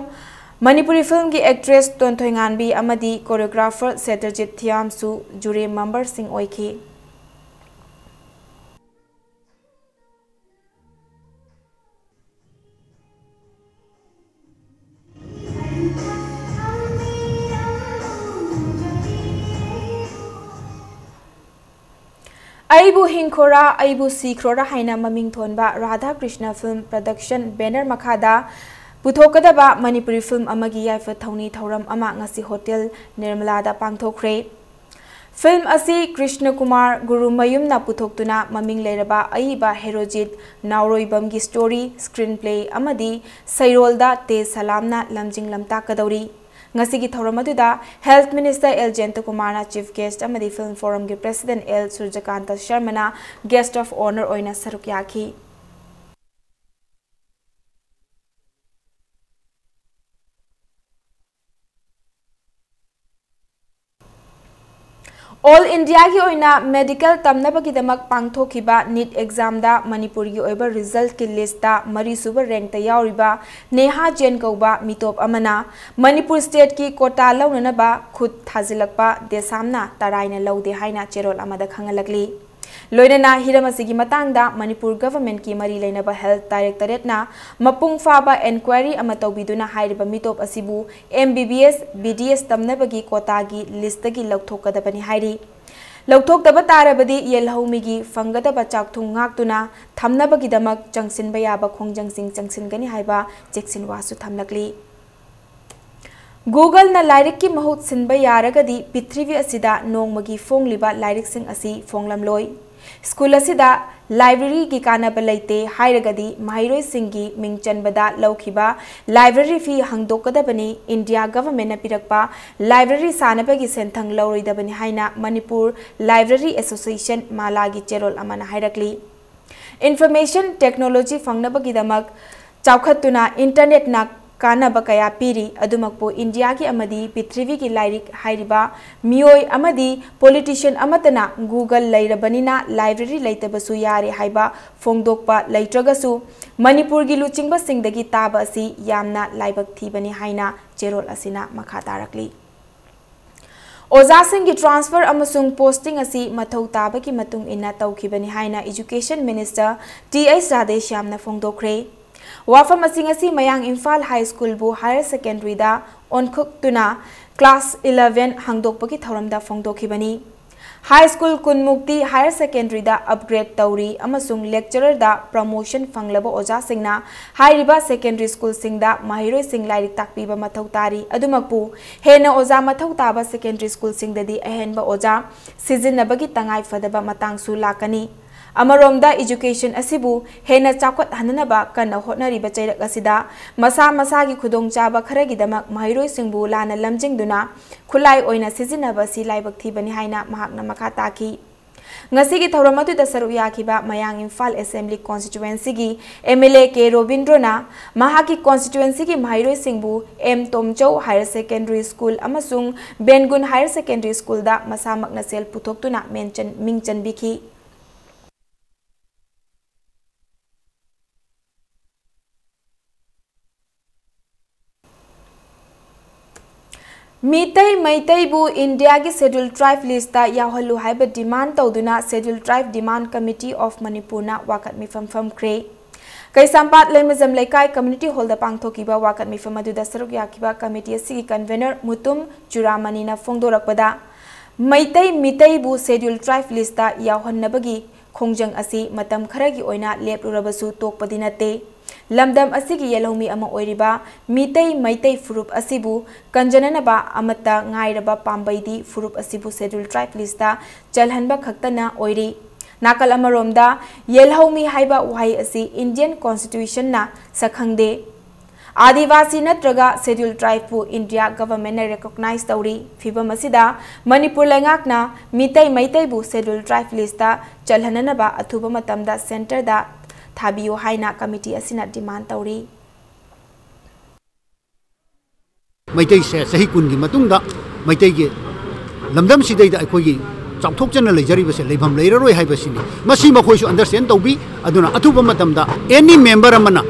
Manipuri ꯐꯤꯜꯝꯒꯤ ꯑꯦꯛꯇ꯭ꯔꯦꯁ ꯇꯣꯟꯊꯣꯏꯉꯥꯟꯕꯤ ꯑꯃꯗꯤ ꯀꯣꯔꯤꯌꯣꯒ꯭ꯔꯥꯐꯔ ꯁꯦꯇ꯭ꯔꯖꯤꯠ ꯊꯤꯌꯥꯝꯁꯨ ꯖꯨꯔꯤ ꯃꯦꯝꯕꯔꯁꯤꯡ ꯑꯣꯏꯈꯤ꯫ ꯑꯩꯕꯨ ꯍꯤꯡꯈꯣꯔꯥ, ꯑꯩꯕꯨ ꯁꯤꯈ꯭ꯔꯣꯔꯥ ꯍꯥꯏꯅ ꯃꯃꯤꯡ ꯊꯣꯟꯕ Radha Krishna film production banner ꯃꯈꯥꯗ ꯄꯨꯊꯣꯛꯀꯗꯕ ꯃꯅꯤꯄꯨꯔꯤ ꯐꯤꯜꯝ ꯑꯃꯒꯤ ꯌꯥꯏꯐ ꯊꯧꯅꯤ ꯊꯧꯔꯝ ꯑꯃ ꯉꯁꯤ ꯍꯣꯇꯦꯜ ꯅꯤꯔꯃꯂꯥꯗ ꯄꯥꯡꯊꯣꯛꯈ꯭ꯔꯦ꯫ ꯐꯤꯜꯝ ꯑꯁꯤ ꯀ꯭ꯔꯤꯁꯅ ꯀꯨꯃꯥꯔ ꯒꯨꯔꯨꯃꯌꯨꯝꯅ ꯄꯨꯊꯣꯛꯇꯨꯅ ꯃꯃꯤꯡ ꯂꯩꯔꯕ ꯑꯏꯕ ꯍꯦꯔꯣꯖꯤꯠ ꯅꯥꯎꯔꯣꯏꯕꯝꯒꯤ ꯁ꯭ꯇꯣꯔꯤ, ꯁ꯭ꯀ꯭ꯔꯤꯟ ꯄ꯭ꯂꯦ ꯑꯃꯗꯤ ꯁꯩꯔꯣꯜꯗ ꯇꯦꯖ ꯁꯂꯥꯝꯅ ꯂꯝꯖꯤꯡ ꯂꯝꯇꯥꯛꯀꯗꯧꯔꯤ꯫ ꯉꯁꯤꯒꯤ ꯊꯧꯔꯝ ꯑꯗꯨꯗ ꯍꯦꯜꯊ ꯃꯤꯅꯤꯁꯇꯔ ꯑꯦꯜ ꯖꯌꯟꯇꯀꯨꯃꯥꯔꯅ ꯆꯤꯐ ꯒꯦꯁ꯭ꯠ ꯑꯃꯗꯤ ꯐꯤꯜꯝ ꯐꯣꯔꯝꯒꯤ ꯄ꯭ꯔꯦꯁꯤꯗꯦꯟꯠ ꯑꯦꯜ ꯁꯨꯔꯖꯀꯥꯟꯇ ꯁꯔꯃꯅ ꯒꯦꯁ꯭ꯠ ꯑꯣꯐ ꯑꯣꯅꯔ ꯑꯣꯏꯅ ꯁꯔꯨꯛ ꯌꯥꯈꯤ꯫ ꯑꯣꯜ ꯏꯟꯗꯤꯌꯥꯒꯤ ꯑꯣꯏꯅ ꯃꯦꯗꯤꯀꯦꯜ ꯇꯝꯅꯕꯒꯤꯗꯃꯛ ꯄꯥꯡꯊꯣꯛꯈꯤꯕ ꯅꯤꯠ ꯑꯦꯛꯖꯥꯝꯗ ꯃꯅꯤꯄꯨꯔꯒꯤ ꯑꯣꯏꯕ ꯔꯤꯖꯜꯠꯀꯤ ꯂꯤꯁ꯭ꯠꯇ ꯃꯔꯤꯁꯨꯕ ꯔꯦꯡꯛꯇ ꯌꯥꯎꯔꯤꯕ ꯅꯦꯍꯥ ꯖꯦꯟ ꯀꯧꯕ ꯃꯤꯇꯣꯞ ꯑꯃꯅ ꯃꯅꯤꯄꯨꯔ ꯁ꯭ꯇꯦꯠꯀꯤ ꯀꯣꯇꯥ ꯂꯧꯅꯅꯕ ꯈꯨꯠ ꯊꯥꯖꯤꯜꯂꯛꯄ ꯗꯦꯁꯥꯝꯅ ꯇꯔꯥꯏꯅ ꯂꯧꯗꯦ ꯍꯥꯏꯅ ꯆꯦꯔꯣꯜ ꯑꯃꯗ ꯈꯪꯍꯜꯂꯛꯂꯤ꯫ ꯂꯣꯏꯅꯅ ꯍꯤꯔꯝ ꯑꯁꯤꯒꯤ ꯃꯇꯥꯡꯗ ꯃꯅꯤꯄꯨꯔ ꯒꯚꯔꯟꯃꯦꯟꯠꯀꯤ ꯃꯔꯤ ꯂꯩꯅꯕ ꯍꯦꯜꯊ ꯗꯥꯏꯔꯦꯛꯇꯣꯔꯦꯠꯅ ꯃꯄꯨꯡ ꯐꯥꯕ ꯏꯟꯀ꯭ꯋꯥꯏꯔꯤ ꯑꯃ ꯇꯧꯕꯤꯗꯨꯅ ꯍꯥꯏꯔꯤꯕ ꯃꯤꯇꯣꯞ ꯑꯁꯤꯕꯨ ꯑꯦꯝ ꯕꯤ ꯕꯤ ꯑꯦꯁ, ꯕꯤ ꯗꯤ ꯑꯦꯁ ꯇꯝꯅꯕꯒꯤ ꯀꯣꯇꯥꯒꯤ ꯂꯤꯁ꯭ꯠꯇꯒꯤ ꯂꯧꯊꯣꯛꯀꯗꯕꯅꯤ ꯍꯥꯏꯔꯤ꯫ ꯂꯧꯊꯣꯛꯇꯕ ꯇꯥꯔꯕꯗꯤ ꯌꯦꯜꯍꯧꯃꯤꯒꯤ ꯐꯪꯒꯗꯕ ꯆꯥꯛꯊꯨꯡ ꯉꯥꯛꯇꯨꯅ ꯊꯝꯅꯕꯒꯤꯗꯃꯛ ꯆꯪꯁꯤꯟꯕ ꯌꯥꯕ ꯈꯣꯡꯖꯪꯁꯤꯡ ꯆꯪꯁꯤꯟꯒꯅꯤ ꯍꯥꯏꯕ ꯆꯦꯛꯁꯤꯟꯋꯥꯁꯨ ꯊꯝꯂꯛꯂꯤ꯫ Googleꯅ ꯂꯥꯏꯔꯤꯛꯀꯤ ꯃꯍꯨꯠ ꯁꯤꯟꯕ ꯌꯥꯔꯒꯗꯤ ꯄ꯭ꯔꯤꯊꯤꯕꯤ ꯑꯁꯤꯗ ꯅꯣꯡꯃꯒꯤ ꯐꯣꯡꯂꯤꯕ ꯂꯥꯏꯔꯤꯛꯁꯤꯡ ꯑꯁꯤ ꯐꯣꯡꯂꯝꯂꯣꯏ꯫ ꯁ꯭ꯀꯨꯜ ꯑꯁꯤꯗ ꯂꯥꯏꯕ꯭ꯔꯦꯔꯤꯒꯤ ꯀꯥꯟꯅꯕ ꯂꯩꯇꯦ ꯍꯥꯏꯔꯒꯗꯤ ꯃꯍꯩꯔꯣꯏꯁꯤꯡꯒꯤ ꯃꯤꯡ ꯆꯟꯕꯗ ꯂꯧꯈꯤꯕ ꯂꯥꯏꯕ꯭ꯔꯦꯔꯤ ꯐꯤ ꯍꯪꯗꯣꯛꯀꯗꯕꯅꯤ꯫ ꯏꯟꯗꯤꯌꯥ ꯒꯚꯔꯟꯃꯦꯟꯠꯅ ꯄꯤꯔꯛꯄ ꯂꯥꯏꯕ꯭ꯔꯦꯔꯤ ꯁꯥꯅꯕꯒꯤ ꯁꯦꯟꯊꯪ ꯂꯧꯔꯣꯏꯗꯕꯅꯤ ꯍꯥꯏꯅ ꯃꯅꯤꯄꯨꯔ ꯂꯥꯏꯕ꯭ꯔꯦꯔꯤ ꯑꯦꯁꯣꯁꯤꯌꯦꯁꯟ ꯃꯥꯂꯥꯒꯤ ꯆꯦꯔꯣꯜ ꯑꯃꯅ ꯍꯥꯏꯔꯛꯂꯤ꯫ ꯏꯟꯐꯣꯔꯃꯦꯁꯟ ꯇꯦꯛꯅꯣꯂꯣꯖꯤ ꯐꯪꯅꯕꯒꯤꯗꯃꯛ ꯆꯥꯎꯈꯠꯇꯨꯅ ꯏꯟꯇꯔꯅꯦꯠꯅ ꯀꯥꯟꯅꯕ ꯀꯌꯥ ꯄꯤꯔꯤ꯫ ꯑꯗꯨꯃꯛꯄꯨ ꯏꯟꯗꯤꯌꯥꯒꯤ ꯑꯃꯗꯤ ꯄ꯭ꯔꯤꯊꯤꯕꯤꯒꯤ ꯂꯥꯏꯔꯤꯛ ꯍꯥꯏꯔꯤꯕ ꯃꯤꯑꯣꯏ ꯑꯃꯗꯤ ꯄꯣꯂꯤꯇꯤꯁꯤꯌꯟ ꯑꯃꯠꯇꯅ Google ꯂꯩꯔꯕꯅꯤꯅ ꯂꯥꯏꯕ꯭ꯔꯦꯔꯤ ꯂꯩꯇꯕꯁꯨ ꯌꯥꯔꯦ ꯍꯥꯏꯕ ꯐꯣꯡꯗꯣꯛꯄ ꯂꯩꯇ꯭ꯔꯒꯁꯨ ꯃꯅꯤꯄꯨꯔꯒꯤ ꯂꯨꯆꯤꯡꯕꯁꯤꯡꯗꯒꯤ ꯇꯥꯕ ꯑꯁꯤ ꯌꯥꯝꯅ ꯂꯥꯏꯕꯛ ꯊꯤꯕꯅꯤ ꯍꯥꯏꯅ ꯆꯦꯔꯣꯜ ꯑꯁꯤꯅ ꯃꯈꯥ ꯇꯥꯔꯛꯂꯤ꯫ ꯑꯣꯖꯥꯁꯤꯡꯒꯤ transfer ꯑꯃꯁꯨꯡ posting ꯑꯁꯤ ꯃꯊꯧ ꯇꯥꯕꯒꯤ ꯃꯇꯨꯡ ꯏꯟꯅ ꯇꯧꯈꯤꯕꯅꯤ ꯍꯥꯏꯅ Education Minister ꯇꯤ ꯑꯩꯆ ꯔꯥꯙꯦꯁ꯭ꯌꯥꯝꯅ ꯐꯣꯡꯗꯣꯛꯈ꯭ꯔꯦ꯫ ꯋꯥꯐꯝ ꯑꯁꯤ ꯉꯁꯤ ꯃꯌꯥꯡ ꯏꯝꯐꯥꯜ ꯍꯥꯏ ꯁ꯭ꯀꯨꯜꯕꯨ ꯍꯥꯌꯔ ꯁꯦꯀꯦꯟꯗꯔꯤꯗ ꯑꯣꯟꯊꯣꯛꯇꯨꯅ class eleven ꯍꯥꯡꯗꯣꯛꯄꯒꯤ ꯊꯧꯔꯝꯗ ꯐꯣꯡꯗꯣꯛꯈꯤꯕꯅꯤ꯫ ꯍꯥꯏ ꯁ꯭ꯀꯨꯜ ꯀꯨꯟꯃꯨꯛꯇꯤ ꯍꯥꯌꯔ ꯁꯦꯀꯦꯟꯗꯔꯤꯗ upgrade ꯇꯧꯔꯤ ꯑꯃꯁꯨꯡ lecturerꯗ promotion ꯐꯪꯂꯕ ꯑꯣꯖꯥꯁꯤꯡꯅ ꯍꯥꯏꯔꯤꯕ ꯁꯦꯀꯦꯟꯗꯔꯤ ꯁ꯭ꯀꯨꯜꯁꯤꯡꯗ ꯃꯍꯩꯔꯣꯏꯁꯤꯡ ꯂꯥꯏꯔꯤꯛ ꯇꯥꯛꯄꯤꯕ ꯃꯊꯧ ꯇꯥꯔꯤ꯫ ꯑꯗꯨꯃꯛꯄꯨ ꯍꯦꯟꯅ ꯑꯣꯖꯥ ꯃꯊꯧ ꯇꯥꯕ ꯁꯦꯀꯦꯟꯗꯔꯤ ꯁ꯭ꯀꯨꯜꯁꯤꯡꯗꯗꯤ ꯑꯍꯦꯟꯕ ꯑꯣꯖꯥ ꯁꯤꯖꯤꯟꯅꯕꯒꯤ ꯇꯉꯥꯏ ꯐꯗꯕ ꯃꯇꯥꯡꯁꯨ ꯂꯥꯛꯀꯅꯤ꯫ ꯑꯃꯔꯣꯝꯗ education ꯑꯁꯤꯕꯨ ꯍꯦꯟꯅ ꯆꯥꯎꯈꯠꯍꯟꯅꯅꯕ ꯀꯟꯅ ꯍꯣꯠꯅꯔꯤꯕ ꯆꯩꯔꯛ ꯑꯁꯤꯗ ꯃꯁꯥ ꯃꯁꯥꯒꯤ ꯈꯨꯗꯣꯡꯆꯥꯕ ꯈꯔꯒꯤꯗꯃꯛ ꯃꯍꯩꯔꯣꯏꯁꯤꯡꯕꯨ ꯂꯥꯟꯅ ꯂꯝꯖꯤꯡꯗꯨꯅ ꯈꯨꯠꯂꯥꯏ ꯑꯣꯏꯅ ꯁꯤꯖꯤꯟꯅꯕ ꯑꯁꯤ ꯂꯥꯏꯕꯛ ꯊꯤꯕꯅꯤ ꯍꯥꯏꯅ ꯃꯍꯥꯛꯅ ꯃꯈꯥ ꯇꯥꯈꯤ꯫ ꯉꯁꯤꯒꯤ ꯊꯧꯔꯝ ꯑꯗꯨꯗ ꯁꯔꯨꯛ ꯌꯥꯈꯤꯕ ꯃꯌꯥꯡ Imphal assembly constituencyꯒꯤ M L A ꯀꯦ ꯔꯣꯕꯤꯟꯗ꯭ꯔꯣꯅ ꯃꯍꯥꯛꯀꯤ constituencyꯒꯤ ꯃꯍꯩꯔꯣꯏꯁꯤꯡꯕꯨ ꯑꯦꯝ ꯇꯣꯝꯆꯧ ꯍꯥꯌꯔ ꯁꯦꯀꯦꯟꯗꯔꯤ ꯁ꯭ꯀꯨꯜ ꯑꯃꯁꯨꯡ ꯕꯦꯟꯒꯨꯟ ꯍꯥꯌꯔ ꯁꯦꯀꯦꯟꯗꯔꯤ ꯁ꯭ꯀꯨꯜꯗ ꯃꯁꯥꯃꯛꯅ ꯁꯦꯜ ꯄꯨꯊꯣꯛꯇꯨꯅ ꯃꯦꯟꯆꯟ-, ꯃꯤꯡ ꯆꯟꯕꯤꯈꯤ꯫ ꯃꯤꯇꯩ ꯃꯩꯇꯩꯕꯨ ꯏꯟꯗꯤꯌꯥꯒꯤ Scheduled Tribe listꯇ ꯌꯥꯎꯍꯜꯂꯨ ꯍꯥꯏꯕ demand ꯇꯧꯗꯨꯅ Scheduled Tribe Demand Committee of Manipurꯅ ꯋꯥꯀꯠ ꯃꯤꯐꯝ ꯐꯝꯈ꯭ꯔꯦ꯫ ꯀꯩꯁꯥꯝꯄꯥꯠ ꯂꯩꯃꯖꯝ ꯂꯩꯀꯥꯏ community hallꯗ ꯄꯥꯡꯊꯣꯛꯈꯤꯕ ꯋꯥꯀꯠ ꯃꯤꯐꯝ ꯑꯗꯨꯗ ꯁꯔꯨꯛ ꯌꯥꯈꯤꯕ committee ꯑꯁꯤꯒꯤ convener Mutum ꯆꯨꯔꯥꯃꯅꯤꯅ ꯐꯣꯡꯗꯣꯔꯛꯄꯗ, Meitei ꯃꯤꯇꯩꯕꯨ Scheduled Tribe listꯇ ꯌꯥꯎꯍꯟꯅꯕꯒꯤ ꯈꯣꯡꯖꯪ ꯑꯁꯤ ꯃꯇꯝ ꯈꯔꯒꯤ ꯑꯣꯏꯅ ꯂꯦꯞꯂꯨꯔꯕꯁꯨ ꯇꯣꯛꯄꯗꯤ ꯅꯠꯇꯦ꯫ ꯂꯝꯗꯝ ꯑꯁꯤꯒꯤ ꯌꯦꯜꯍꯧꯃꯤ ꯑꯃ ꯑꯣꯏꯔꯤꯕ ꯃꯤꯇꯩ ꯃꯩꯇꯩ ꯐꯨꯔꯨꯞ ꯑꯁꯤꯕꯨ ꯀꯟꯖꯅꯅꯕ ꯑꯃꯠꯇ ꯉꯥꯏꯔꯕ ꯄꯥꯝꯕꯩꯗꯤ ꯐꯨꯔꯨꯞ ꯑꯁꯤꯕꯨ Scheduled Tribe list ꯆꯜꯍꯟꯕ ꯈꯛꯇꯅ ꯑꯣꯏꯔꯤ꯫ ꯅꯥꯀꯜ ꯑꯃꯔꯣꯝꯗ ꯌꯦꯜꯍꯧꯃꯤ ꯍꯥꯏꯕ ꯋꯥꯍꯩ ꯑꯁꯤ Indian Constitution ꯅ ꯁꯛꯈꯪꯗꯦ꯫ ꯑꯥꯗꯤꯋꯥꯁꯤ ꯅꯠꯇ꯭ꯔꯒ Scheduled Tribe ꯄꯨ India Government ꯅ recognize ꯇꯧꯔꯤ꯫ ꯐꯤꯚꯝ ꯑꯁꯤꯗ ꯃꯅꯤꯄꯨꯔ ꯂꯩꯉꯥꯛꯅ ꯃꯤꯇꯩ ꯃꯩꯇꯩꯕꯨ Scheduled Tribe list ꯆꯜꯍꯟꯅꯅꯕ ꯑꯊꯨꯕ ꯃꯇꯝꯗ centre ꯗ ꯊꯥꯕꯤꯌꯨ ꯍꯥꯏꯅ committee ꯑꯁꯤꯅ demand ꯇꯧꯔꯤ꯫ ꯃꯩꯇꯩꯁꯦ ꯆꯍꯤ ꯀꯨꯟꯒꯤ ꯃꯇꯨꯡꯗ ꯃꯩꯇꯩꯒꯤ ꯂꯝꯗꯝꯁꯤꯗꯩꯗ ꯑꯩꯈꯣꯏꯒꯤ ꯆꯥꯎꯊꯣꯛꯆꯅ ꯂꯩꯖꯔꯤꯕꯁꯦ ꯂꯩꯐꯝ ꯂꯩꯔꯔꯣꯏ ꯍꯥꯏꯕꯁꯤꯅꯤ꯫ ꯃꯁꯤ ꯃꯈꯣꯏꯁꯨ understand ꯇꯧꯕꯤ꯫ ꯑꯗꯨꯅ ꯑꯊꯨꯕ ꯃꯇꯝꯗ any member ꯑꯃꯅ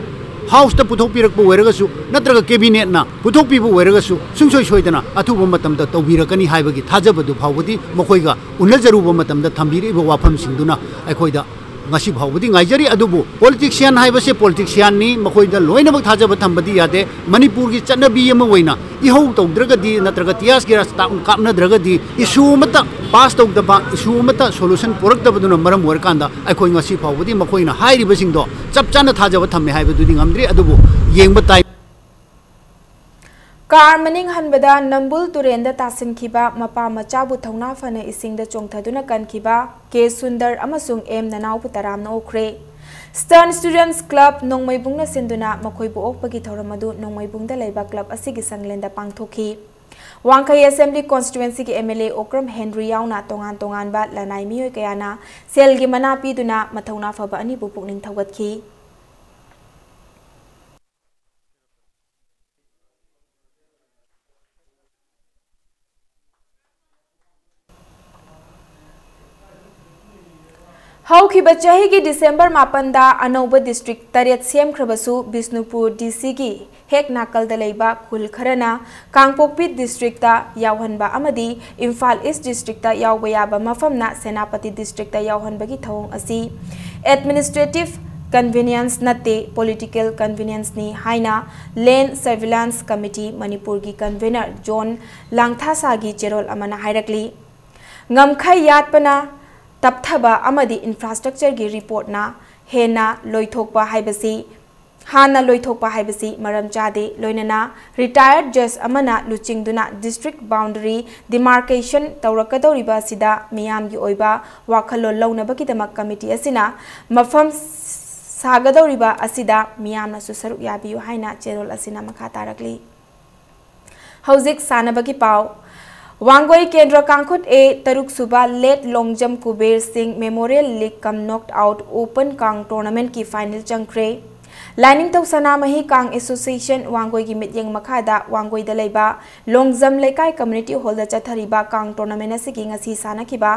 House ꯇ ꯄꯨꯊꯣꯛꯄꯤꯔꯛꯄ ꯑꯣꯏꯔꯒꯁꯨ ꯅꯠꯇ꯭ꯔꯒ Cabinet ꯅ ꯄꯨꯊꯣꯛꯄꯤꯕ ꯑꯣꯏꯔꯒꯁꯨ ꯁꯨꯡꯁꯣꯏ ꯁꯣꯏꯗꯅ ꯑꯊꯨꯕ ꯃꯇꯝꯗ ꯇꯧꯕꯤꯔꯛꯀꯅꯤ ꯍꯥꯏꯕꯒꯤ ꯊꯥꯖꯕꯗꯨ ꯐꯥꯎꯕꯗꯤ ꯃꯈꯣꯏꯒ ꯎꯅꯖꯔꯨꯕ ꯃꯇꯝꯗ ꯊꯝꯕꯤꯔꯛꯏꯕ ꯋꯥꯐꯝꯁꯤꯡꯗꯨꯅ ꯑꯩꯈꯣꯏꯗ ꯉꯁꯤ ꯐꯥꯎꯕꯗꯤ ꯉꯥꯏꯖꯔꯤ꯫ ꯑꯗꯨꯕꯨ politician ꯍꯥꯏꯕꯁꯦ politician ꯅꯤ, ꯃꯈꯣꯏꯗ ꯂꯣꯏꯅꯃꯛ ꯊꯥꯖꯕ ꯊꯝꯕꯗꯤ ꯌꯥꯗꯦ꯫ ꯃꯅꯤꯄꯨꯔꯒꯤ ꯆꯠꯅꯕꯤ ꯑꯃ ꯑꯣꯏꯅ ꯏꯍꯧ ꯇꯧꯗ꯭ꯔꯒꯗꯤ ꯅꯠꯇ꯭ꯔꯒ ꯇꯤꯌꯥꯁ ꯒꯤꯌꯥꯁ ꯀꯥꯞꯅꯗ꯭ꯔꯒꯗꯤ issue ꯑꯃꯠꯇ pass ꯇꯧꯗꯕ, issue ꯑꯃꯠꯇ solution ꯄꯨꯔꯛꯇꯕꯗꯨꯅ ꯃꯔꯝ ꯑꯣꯏꯔꯀꯥꯟꯗ ꯑꯩꯈꯣꯏ ꯉꯁꯤ ꯐꯥꯎꯕꯗꯤ ꯃꯈꯣꯏꯅ ꯍꯥꯏꯔꯤꯕꯁꯤꯡꯗꯣ ꯆꯞ ꯆꯥꯅ ꯊꯥꯖꯕ ꯊꯝꯃꯦ ꯍꯥꯏꯕꯗꯨꯗꯤ ꯉꯝꯗ꯭ꯔꯤ꯫ ꯑꯗꯨꯕꯨ ꯌꯦꯡꯕ ꯇꯥꯏ꯫ ꯀꯥꯔ ꯃꯅꯤꯡ ꯍꯟꯕꯗ ꯅꯝꯕꯨꯜ ꯇꯨꯔꯦꯟꯗ ꯇꯥꯁꯤꯟꯈꯤꯕ ꯃꯄꯥ ꯃꯆꯥꯕꯨ ꯊꯧꯅꯥ ꯐꯅ ꯏꯁꯤꯡꯗ ꯆꯣꯡꯊꯗꯨꯅ ꯀꯟꯈꯤꯕ ꯀꯦ ꯁꯨꯟꯗꯔ ꯑꯃꯁꯨꯡ ꯑꯦꯝ ꯅꯅꯥꯎꯕꯨ ꯇꯔꯥꯝꯅ ꯑꯣꯛꯈ꯭ꯔꯦ꯫ Stern Students Club ꯅꯣꯡꯃꯩꯕꯨꯡꯅ ꯁꯤꯟꯗꯨꯅ ꯃꯈꯣꯏꯕꯨ ꯑꯣꯛꯄꯒꯤ ꯊꯧꯔꯝ ꯑꯗꯨ ꯅꯣꯡꯃꯩꯕꯨꯡꯗ ꯂꯩꯕ club ꯑꯁꯤꯒꯤ ꯁꯪꯂꯦꯟꯗ ꯄꯥꯡꯊꯣꯛꯈꯤ꯫ ꯋꯥꯡꯈꯩ Assembly Constituency ꯒꯤ MLA ꯑꯣꯀ꯭ꯔꯝ ꯍꯦꯟꯔꯤ ꯌꯥꯎꯅ ꯇꯣꯉꯥꯟ ꯇꯣꯉꯥꯟꯕ ꯂꯅꯥꯏ ꯃꯤꯑꯣꯏ ꯀꯌꯥꯅ ꯁꯦꯜꯒꯤ ꯃꯅꯥ ꯄꯤꯗꯨꯅ ꯃꯊꯧꯅꯥ ꯐꯕ ꯑꯅꯤꯕꯨ ꯄꯨꯛꯅꯤꯡ ꯊꯧꯒꯠꯈꯤ꯫ ꯍꯧꯈꯤꯕ ꯆꯍꯤꯒꯤ December ꯃꯥꯄꯟꯗ ꯑꯅꯧꯕ district ꯇꯔꯦꯠ ꯁꯦꯝꯈ꯭ꯔꯕꯁꯨ, ꯕꯤꯁꯅꯨꯄꯨꯔ DC ꯒꯤ ꯍꯦꯛ ꯅꯥꯀꯜꯗ ꯂꯩꯕ ꯈꯨꯜ ꯈꯔꯅ ꯀꯥꯡꯄꯣꯛꯄꯤ district ꯇ ꯌꯥꯎꯍꯟꯕ ꯑꯃꯗꯤ ꯏꯝꯐꯥꯜ East district ꯇ ꯌꯥꯎꯕ ꯌꯥꯕ ꯃꯐꯝꯅ ꯁꯦꯅꯥꯄꯇꯤ district ꯇ ꯌꯥꯎꯍꯟꯕꯒꯤ ꯊꯧꯑꯣꯡ ꯑꯁꯤ administrative convenience ꯅꯠꯇꯦ, political convenience ꯅꯤ ꯍꯥꯏꯅ Land Surveillance Committee ꯃꯅꯤꯄꯨꯔꯒꯤ convener ꯖꯣꯟ ꯂꯥꯡꯊꯥꯁꯥꯒꯤ ꯆꯦꯔꯣꯜ ꯑꯃꯅ ꯍꯥꯏꯔꯛꯂꯤ꯫ ꯉꯝꯈꯩ ꯌꯥꯠꯄꯅ ꯇꯞꯊꯕ ꯑꯃꯗꯤ ꯏꯟꯐ꯭ꯔꯥꯁ꯭ꯇ꯭ꯔꯛꯆꯔꯒꯤ ꯔꯤꯄꯣꯔꯠꯅ ꯍꯦꯟꯅ ꯂꯣꯏꯊꯣꯛꯄ ꯍꯥꯏꯕꯁꯤ, ꯍꯥꯟꯅ ꯂꯣꯏꯊꯣꯛꯄ ꯍꯥꯏꯕꯁꯤ ꯃꯔꯝ ꯆꯥꯗꯦ꯫ ꯂꯣꯏꯅꯅ ꯔꯤꯇꯥꯌꯔꯗ ꯖꯖ ꯑꯃꯅ ꯂꯨꯆꯤꯡꯗꯨꯅ ꯗꯤꯁꯇ꯭ꯔꯤꯛ ꯕꯥꯎꯟꯗꯔꯤ ꯗꯤꯃꯥꯔꯀꯦꯁꯟ ꯇꯧꯔꯛꯀꯗꯧꯔꯤꯕ ꯑꯁꯤꯗ ꯃꯤꯌꯥꯝꯒꯤ ꯑꯣꯏꯕ ꯋꯥꯈꯜꯂꯣꯟ ꯂꯧꯅꯕꯒꯤꯗꯃꯛ ꯀꯃꯤꯇꯤ ꯑꯁꯤꯅ ꯃꯐꯝ ꯁꯥꯒꯗꯧꯔꯤꯕ ꯑꯁꯤꯗ ꯃꯤꯌꯥꯝꯅꯁꯨ ꯁꯔꯨꯛ ꯌꯥꯕꯤꯌꯨ ꯍꯥꯏꯅ ꯆꯦꯔꯣꯜ ꯑꯁꯤꯅ ꯃꯈꯥ ꯇꯥꯔꯛꯂꯤ꯫ ꯍꯧꯖꯤꯛ ꯁꯥꯟꯅꯕꯒꯤ ꯄꯥꯎ꯫ ꯋꯥꯡꯒꯣꯏ ꯀꯦꯟꯗ꯭ꯔ ꯀꯥꯡꯈꯨꯠ ꯑꯦ ꯇꯔꯨꯛ ꯁꯨꯕ ꯂꯦꯠ ꯂꯣꯡꯖꯝ ꯀꯨꯕꯦꯔ ꯁꯤꯡ ꯃꯦꯃꯣꯔꯤꯌꯦꯜ ꯂꯤꯒ ꯀꯝ ꯅꯣꯛ ꯑꯥꯎꯠ ꯑꯣꯄꯟ ꯀꯥꯡ ꯇꯣꯔꯅꯥꯃꯦꯟꯠꯀꯤ ꯐꯥꯏꯅꯦꯜ ꯆꯪꯈ꯭ꯔꯦ꯫ ꯂꯥꯏꯅꯤꯡꯊꯧ ꯁꯅꯥꯃꯍꯤ ꯀꯥꯡ ꯑꯦꯁꯣꯁꯤꯌꯦꯁꯟ ꯋꯥꯡꯒꯣꯏꯒꯤ ꯃꯤꯠꯌꯦꯡ ꯃꯈꯥꯗ ꯋꯥꯡꯒꯣꯏꯗ ꯂꯩꯕ ꯂꯣꯡꯖꯝ ꯂꯩꯀꯥꯏ ꯀꯝꯃ꯭ꯌꯨꯅꯤꯇꯤ ꯍꯣꯜꯗ ꯆꯠꯊꯔꯤꯕ ꯀꯥꯡ ꯇꯣꯔꯅꯥꯃꯦꯟꯠ ꯑꯁꯤꯒꯤ ꯉꯁꯤ ꯁꯥꯟꯅꯈꯤꯕ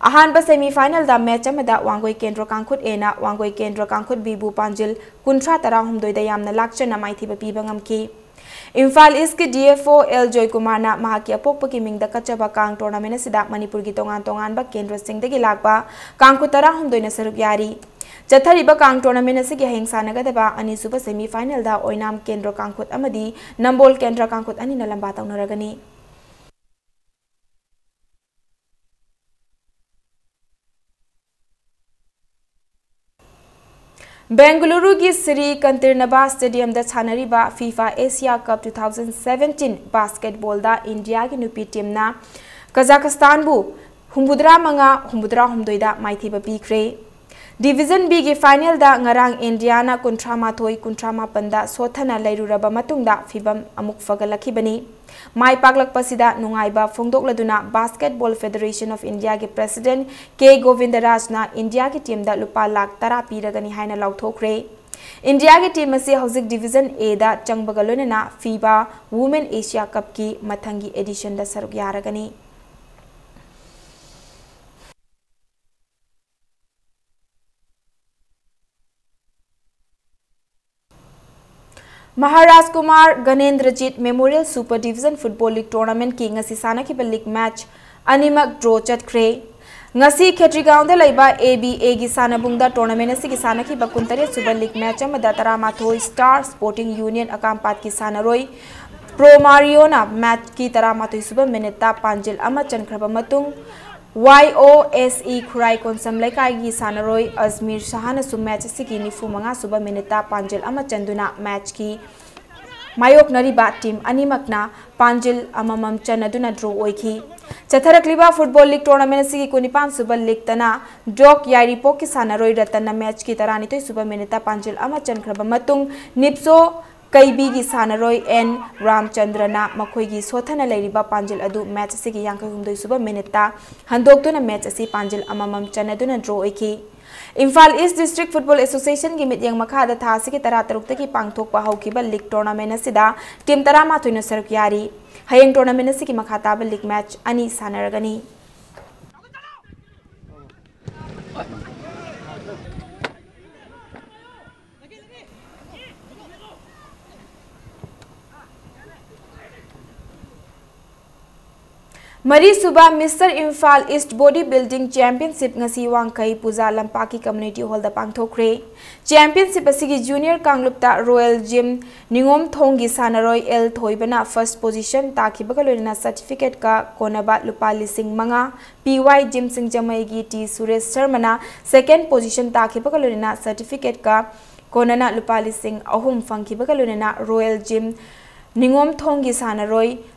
ꯑꯍꯥꯟꯕ ꯁꯦꯃꯤ ꯐꯥꯏꯅꯦꯜꯗ ꯃꯦꯆ ꯑꯃꯗ ꯋꯥꯡꯒꯣꯏ ꯀꯦꯟꯗ꯭ꯔ ꯀꯥꯡꯈꯨꯠ ꯑꯦꯅ ꯋꯥꯡꯒꯣꯏ ꯀꯦꯟꯗ꯭ꯔ ꯀꯥꯡꯈꯨꯠ ꯕꯤꯕꯨ ꯄꯥꯟꯖꯤꯜ ꯀꯨꯟꯊ꯭ꯔꯥ ꯇꯔꯥꯍꯨꯝꯗꯣꯏꯗ ꯌꯥꯝꯅ ꯂꯥꯛꯆꯅ ꯃꯥꯏꯊꯤꯕ ꯄꯤꯕ ꯉꯝꯈꯤ꯫ ꯏꯝꯐꯥꯜ ꯏꯁꯀꯤ ꯗꯤ ꯑꯦꯐ ꯑꯣ ꯑꯦꯜ ꯖꯣꯏꯀꯨꯃꯥꯔꯅ ꯃꯍꯥꯛꯀꯤ ꯑꯄꯣꯛꯄꯒꯤ ꯃꯤꯡꯗ ꯀꯠꯆꯕ ꯀꯥꯡ ꯇꯣꯔꯅꯥꯃꯦꯟꯠ ꯑꯁꯤꯗ ꯃꯅꯤꯄꯨꯔꯒꯤ ꯇꯣꯉꯥꯟ ꯇꯣꯉꯥꯟꯕ ꯀꯦꯟꯗ꯭ꯔꯁꯤꯡꯗꯒꯤ ꯂꯥꯛꯄ ꯀꯥꯡꯈꯨꯠ ꯇꯔꯥꯍꯨꯝꯗꯣꯏꯅ ꯁꯔꯨꯛ ꯌꯥꯔꯤ꯫ ꯆꯠꯊꯔꯤꯕ ꯀꯥꯡ ꯇꯣꯔꯅꯥꯃꯦꯟꯠ ꯑꯁꯤꯒꯤ ꯍꯌꯦꯡ ꯁꯥꯟꯅꯒꯗꯕ ꯑꯅꯤꯁꯨꯕ ꯁꯦꯃꯤ ꯐꯥꯏꯅꯦꯜꯗ ꯑꯣꯏꯅꯥꯝ ꯀꯦꯟꯗ꯭ꯔ ꯀꯥꯡꯈꯨꯠ ꯑꯃꯗꯤ ꯅꯝꯕꯣꯜ ꯀꯦꯟꯗ꯭ꯔ ꯀꯥꯡꯈꯨꯠ ꯑꯅꯤꯅ ꯂꯝꯕꯥ ꯇꯧꯅꯔꯒꯅꯤ꯫ ꯕꯦꯡꯒꯂꯨꯔꯨꯒꯤ ꯁ꯭ꯔꯤ ꯀꯟꯇꯤꯔꯅꯕꯥ ꯁ꯭ꯇꯦꯗꯤꯌꯝꯗ ꯁꯥꯟꯅꯔꯤꯕ FIFA Asia cup two thousand seventeen ꯕꯥꯁꯀꯦꯠꯕꯣꯜꯗ ꯏꯟꯗꯤꯌꯥꯒꯤ ꯅꯨꯄꯤ ꯇꯤꯝꯅ ꯀꯖꯥꯈꯁꯇꯥꯟꯕꯨ ꯍꯨꯝꯐꯨꯇꯔꯥ ꯃꯉꯥ, ꯍꯨꯝꯐꯨꯇꯔꯥ ꯍꯨꯝꯗꯣꯏꯗ ꯃꯥꯏꯊꯤꯕ ꯄꯤꯈ꯭ꯔꯦ꯫ ꯗꯤꯚꯤꯖꯟ ꯕꯤꯒꯤ ꯐꯥꯏꯅꯦꯜꯗ ꯉꯔꯥꯡ ꯏꯟꯗꯤꯌꯥꯅ ꯀꯨꯟꯊ꯭ꯔꯥ ꯃꯥꯊꯣꯏ, ꯀꯨꯟꯊ꯭ꯔꯥ ꯃꯥꯄꯟꯗ ꯁꯣꯠꯊꯅ ꯂꯩꯔꯨꯔꯕ ꯃꯇꯨꯡꯗ ꯐꯤꯚꯝ ꯑꯃꯨꯛ ꯐꯒꯠꯂꯛꯈꯤꯕꯅꯤ꯫ ꯃꯥꯏ ꯄꯥꯛꯂꯛꯄꯁꯤꯗ ꯅꯨꯡꯉꯥꯏꯕ ꯐꯣꯡꯗꯣꯛꯂꯗꯨꯅ Basketball Federation of Indiaꯒꯤ president ꯀꯦ ꯒꯣꯕꯤꯟꯗꯔꯥꯖꯅ ꯏꯟꯗꯤꯌꯥꯒꯤ ꯇꯤꯝꯗ ꯂꯨꯄꯥ ꯂꯥꯈ ꯇꯔꯥ ꯄꯤꯔꯒꯅꯤ ꯍꯥꯏꯅ ꯂꯥꯎꯊꯣꯛꯈ꯭ꯔꯦ꯫ ꯏꯟꯗꯤꯌꯥꯒꯤ ꯇꯤꯝ ꯑꯁꯤ ꯍꯧꯖꯤꯛ ꯗꯤꯚꯤꯖꯟ ꯑꯦꯗ ꯆꯪꯕꯒ ꯂꯣꯏꯅꯅ ꯐꯤꯐꯥ ꯋꯨꯃꯦꯟ ꯑꯦꯁꯤꯌꯥ ꯀꯞꯀꯤ ꯃꯊꯪꯒꯤ ꯑꯦꯗꯤꯁꯟꯗ ꯁꯔꯨꯛ ꯌꯥꯔꯒꯅꯤ꯫ Maharaj Kumar Ganendrajit memorial super division football league ꯇꯣꯔꯅꯥꯃꯦꯟꯠꯀꯤ ꯉꯁꯤ ꯁꯥꯟꯅꯈꯤꯕ ꯂꯤꯒ ꯃꯦꯆ ꯑꯅꯤꯃꯛ ꯗ꯭ꯔꯣ ꯆꯠꯈ꯭ꯔꯦ꯫ ꯉꯁꯤ ꯈꯦꯇ꯭ꯔꯤꯒꯥꯎꯟꯗ ꯂꯩꯕ ꯑꯦ ꯕꯤ ꯑꯦꯒꯤ ꯁꯥꯟꯅꯕꯨꯡꯗ ꯇꯣꯔꯅꯥꯃꯦꯟꯠ ꯑꯁꯤꯒꯤ ꯁꯥꯟꯅꯈꯤꯕ ꯀꯨꯟꯇꯔꯦꯠ ꯁꯨꯕ ꯂꯤꯒ ꯃꯦꯆ ꯑꯃꯗ ꯇꯔꯥꯃꯥꯊꯣꯏ ꯁ꯭ꯇꯥꯔ ꯁ꯭ꯄꯣꯔꯇꯤꯡ ꯌꯨꯅꯤꯌꯟ ꯑꯀꯥꯝꯄꯥꯠꯀꯤ ꯁꯥꯟꯅꯔꯣꯏ ꯄ꯭ꯔꯣ ꯃꯥꯔꯤꯌꯣꯅ ꯃꯦꯆꯀꯤ ꯇꯔꯥꯃꯥꯊꯣꯏ ꯁꯨꯕ ꯃꯤꯅꯤꯠꯇ ꯄꯥꯟꯖꯤꯜ ꯑꯃ ꯆꯟꯈ꯭ꯔꯕ ꯃꯇꯨꯡ ꯋꯥꯏ ꯑꯣ ꯑꯦꯁ ꯏ ꯈꯨꯔꯥꯏ ꯀꯣꯟꯁꯝ ꯂꯩꯀꯥꯏꯒꯤ ꯁꯥꯟꯅꯔꯣꯏ ꯑꯖꯃꯤꯔ ꯁꯍꯥꯅꯁꯨ ꯃꯦꯆ ꯑꯁꯤꯒꯤ ꯅꯤꯐꯨ ꯃꯉꯥ ꯁꯨꯕ ꯃꯤꯅꯤꯠꯇ ꯄꯥꯟꯖꯤꯜ ꯑꯃ ꯆꯟꯗꯨꯅ ꯃꯦꯆꯀꯤ ꯃꯥꯌꯣꯛꯅꯔꯤꯕ ꯇꯤꯝ ꯑꯅꯤꯃꯛꯅ ꯄꯥꯟꯖꯤꯜ ꯑꯃꯃꯝ ꯆꯟꯅꯗꯨꯅ ꯗ꯭ꯔꯣ ꯑꯣꯏꯈꯤ꯫ ꯆꯠꯊꯔꯛꯂꯤꯕ ꯐꯨꯠꯕꯣꯜ ꯂꯤꯒ ꯇꯣꯔꯅꯥꯃꯦꯟ ꯑꯁꯤꯒꯤ ꯀꯨꯟꯅꯤꯄꯥꯟ ꯁꯨꯕ ꯂꯤꯒꯇꯅ ꯗꯣꯛ ꯌꯥꯏꯔꯤꯄꯣꯛꯀꯤ ꯁꯥꯟꯅꯔꯣꯏ ꯔꯇꯟꯅ ꯃꯦꯆꯀꯤ ꯇꯔꯥꯅꯤꯊꯣꯏ ꯁꯨꯕ ꯃꯤꯅꯤꯠꯇ ꯄꯥꯟꯖꯤꯜ ꯑꯃ ꯆꯟꯈ꯭ꯔꯕ ꯃꯇꯨꯡ ꯅꯤꯞꯁꯣ ꯀꯩꯕꯤꯒꯤ ꯁꯥꯟꯅꯔꯣꯏ ꯑꯦꯟ ꯔꯥꯝꯆꯟꯗ꯭ꯔꯅ ꯃꯈꯣꯏꯒꯤ ꯁꯣꯠꯊꯅ ꯂꯩꯔꯤꯕ ꯄꯥꯟꯖꯤꯜ ꯑꯗꯨ ꯃꯦꯆ ꯑꯁꯤꯒꯤ ꯌꯥꯡꯈꯩ ꯍꯨꯝꯗꯣꯏ ꯁꯨꯕ ꯃꯤꯅꯤꯠꯇ ꯍꯟꯗꯣꯛꯇꯨꯅ ꯃꯦꯆ ꯑꯁꯤ ꯄꯥꯟꯖꯤꯜ ꯑꯃꯃꯝ ꯆꯟꯅꯗꯨꯅ ꯗ꯭ꯔꯣ ꯑꯣꯏꯈꯤ꯫ ꯏꯝꯐꯥꯜ ꯏꯁ ꯗꯤꯁꯇ꯭ꯔꯤꯛ ꯐꯨꯠꯕꯣꯜ ꯑꯦꯁꯣꯁꯤꯌꯦꯁꯟꯒꯤ ꯃꯤꯠꯌꯦꯡ ꯃꯈꯥꯗ ꯊꯥ ꯑꯁꯤꯒꯤ ꯇꯔꯥꯇꯔꯨꯛꯇꯒꯤ ꯄꯥꯡꯊꯣꯛꯄ ꯍꯧꯈꯤꯕ ꯂꯤꯒ ꯇꯣꯔꯅꯥꯃꯦꯟ ꯑꯁꯤꯗ ꯇꯤꯝ ꯇꯔꯥꯃꯥꯊꯣꯏꯅ ꯁꯔꯨꯛ ꯌꯥꯔꯤ꯫ ꯍꯌꯦꯡ ꯇꯣꯔꯅꯥꯃꯦꯟ ꯑꯁꯤꯒꯤ ꯃꯈꯥ ꯇꯥꯕ ꯂꯤꯒ ꯃꯦꯆ ꯑꯅꯤ ꯁꯥꯟꯅꯔꯒꯅꯤ꯫ ꯃꯔꯤꯁꯨꯕ ꯃꯤꯁꯇꯔ ꯏꯝꯐꯥꯜ ꯏꯁ ꯕꯣꯗꯤ ꯕꯤꯜꯗꯤꯡ ꯆꯦꯝꯄꯤꯌꯟꯁꯤꯞ ꯉꯁꯤ ꯋꯥꯡꯈꯩ ꯄꯨꯖꯥ ꯂꯝꯄꯥꯛꯀꯤ ꯀꯝꯃ꯭ꯌꯨꯅꯤꯇꯤ ꯍꯣꯜꯗ ꯄꯥꯡꯊꯣꯛꯈ꯭ꯔꯦ꯫ ꯆꯦꯝꯄꯤꯌꯟꯁꯤꯞ ꯑꯁꯤꯒꯤ ꯖꯨꯅꯤꯌꯔ ꯀꯥꯡꯂꯨꯞꯇ ꯔꯣꯌꯦꯜ ꯖꯤꯝ ꯅꯤꯉꯣꯝꯊꯣꯡꯒꯤ ꯁꯥꯟꯅꯔꯣꯏ ꯑꯦꯜ ꯊꯣꯏꯕꯅ ꯐꯥꯔꯁ ꯄꯣꯖꯤꯁꯟ ꯇꯥꯈꯤꯕꯒ ꯂꯣꯏꯅꯅ ꯁꯔꯇꯤꯐꯤꯀꯦꯠꯀ ꯀꯣꯟꯅꯕ ꯂꯨꯄꯥ ꯂꯤꯁꯤꯡ ꯃꯉꯥ, ꯄꯤ ꯋꯥꯏ ꯖꯤꯝ ꯁꯤꯡꯖꯃꯩꯒꯤ ꯇꯤ ꯁꯨꯔꯦꯁ ꯁꯔꯃꯅ ꯁꯦꯀꯦꯟ ꯄꯣꯖꯤꯁꯟ ꯇꯥꯈꯤꯕꯒ ꯂꯣꯏꯅꯅ ꯁꯔꯇꯤꯐꯤꯀꯦꯠꯀ ꯀꯣꯟꯅꯅ ꯂꯨꯄꯥ ꯂꯤꯁꯤꯡ ꯑꯍꯨꯝ ꯐꯪꯈꯤꯕꯒ ꯂꯣꯏꯅꯅ ꯔꯣꯌꯦꯜ ꯖꯤꯝ ꯅꯤꯉꯣꯝꯊꯣꯡꯒꯤ ꯁꯥꯟꯅꯔꯣꯏ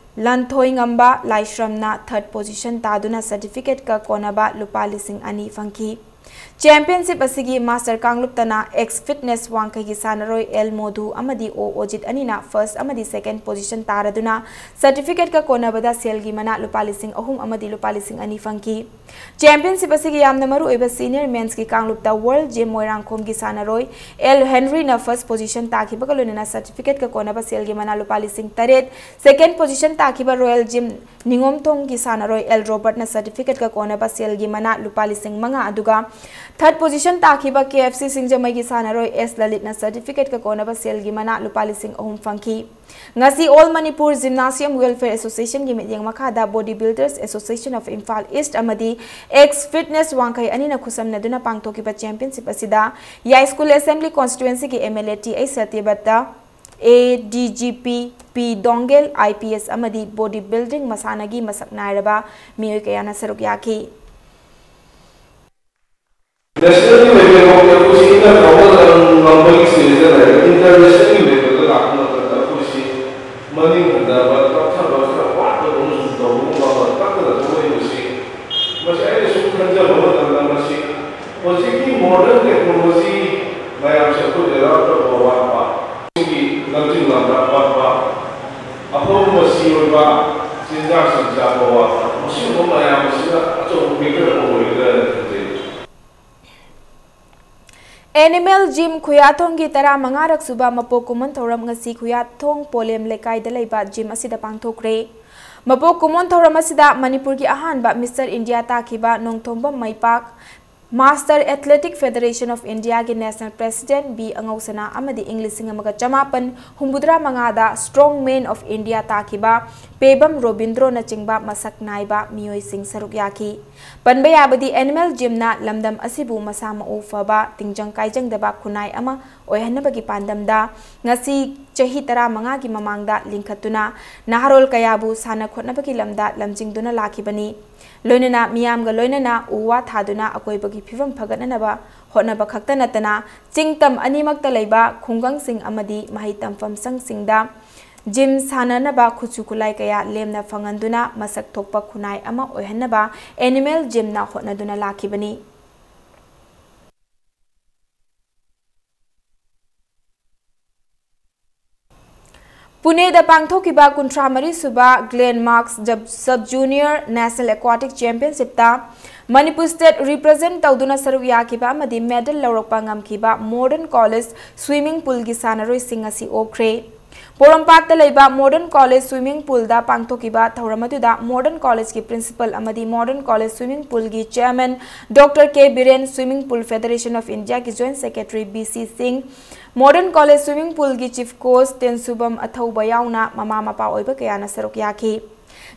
ꯂꯟꯊꯣꯏꯉꯝꯕ ꯂꯥꯏꯁ꯭ꯔꯝꯅ ꯊꯥꯔꯠ ꯄꯣꯖꯤꯁꯟ ꯇꯥꯗꯨꯅ ꯁꯔꯇꯤꯐꯤꯀꯦꯠꯀ ꯀꯣꯟꯅꯕ ꯂꯨꯄꯥ ꯂꯤꯁꯤꯡ ꯑꯅꯤ ꯐꯪꯈꯤ꯫ ꯆꯦꯝꯄꯤꯌꯟꯁꯤꯞ ꯑꯁꯤꯒꯤ ꯃꯥꯁꯇꯔ ꯀꯥꯡꯂꯨꯞꯇꯅ ꯑꯦꯛꯁ ꯐꯤꯠꯅꯦꯁ ꯋꯥꯡꯈꯩꯒꯤ ꯁꯥꯟꯅꯔꯣꯏ ꯑꯦꯜ ꯃꯣꯙꯨ ꯑꯃꯗꯤ ꯑꯣ ꯑꯣꯖꯤꯠ ꯑꯅꯤꯅ ꯐꯥꯔꯁ ꯑꯃꯗꯤ ꯁꯦꯀꯦꯟ ꯄꯣꯖꯤꯁꯟ ꯇꯥꯔꯗꯨꯅ ꯁꯔꯇꯤꯐꯤꯀꯦꯠꯀ ꯀꯣꯟꯅꯕꯗ ꯁꯦꯜꯒꯤ ꯃꯅꯥ ꯂꯨꯄꯥ ꯂꯤꯁꯤꯡ ꯑꯍꯨꯝ ꯑꯃꯗꯤ ꯂꯨꯄꯥ ꯂꯤꯁꯤꯡ ꯑꯅꯤ ꯐꯪꯈꯤ꯫ ꯆꯦꯝꯄꯤꯌꯟꯁꯤꯞ ꯑꯁꯤꯒꯤ ꯌꯥꯝꯅ ꯃꯔꯨꯑꯣꯏꯕ ꯁꯤꯅꯤꯌꯔ ꯃꯦꯟꯁꯀꯤ ꯀꯥꯡꯂꯨꯞꯇ ꯋꯥꯔꯜ ꯖꯤꯝ ꯃꯣꯏꯔꯥꯡꯈꯣꯝꯒꯤ ꯁꯥꯟꯅꯔꯣꯏ ꯑꯦꯜ ꯍꯦꯟꯔꯤꯅ ꯐꯥꯔꯁ ꯄꯣꯖꯤꯁꯟ ꯇꯥꯈꯤꯕꯒ ꯂꯣꯏꯅꯅ ꯁꯔꯇꯤꯐꯤꯀꯦꯠꯀ ꯀꯣꯟꯅꯕ ꯁꯦꯜꯒꯤ ꯃꯅꯥ ꯂꯨꯄꯥ ꯂꯤꯁꯤꯡ ꯇꯔꯦꯠ, ꯁꯦꯀꯦꯟ ꯄꯣꯖꯤꯁꯟ ꯇꯥꯈꯤꯕ ꯔꯣꯌꯦꯜ ꯖꯤꯝ ꯅꯤꯉꯣꯝꯊꯣꯡꯒꯤ ꯁꯥꯟꯅꯔꯣꯏ ꯑꯦꯜ ꯔꯣꯕꯔꯠꯅ ꯁꯔꯇꯤꯐꯤꯀꯦꯠꯀ ꯀꯣꯟꯅꯕ ꯁꯦꯜꯒꯤ ꯃꯅꯥ ꯂꯨꯄꯥ ꯂꯤꯁꯤꯡ ꯃꯉꯥ, ꯑꯗꯨꯒ ꯊꯥꯔꯠ ꯄꯣꯖꯤꯁꯟ ꯇꯥꯈꯤꯕ ꯀꯦ ꯑꯦꯐ ꯁꯤ ꯁꯤꯡꯖꯃꯩꯒꯤ ꯁꯥꯟꯅꯔꯣꯏ ꯑꯦꯁ ꯂꯂꯤꯠꯅ ꯁꯔꯇꯤꯐꯤꯀꯦꯠꯀ ꯀꯣꯟꯅꯕ ꯁꯦꯜꯒꯤ ꯃꯅꯥ ꯂꯨꯄꯥ ꯂꯤꯁꯤꯡ ꯑꯍꯨꯝ ꯐꯪꯈꯤ꯫ ꯉꯁꯤ ꯑꯣꯜ ꯃꯅꯤꯄꯨꯔ ꯖꯤꯝꯅꯥꯁꯤꯌꯝ ꯋꯦꯜꯐꯤꯌꯔ ꯑꯦꯁꯣꯁꯤꯌꯦꯁꯟꯒꯤ ꯃꯤꯠꯌꯦꯡ ꯃꯈꯥꯗ body builders association of Imphal east ꯑꯃꯗꯤ ꯑꯦꯛꯁ ꯐꯤꯠꯅꯦꯁ ꯋꯥꯡꯈꯩ ꯑꯅꯤꯅ ꯈꯨꯠꯁꯝꯅꯗꯨꯅ ꯄꯥꯡꯊꯣꯛꯈꯤꯕ ꯆꯦꯝꯄꯤꯌꯟꯁꯤꯞ ꯑꯁꯤꯗ ꯌꯥꯏꯁ꯭ꯀꯨꯜ ꯑꯦꯁꯦꯝꯕ꯭ꯂꯤ ꯀꯣꯟꯁꯇꯤꯇ꯭ꯋꯦꯟꯁꯤꯒꯤ M L A T H Satyabrata A D G P P Dongel, I P S ꯑꯃꯗꯤ ꯕꯣꯗꯤ ꯕꯤꯜꯗꯤꯡ ꯃꯁꯥꯟꯅꯒꯤ ꯃꯁꯛ ꯅꯥꯏꯔꯕ ꯃꯤꯑꯣꯏ ꯀꯌꯥꯅ ꯁꯔꯨꯛ ꯌꯥꯈꯤ꯫ ꯅꯦꯁꯅꯦꯜꯒꯤ ꯂꯦꯚꯦꯜ ꯐꯥꯎꯗꯤ ꯑꯩꯈꯣꯏꯁꯤ ꯏꯟꯅ ꯀꯥꯎꯅꯗꯅ ꯉꯝꯕꯒꯤ ꯁ꯭ꯇꯦꯖꯇ ꯂꯩꯔꯦ꯫ ꯏꯟꯇꯔꯅꯦꯁꯅꯦꯜꯒꯤ ꯂꯦꯚꯦꯜꯗ ꯂꯥꯛꯄ ꯃꯇꯝꯗ ꯑꯩꯈꯣꯏꯁꯤ ꯃꯅꯤꯡ ꯍꯟꯊꯕ, ꯇꯞꯊꯕ, ꯈꯔ ꯋꯥꯠꯄꯗꯧꯅ ꯁꯨꯝ ꯇꯧꯕꯒꯨꯝꯕ ꯑꯃ ꯇꯞꯅ ꯊꯣꯛꯂꯛꯏꯕꯁꯤ, ꯃꯁꯤ ꯑꯩꯅ ꯁꯨꯝ ꯈꯟꯖꯕ ꯃꯇꯝꯗ ꯃꯁꯤ ꯍꯧꯖꯤꯛꯀꯤ ꯃꯣꯗꯔꯟ ꯇꯦꯛꯅꯣꯂꯣꯖꯤ ꯃꯌꯥꯝꯁꯦ ꯑꯩꯈꯣꯏ ꯑꯦꯗꯥꯞ ꯇꯧꯕ ꯋꯥꯠꯄ, ꯁꯤꯒꯤ ꯂꯝꯖꯤꯡ ꯂꯝꯇꯥꯛ ꯋꯥꯠꯄ, ꯑꯐꯕ ꯃꯆꯤ ꯑꯣꯏꯕ ꯆꯤꯟꯖꯥꯛꯁꯤꯡ ꯆꯥꯕ ꯋꯥꯠꯄ, ꯃꯁꯤꯒꯨꯝꯕ ꯃꯌꯥꯝ ꯑꯁꯤꯅ ꯑꯆꯧꯕ ꯐꯦꯛꯇꯔ ꯑꯃ ꯑꯣꯏꯒꯗ꯭ꯔꯥ ꯍꯥꯏꯅ ꯈꯟꯖꯩ꯫ ꯑꯦꯅꯤꯃꯦꯜ ꯖꯤꯝ ꯈꯨꯌꯥꯊꯣꯡꯒꯤ ꯇꯔꯥꯃꯉꯥꯔꯛ ꯁꯨꯕ ꯃꯄꯣꯛ ꯀꯨꯝꯑꯣꯟ ꯊꯧꯔꯝ ꯉꯁꯤ ꯈꯨꯌꯥꯊꯣꯡ ꯄꯣꯂꯦꯝ ꯂꯩꯀꯥꯏꯗ ꯂꯩꯕ ꯖꯤꯝ ꯑꯁꯤꯗ ꯄꯥꯡꯊꯣꯛꯈ꯭ꯔꯦ꯫ ꯃꯄꯣꯛ ꯀꯨꯝꯑꯣꯟ ꯊꯧꯔꯝ ꯑꯁꯤꯗ ꯃꯅꯤꯄꯨꯔꯒꯤ ꯑꯍꯥꯟꯕ ꯃꯤꯁꯇꯔ ꯏꯟꯗꯤꯌꯥ ꯇꯥꯈꯤꯕ Nongthombam ꯃꯩꯄꯥꯛ, master athletic federation of ꯏꯟꯗꯤꯌꯥꯒꯤ ꯅꯦꯁꯅꯦꯜ ꯄ꯭ꯔꯦꯁꯤꯗꯦꯟꯠ ꯕꯤ ꯑꯉꯧꯁꯅꯥ ꯑꯃꯗꯤ ꯏꯪ ꯂꯤꯁꯤꯡ ꯑꯃꯒ ꯆꯃꯥꯄꯟ ꯍꯨꯝꯐꯨꯇꯔꯥ ꯃꯉꯥꯗ ꯁ꯭ꯇ꯭ꯔꯣꯡ ꯃꯦꯟ ꯑꯣꯐ ꯏꯟꯗꯤꯌꯥ ꯇꯥꯈꯤꯕ ꯄꯦꯕꯝ ꯔꯣꯕꯤꯟꯗ꯭ꯔꯣꯅꯆꯤꯡꯕ ꯃꯁꯛ ꯅꯥꯏꯕ ꯃꯤꯑꯣꯏꯁꯤꯡ ꯁꯔꯨꯛ ꯌꯥꯈꯤ꯫ ꯄꯟꯕ ꯌꯥꯕꯗꯤ ꯑꯦꯅꯤꯃꯦꯜ ꯖꯤꯝꯅ ꯂꯝꯗꯝ ꯑꯁꯤꯕꯨ ꯃꯁꯥ ꯃꯎ ꯐꯕ, ꯇꯤꯡꯖꯪ ꯀꯥꯏꯖꯪꯗꯕ ꯈꯨꯟꯅꯥꯏ ꯑꯃ ꯑꯣꯏꯍꯟꯅꯕꯒꯤ ꯄꯥꯟꯗꯝꯗ ꯉꯁꯤ ꯆꯍꯤ ꯇꯔꯥꯃꯉꯥꯒꯤ ꯃꯃꯥꯡꯗ ꯂꯤꯡꯈꯠꯇꯨꯅ ꯅꯍꯥꯔꯣꯜ ꯀꯌꯥꯕꯨ ꯁꯥꯟꯅ ꯈꯣꯠꯅꯕꯒꯤ ꯂꯝꯗ ꯂꯝꯖꯤꯡꯗꯨꯅ ꯂꯥꯛꯈꯤꯕꯅꯤ꯫ ꯂꯣꯏꯅꯅ ꯃꯤꯌꯥꯝꯒ ꯂꯣꯏꯅꯅ ꯎ ꯋꯥ ꯊꯥꯗꯨꯅ ꯑꯀꯣꯏꯕꯒꯤ ꯐꯤꯕꯝ ꯐꯒꯠꯅꯅꯕ ꯍꯣꯠꯅꯕ ꯈꯛꯇ ꯅꯠꯇꯅ ꯆꯤꯡ ꯇꯝ ꯑꯅꯤꯃꯛꯇ ꯂꯩꯕ ꯈꯨꯡꯒꯪꯁꯤꯡ ꯑꯃꯗꯤ ꯃꯍꯩ ꯇꯝꯐꯝ ꯁꯪꯁꯤꯡꯗ ꯖꯤꯝ ꯁꯥꯟꯅꯅꯕ ꯈꯨꯠꯁꯨ ꯈꯨꯠꯂꯥꯏ ꯀꯌꯥ ꯂꯦꯝꯅ ꯐꯪꯍꯟꯗꯨꯅ ꯃꯁꯛ ꯊꯣꯛꯄ ꯈꯨꯟꯅꯥꯏ ꯑꯃ ꯑꯣꯏꯍꯟꯅꯕ ꯑꯦꯅꯤꯃꯦꯜ ꯖꯤꯝꯅ ꯍꯣꯠꯅꯗꯨꯅ ꯂꯥꯛꯈꯤꯕꯅꯤ꯫ ꯄꯨꯅꯦꯗ ꯄꯥꯡꯊꯣꯛꯈꯤꯕ ꯀꯨꯟꯊ꯭ꯔꯥ ꯃꯔꯤ ꯁꯨꯕ ꯒ꯭ꯂꯦꯟ ꯃꯥꯔꯛꯁ ꯖꯕ-, ꯁꯕ ꯖꯨꯅꯤꯌꯔ ꯅꯦꯁꯅꯦꯜ ꯑꯦꯀ꯭ꯋꯥꯇꯤꯛ ꯆꯦꯝꯄꯤꯌꯟꯁꯤꯞꯇ ꯃꯅꯤꯄꯨꯔ ꯁ꯭ꯇꯦꯠ ꯔꯤꯄ꯭ꯔꯖꯦꯟꯠ ꯇꯧꯗꯨꯅ ꯁꯔꯨꯛ ꯌꯥꯈꯤꯕ ꯑꯃꯗꯤ ꯃꯦꯗꯜ ꯂꯧꯔꯛꯄ ꯉꯝꯈꯤꯕ ꯃꯣꯗꯔꯟ ꯀꯣꯂꯦꯖ ꯁ꯭ꯋꯤꯃꯤꯡ ꯄꯨꯜꯒꯤ ꯁꯥꯟꯅꯔꯣꯏꯁꯤꯡ ꯉꯁꯤ ꯑꯣꯛꯈ꯭ꯔꯦ꯫ ꯄꯣꯔꯣꯝꯄꯥꯠꯇ ꯂꯩꯕ ꯃꯣꯗꯔꯟ ꯀꯣꯂꯦꯖ ꯁ꯭ꯋꯤꯃꯤꯡ ꯄꯨꯜꯗ ꯄꯥꯡꯊꯣꯛꯈꯤꯕ ꯊꯧꯔꯝ ꯑꯗꯨꯗ ꯃꯣꯗꯔꯟ ꯀꯣꯂꯦꯖꯀꯤ ꯄ꯭ꯔꯤꯟꯁꯤꯄꯜ ꯑꯃꯗꯤ ꯃꯣꯗꯔꯟ ꯀꯣꯂꯦꯖ ꯁ꯭ꯋꯤꯃꯤꯡ ꯄꯨꯜꯒꯤ chairman doctor K Biren, swimming pool federation of ꯏꯟꯗꯤꯌꯥꯒꯤ joint secretary B C Singh, modern college swimming ꯄꯨꯜꯒꯤ ꯆꯤꯐ ꯀꯣꯆ ꯇꯦꯟꯁꯨꯕꯝ ꯑꯊꯧꯕ ꯌꯥꯎꯅ ꯃꯃꯥ ꯃꯄꯥ ꯑꯣꯏꯕ ꯀꯌꯥꯅ ꯁꯔꯨꯛ ꯌꯥꯈꯤ꯫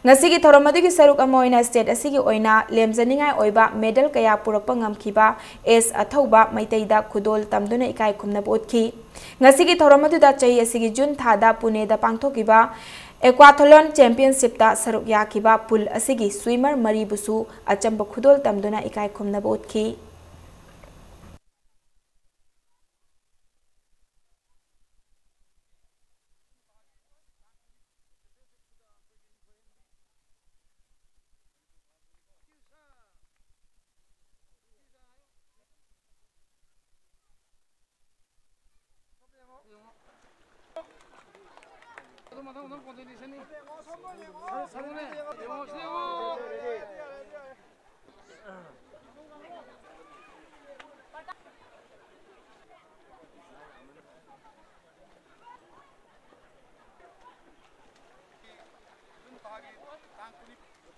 ꯉꯁꯤꯒꯤ ꯊꯧꯔꯝ ꯑꯗꯨꯒꯤ ꯁꯔꯨꯛ ꯑꯃ ꯑꯣꯏꯅ state ꯑꯁꯤꯒꯤ ꯑꯣꯏꯅ ꯂꯦꯝꯖꯅꯤꯡꯉꯥꯏ ꯑꯣꯏꯕ medal ꯀꯌꯥ ꯄꯨꯔꯛꯄ ꯉꯝꯈꯤꯕ ꯑꯦꯁ ꯑꯊꯧꯕ ꯃꯩꯇꯩꯗ ꯈꯨꯗꯣꯜ ꯇꯝꯗꯨꯅ ꯏꯀꯥꯏ ꯈꯨꯝꯅꯕ ꯎꯠꯈꯤ꯫ ꯉꯁꯤꯒꯤ ꯊꯧꯔꯝ ꯑꯗꯨꯗ ꯆꯍꯤ ꯑꯁꯤꯒꯤ ꯖꯨꯟ ꯊꯥꯗ ꯄꯨꯅꯦꯗ ꯄꯥꯡꯊꯣꯛꯈꯤꯕ Aquathlon Championshipꯇ ꯁꯔꯨꯛ ꯌꯥꯈꯤꯕ pool ꯑꯁꯤꯒꯤ swimmer ꯃꯔꯤꯕꯨꯁꯨ ꯑꯆꯝꯕ ꯈꯨꯗꯣꯜ ꯇꯝꯗꯨꯅ ꯏꯀꯥꯏ ꯈꯨꯝꯅꯕ ꯎꯠꯈꯤ꯫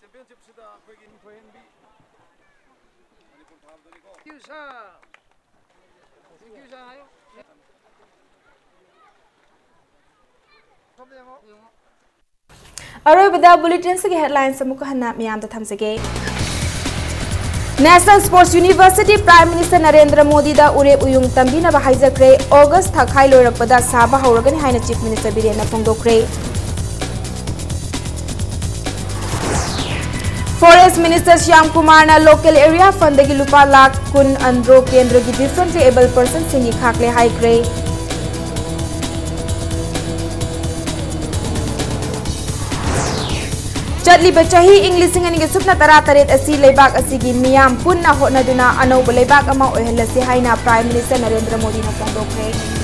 Championshipꯁꯤꯗ ꯑꯩꯈꯣꯏꯒꯤ ꯊꯣꯏꯍꯟꯕꯤ ꯃꯅꯤꯄꯨꯔ ꯐꯥꯕꯗꯨꯅꯤꯀꯣ꯫ ꯑꯔꯣꯏꯕꯗ bulletinꯁꯤꯒꯤ headlines ꯑꯃꯨꯛꯀ ꯍꯟꯅ ꯃꯤꯌꯥꯝꯗ ꯊꯝꯖꯒꯦ꯫ National Sports University Prime Minister Narendra ꯃꯣꯗꯤꯗ ꯎꯔꯦꯞ ꯎꯌꯨꯡ ꯇꯝꯕꯤꯅꯕ ꯍꯥꯏꯖꯈ꯭ꯔꯦ꯫ August ꯊꯥꯈꯥꯏ ꯂꯣꯏꯔꯛꯄꯗ ꯁꯥꯕ ꯍꯧꯔꯒꯅꯤ ꯍꯥꯏꯅ Chief Minister ꯕꯤꯔꯦꯟꯅ ꯐꯣꯡꯗꯣꯛꯈ꯭ꯔꯦ꯫ Forest Minister Shyam ꯀꯨꯃꯥꯔꯅ local area fundꯗꯒꯤ ꯂꯨꯄꯥ ꯂꯥꯈ ꯀꯨꯟ UNDRO ꯀꯦꯟꯗ꯭ꯔꯒꯤ differently abled personꯁꯤꯡꯒꯤ ꯈꯥꯛꯂꯦ ꯍꯥꯏꯈ꯭ꯔꯦ꯫ ꯆꯠꯂꯤꯕ ꯆꯍꯤ ꯏꯪ ꯂꯤꯁꯤꯡ ꯑꯅꯤꯒ ꯁꯨꯞꯅ ꯇꯔꯥꯇꯔꯦꯠ ꯑꯁꯤ ꯂꯩꯕꯥꯛ ꯑꯁꯤꯒꯤ ꯃꯤꯌꯥꯝ ꯄꯨꯟꯅ ꯍꯣꯠꯅꯗꯨꯅ ꯑꯅꯧꯕ ꯂꯩꯕꯥꯛ ꯑꯃ ꯑꯣꯏꯍꯜꯂꯁꯤ ꯍꯥꯏꯅ Prime Minister ꯅꯔꯦꯟꯗ꯭ꯔ ꯃꯣꯗꯤꯅ ꯐꯣꯡꯗꯣꯛꯈ꯭ꯔꯦ꯫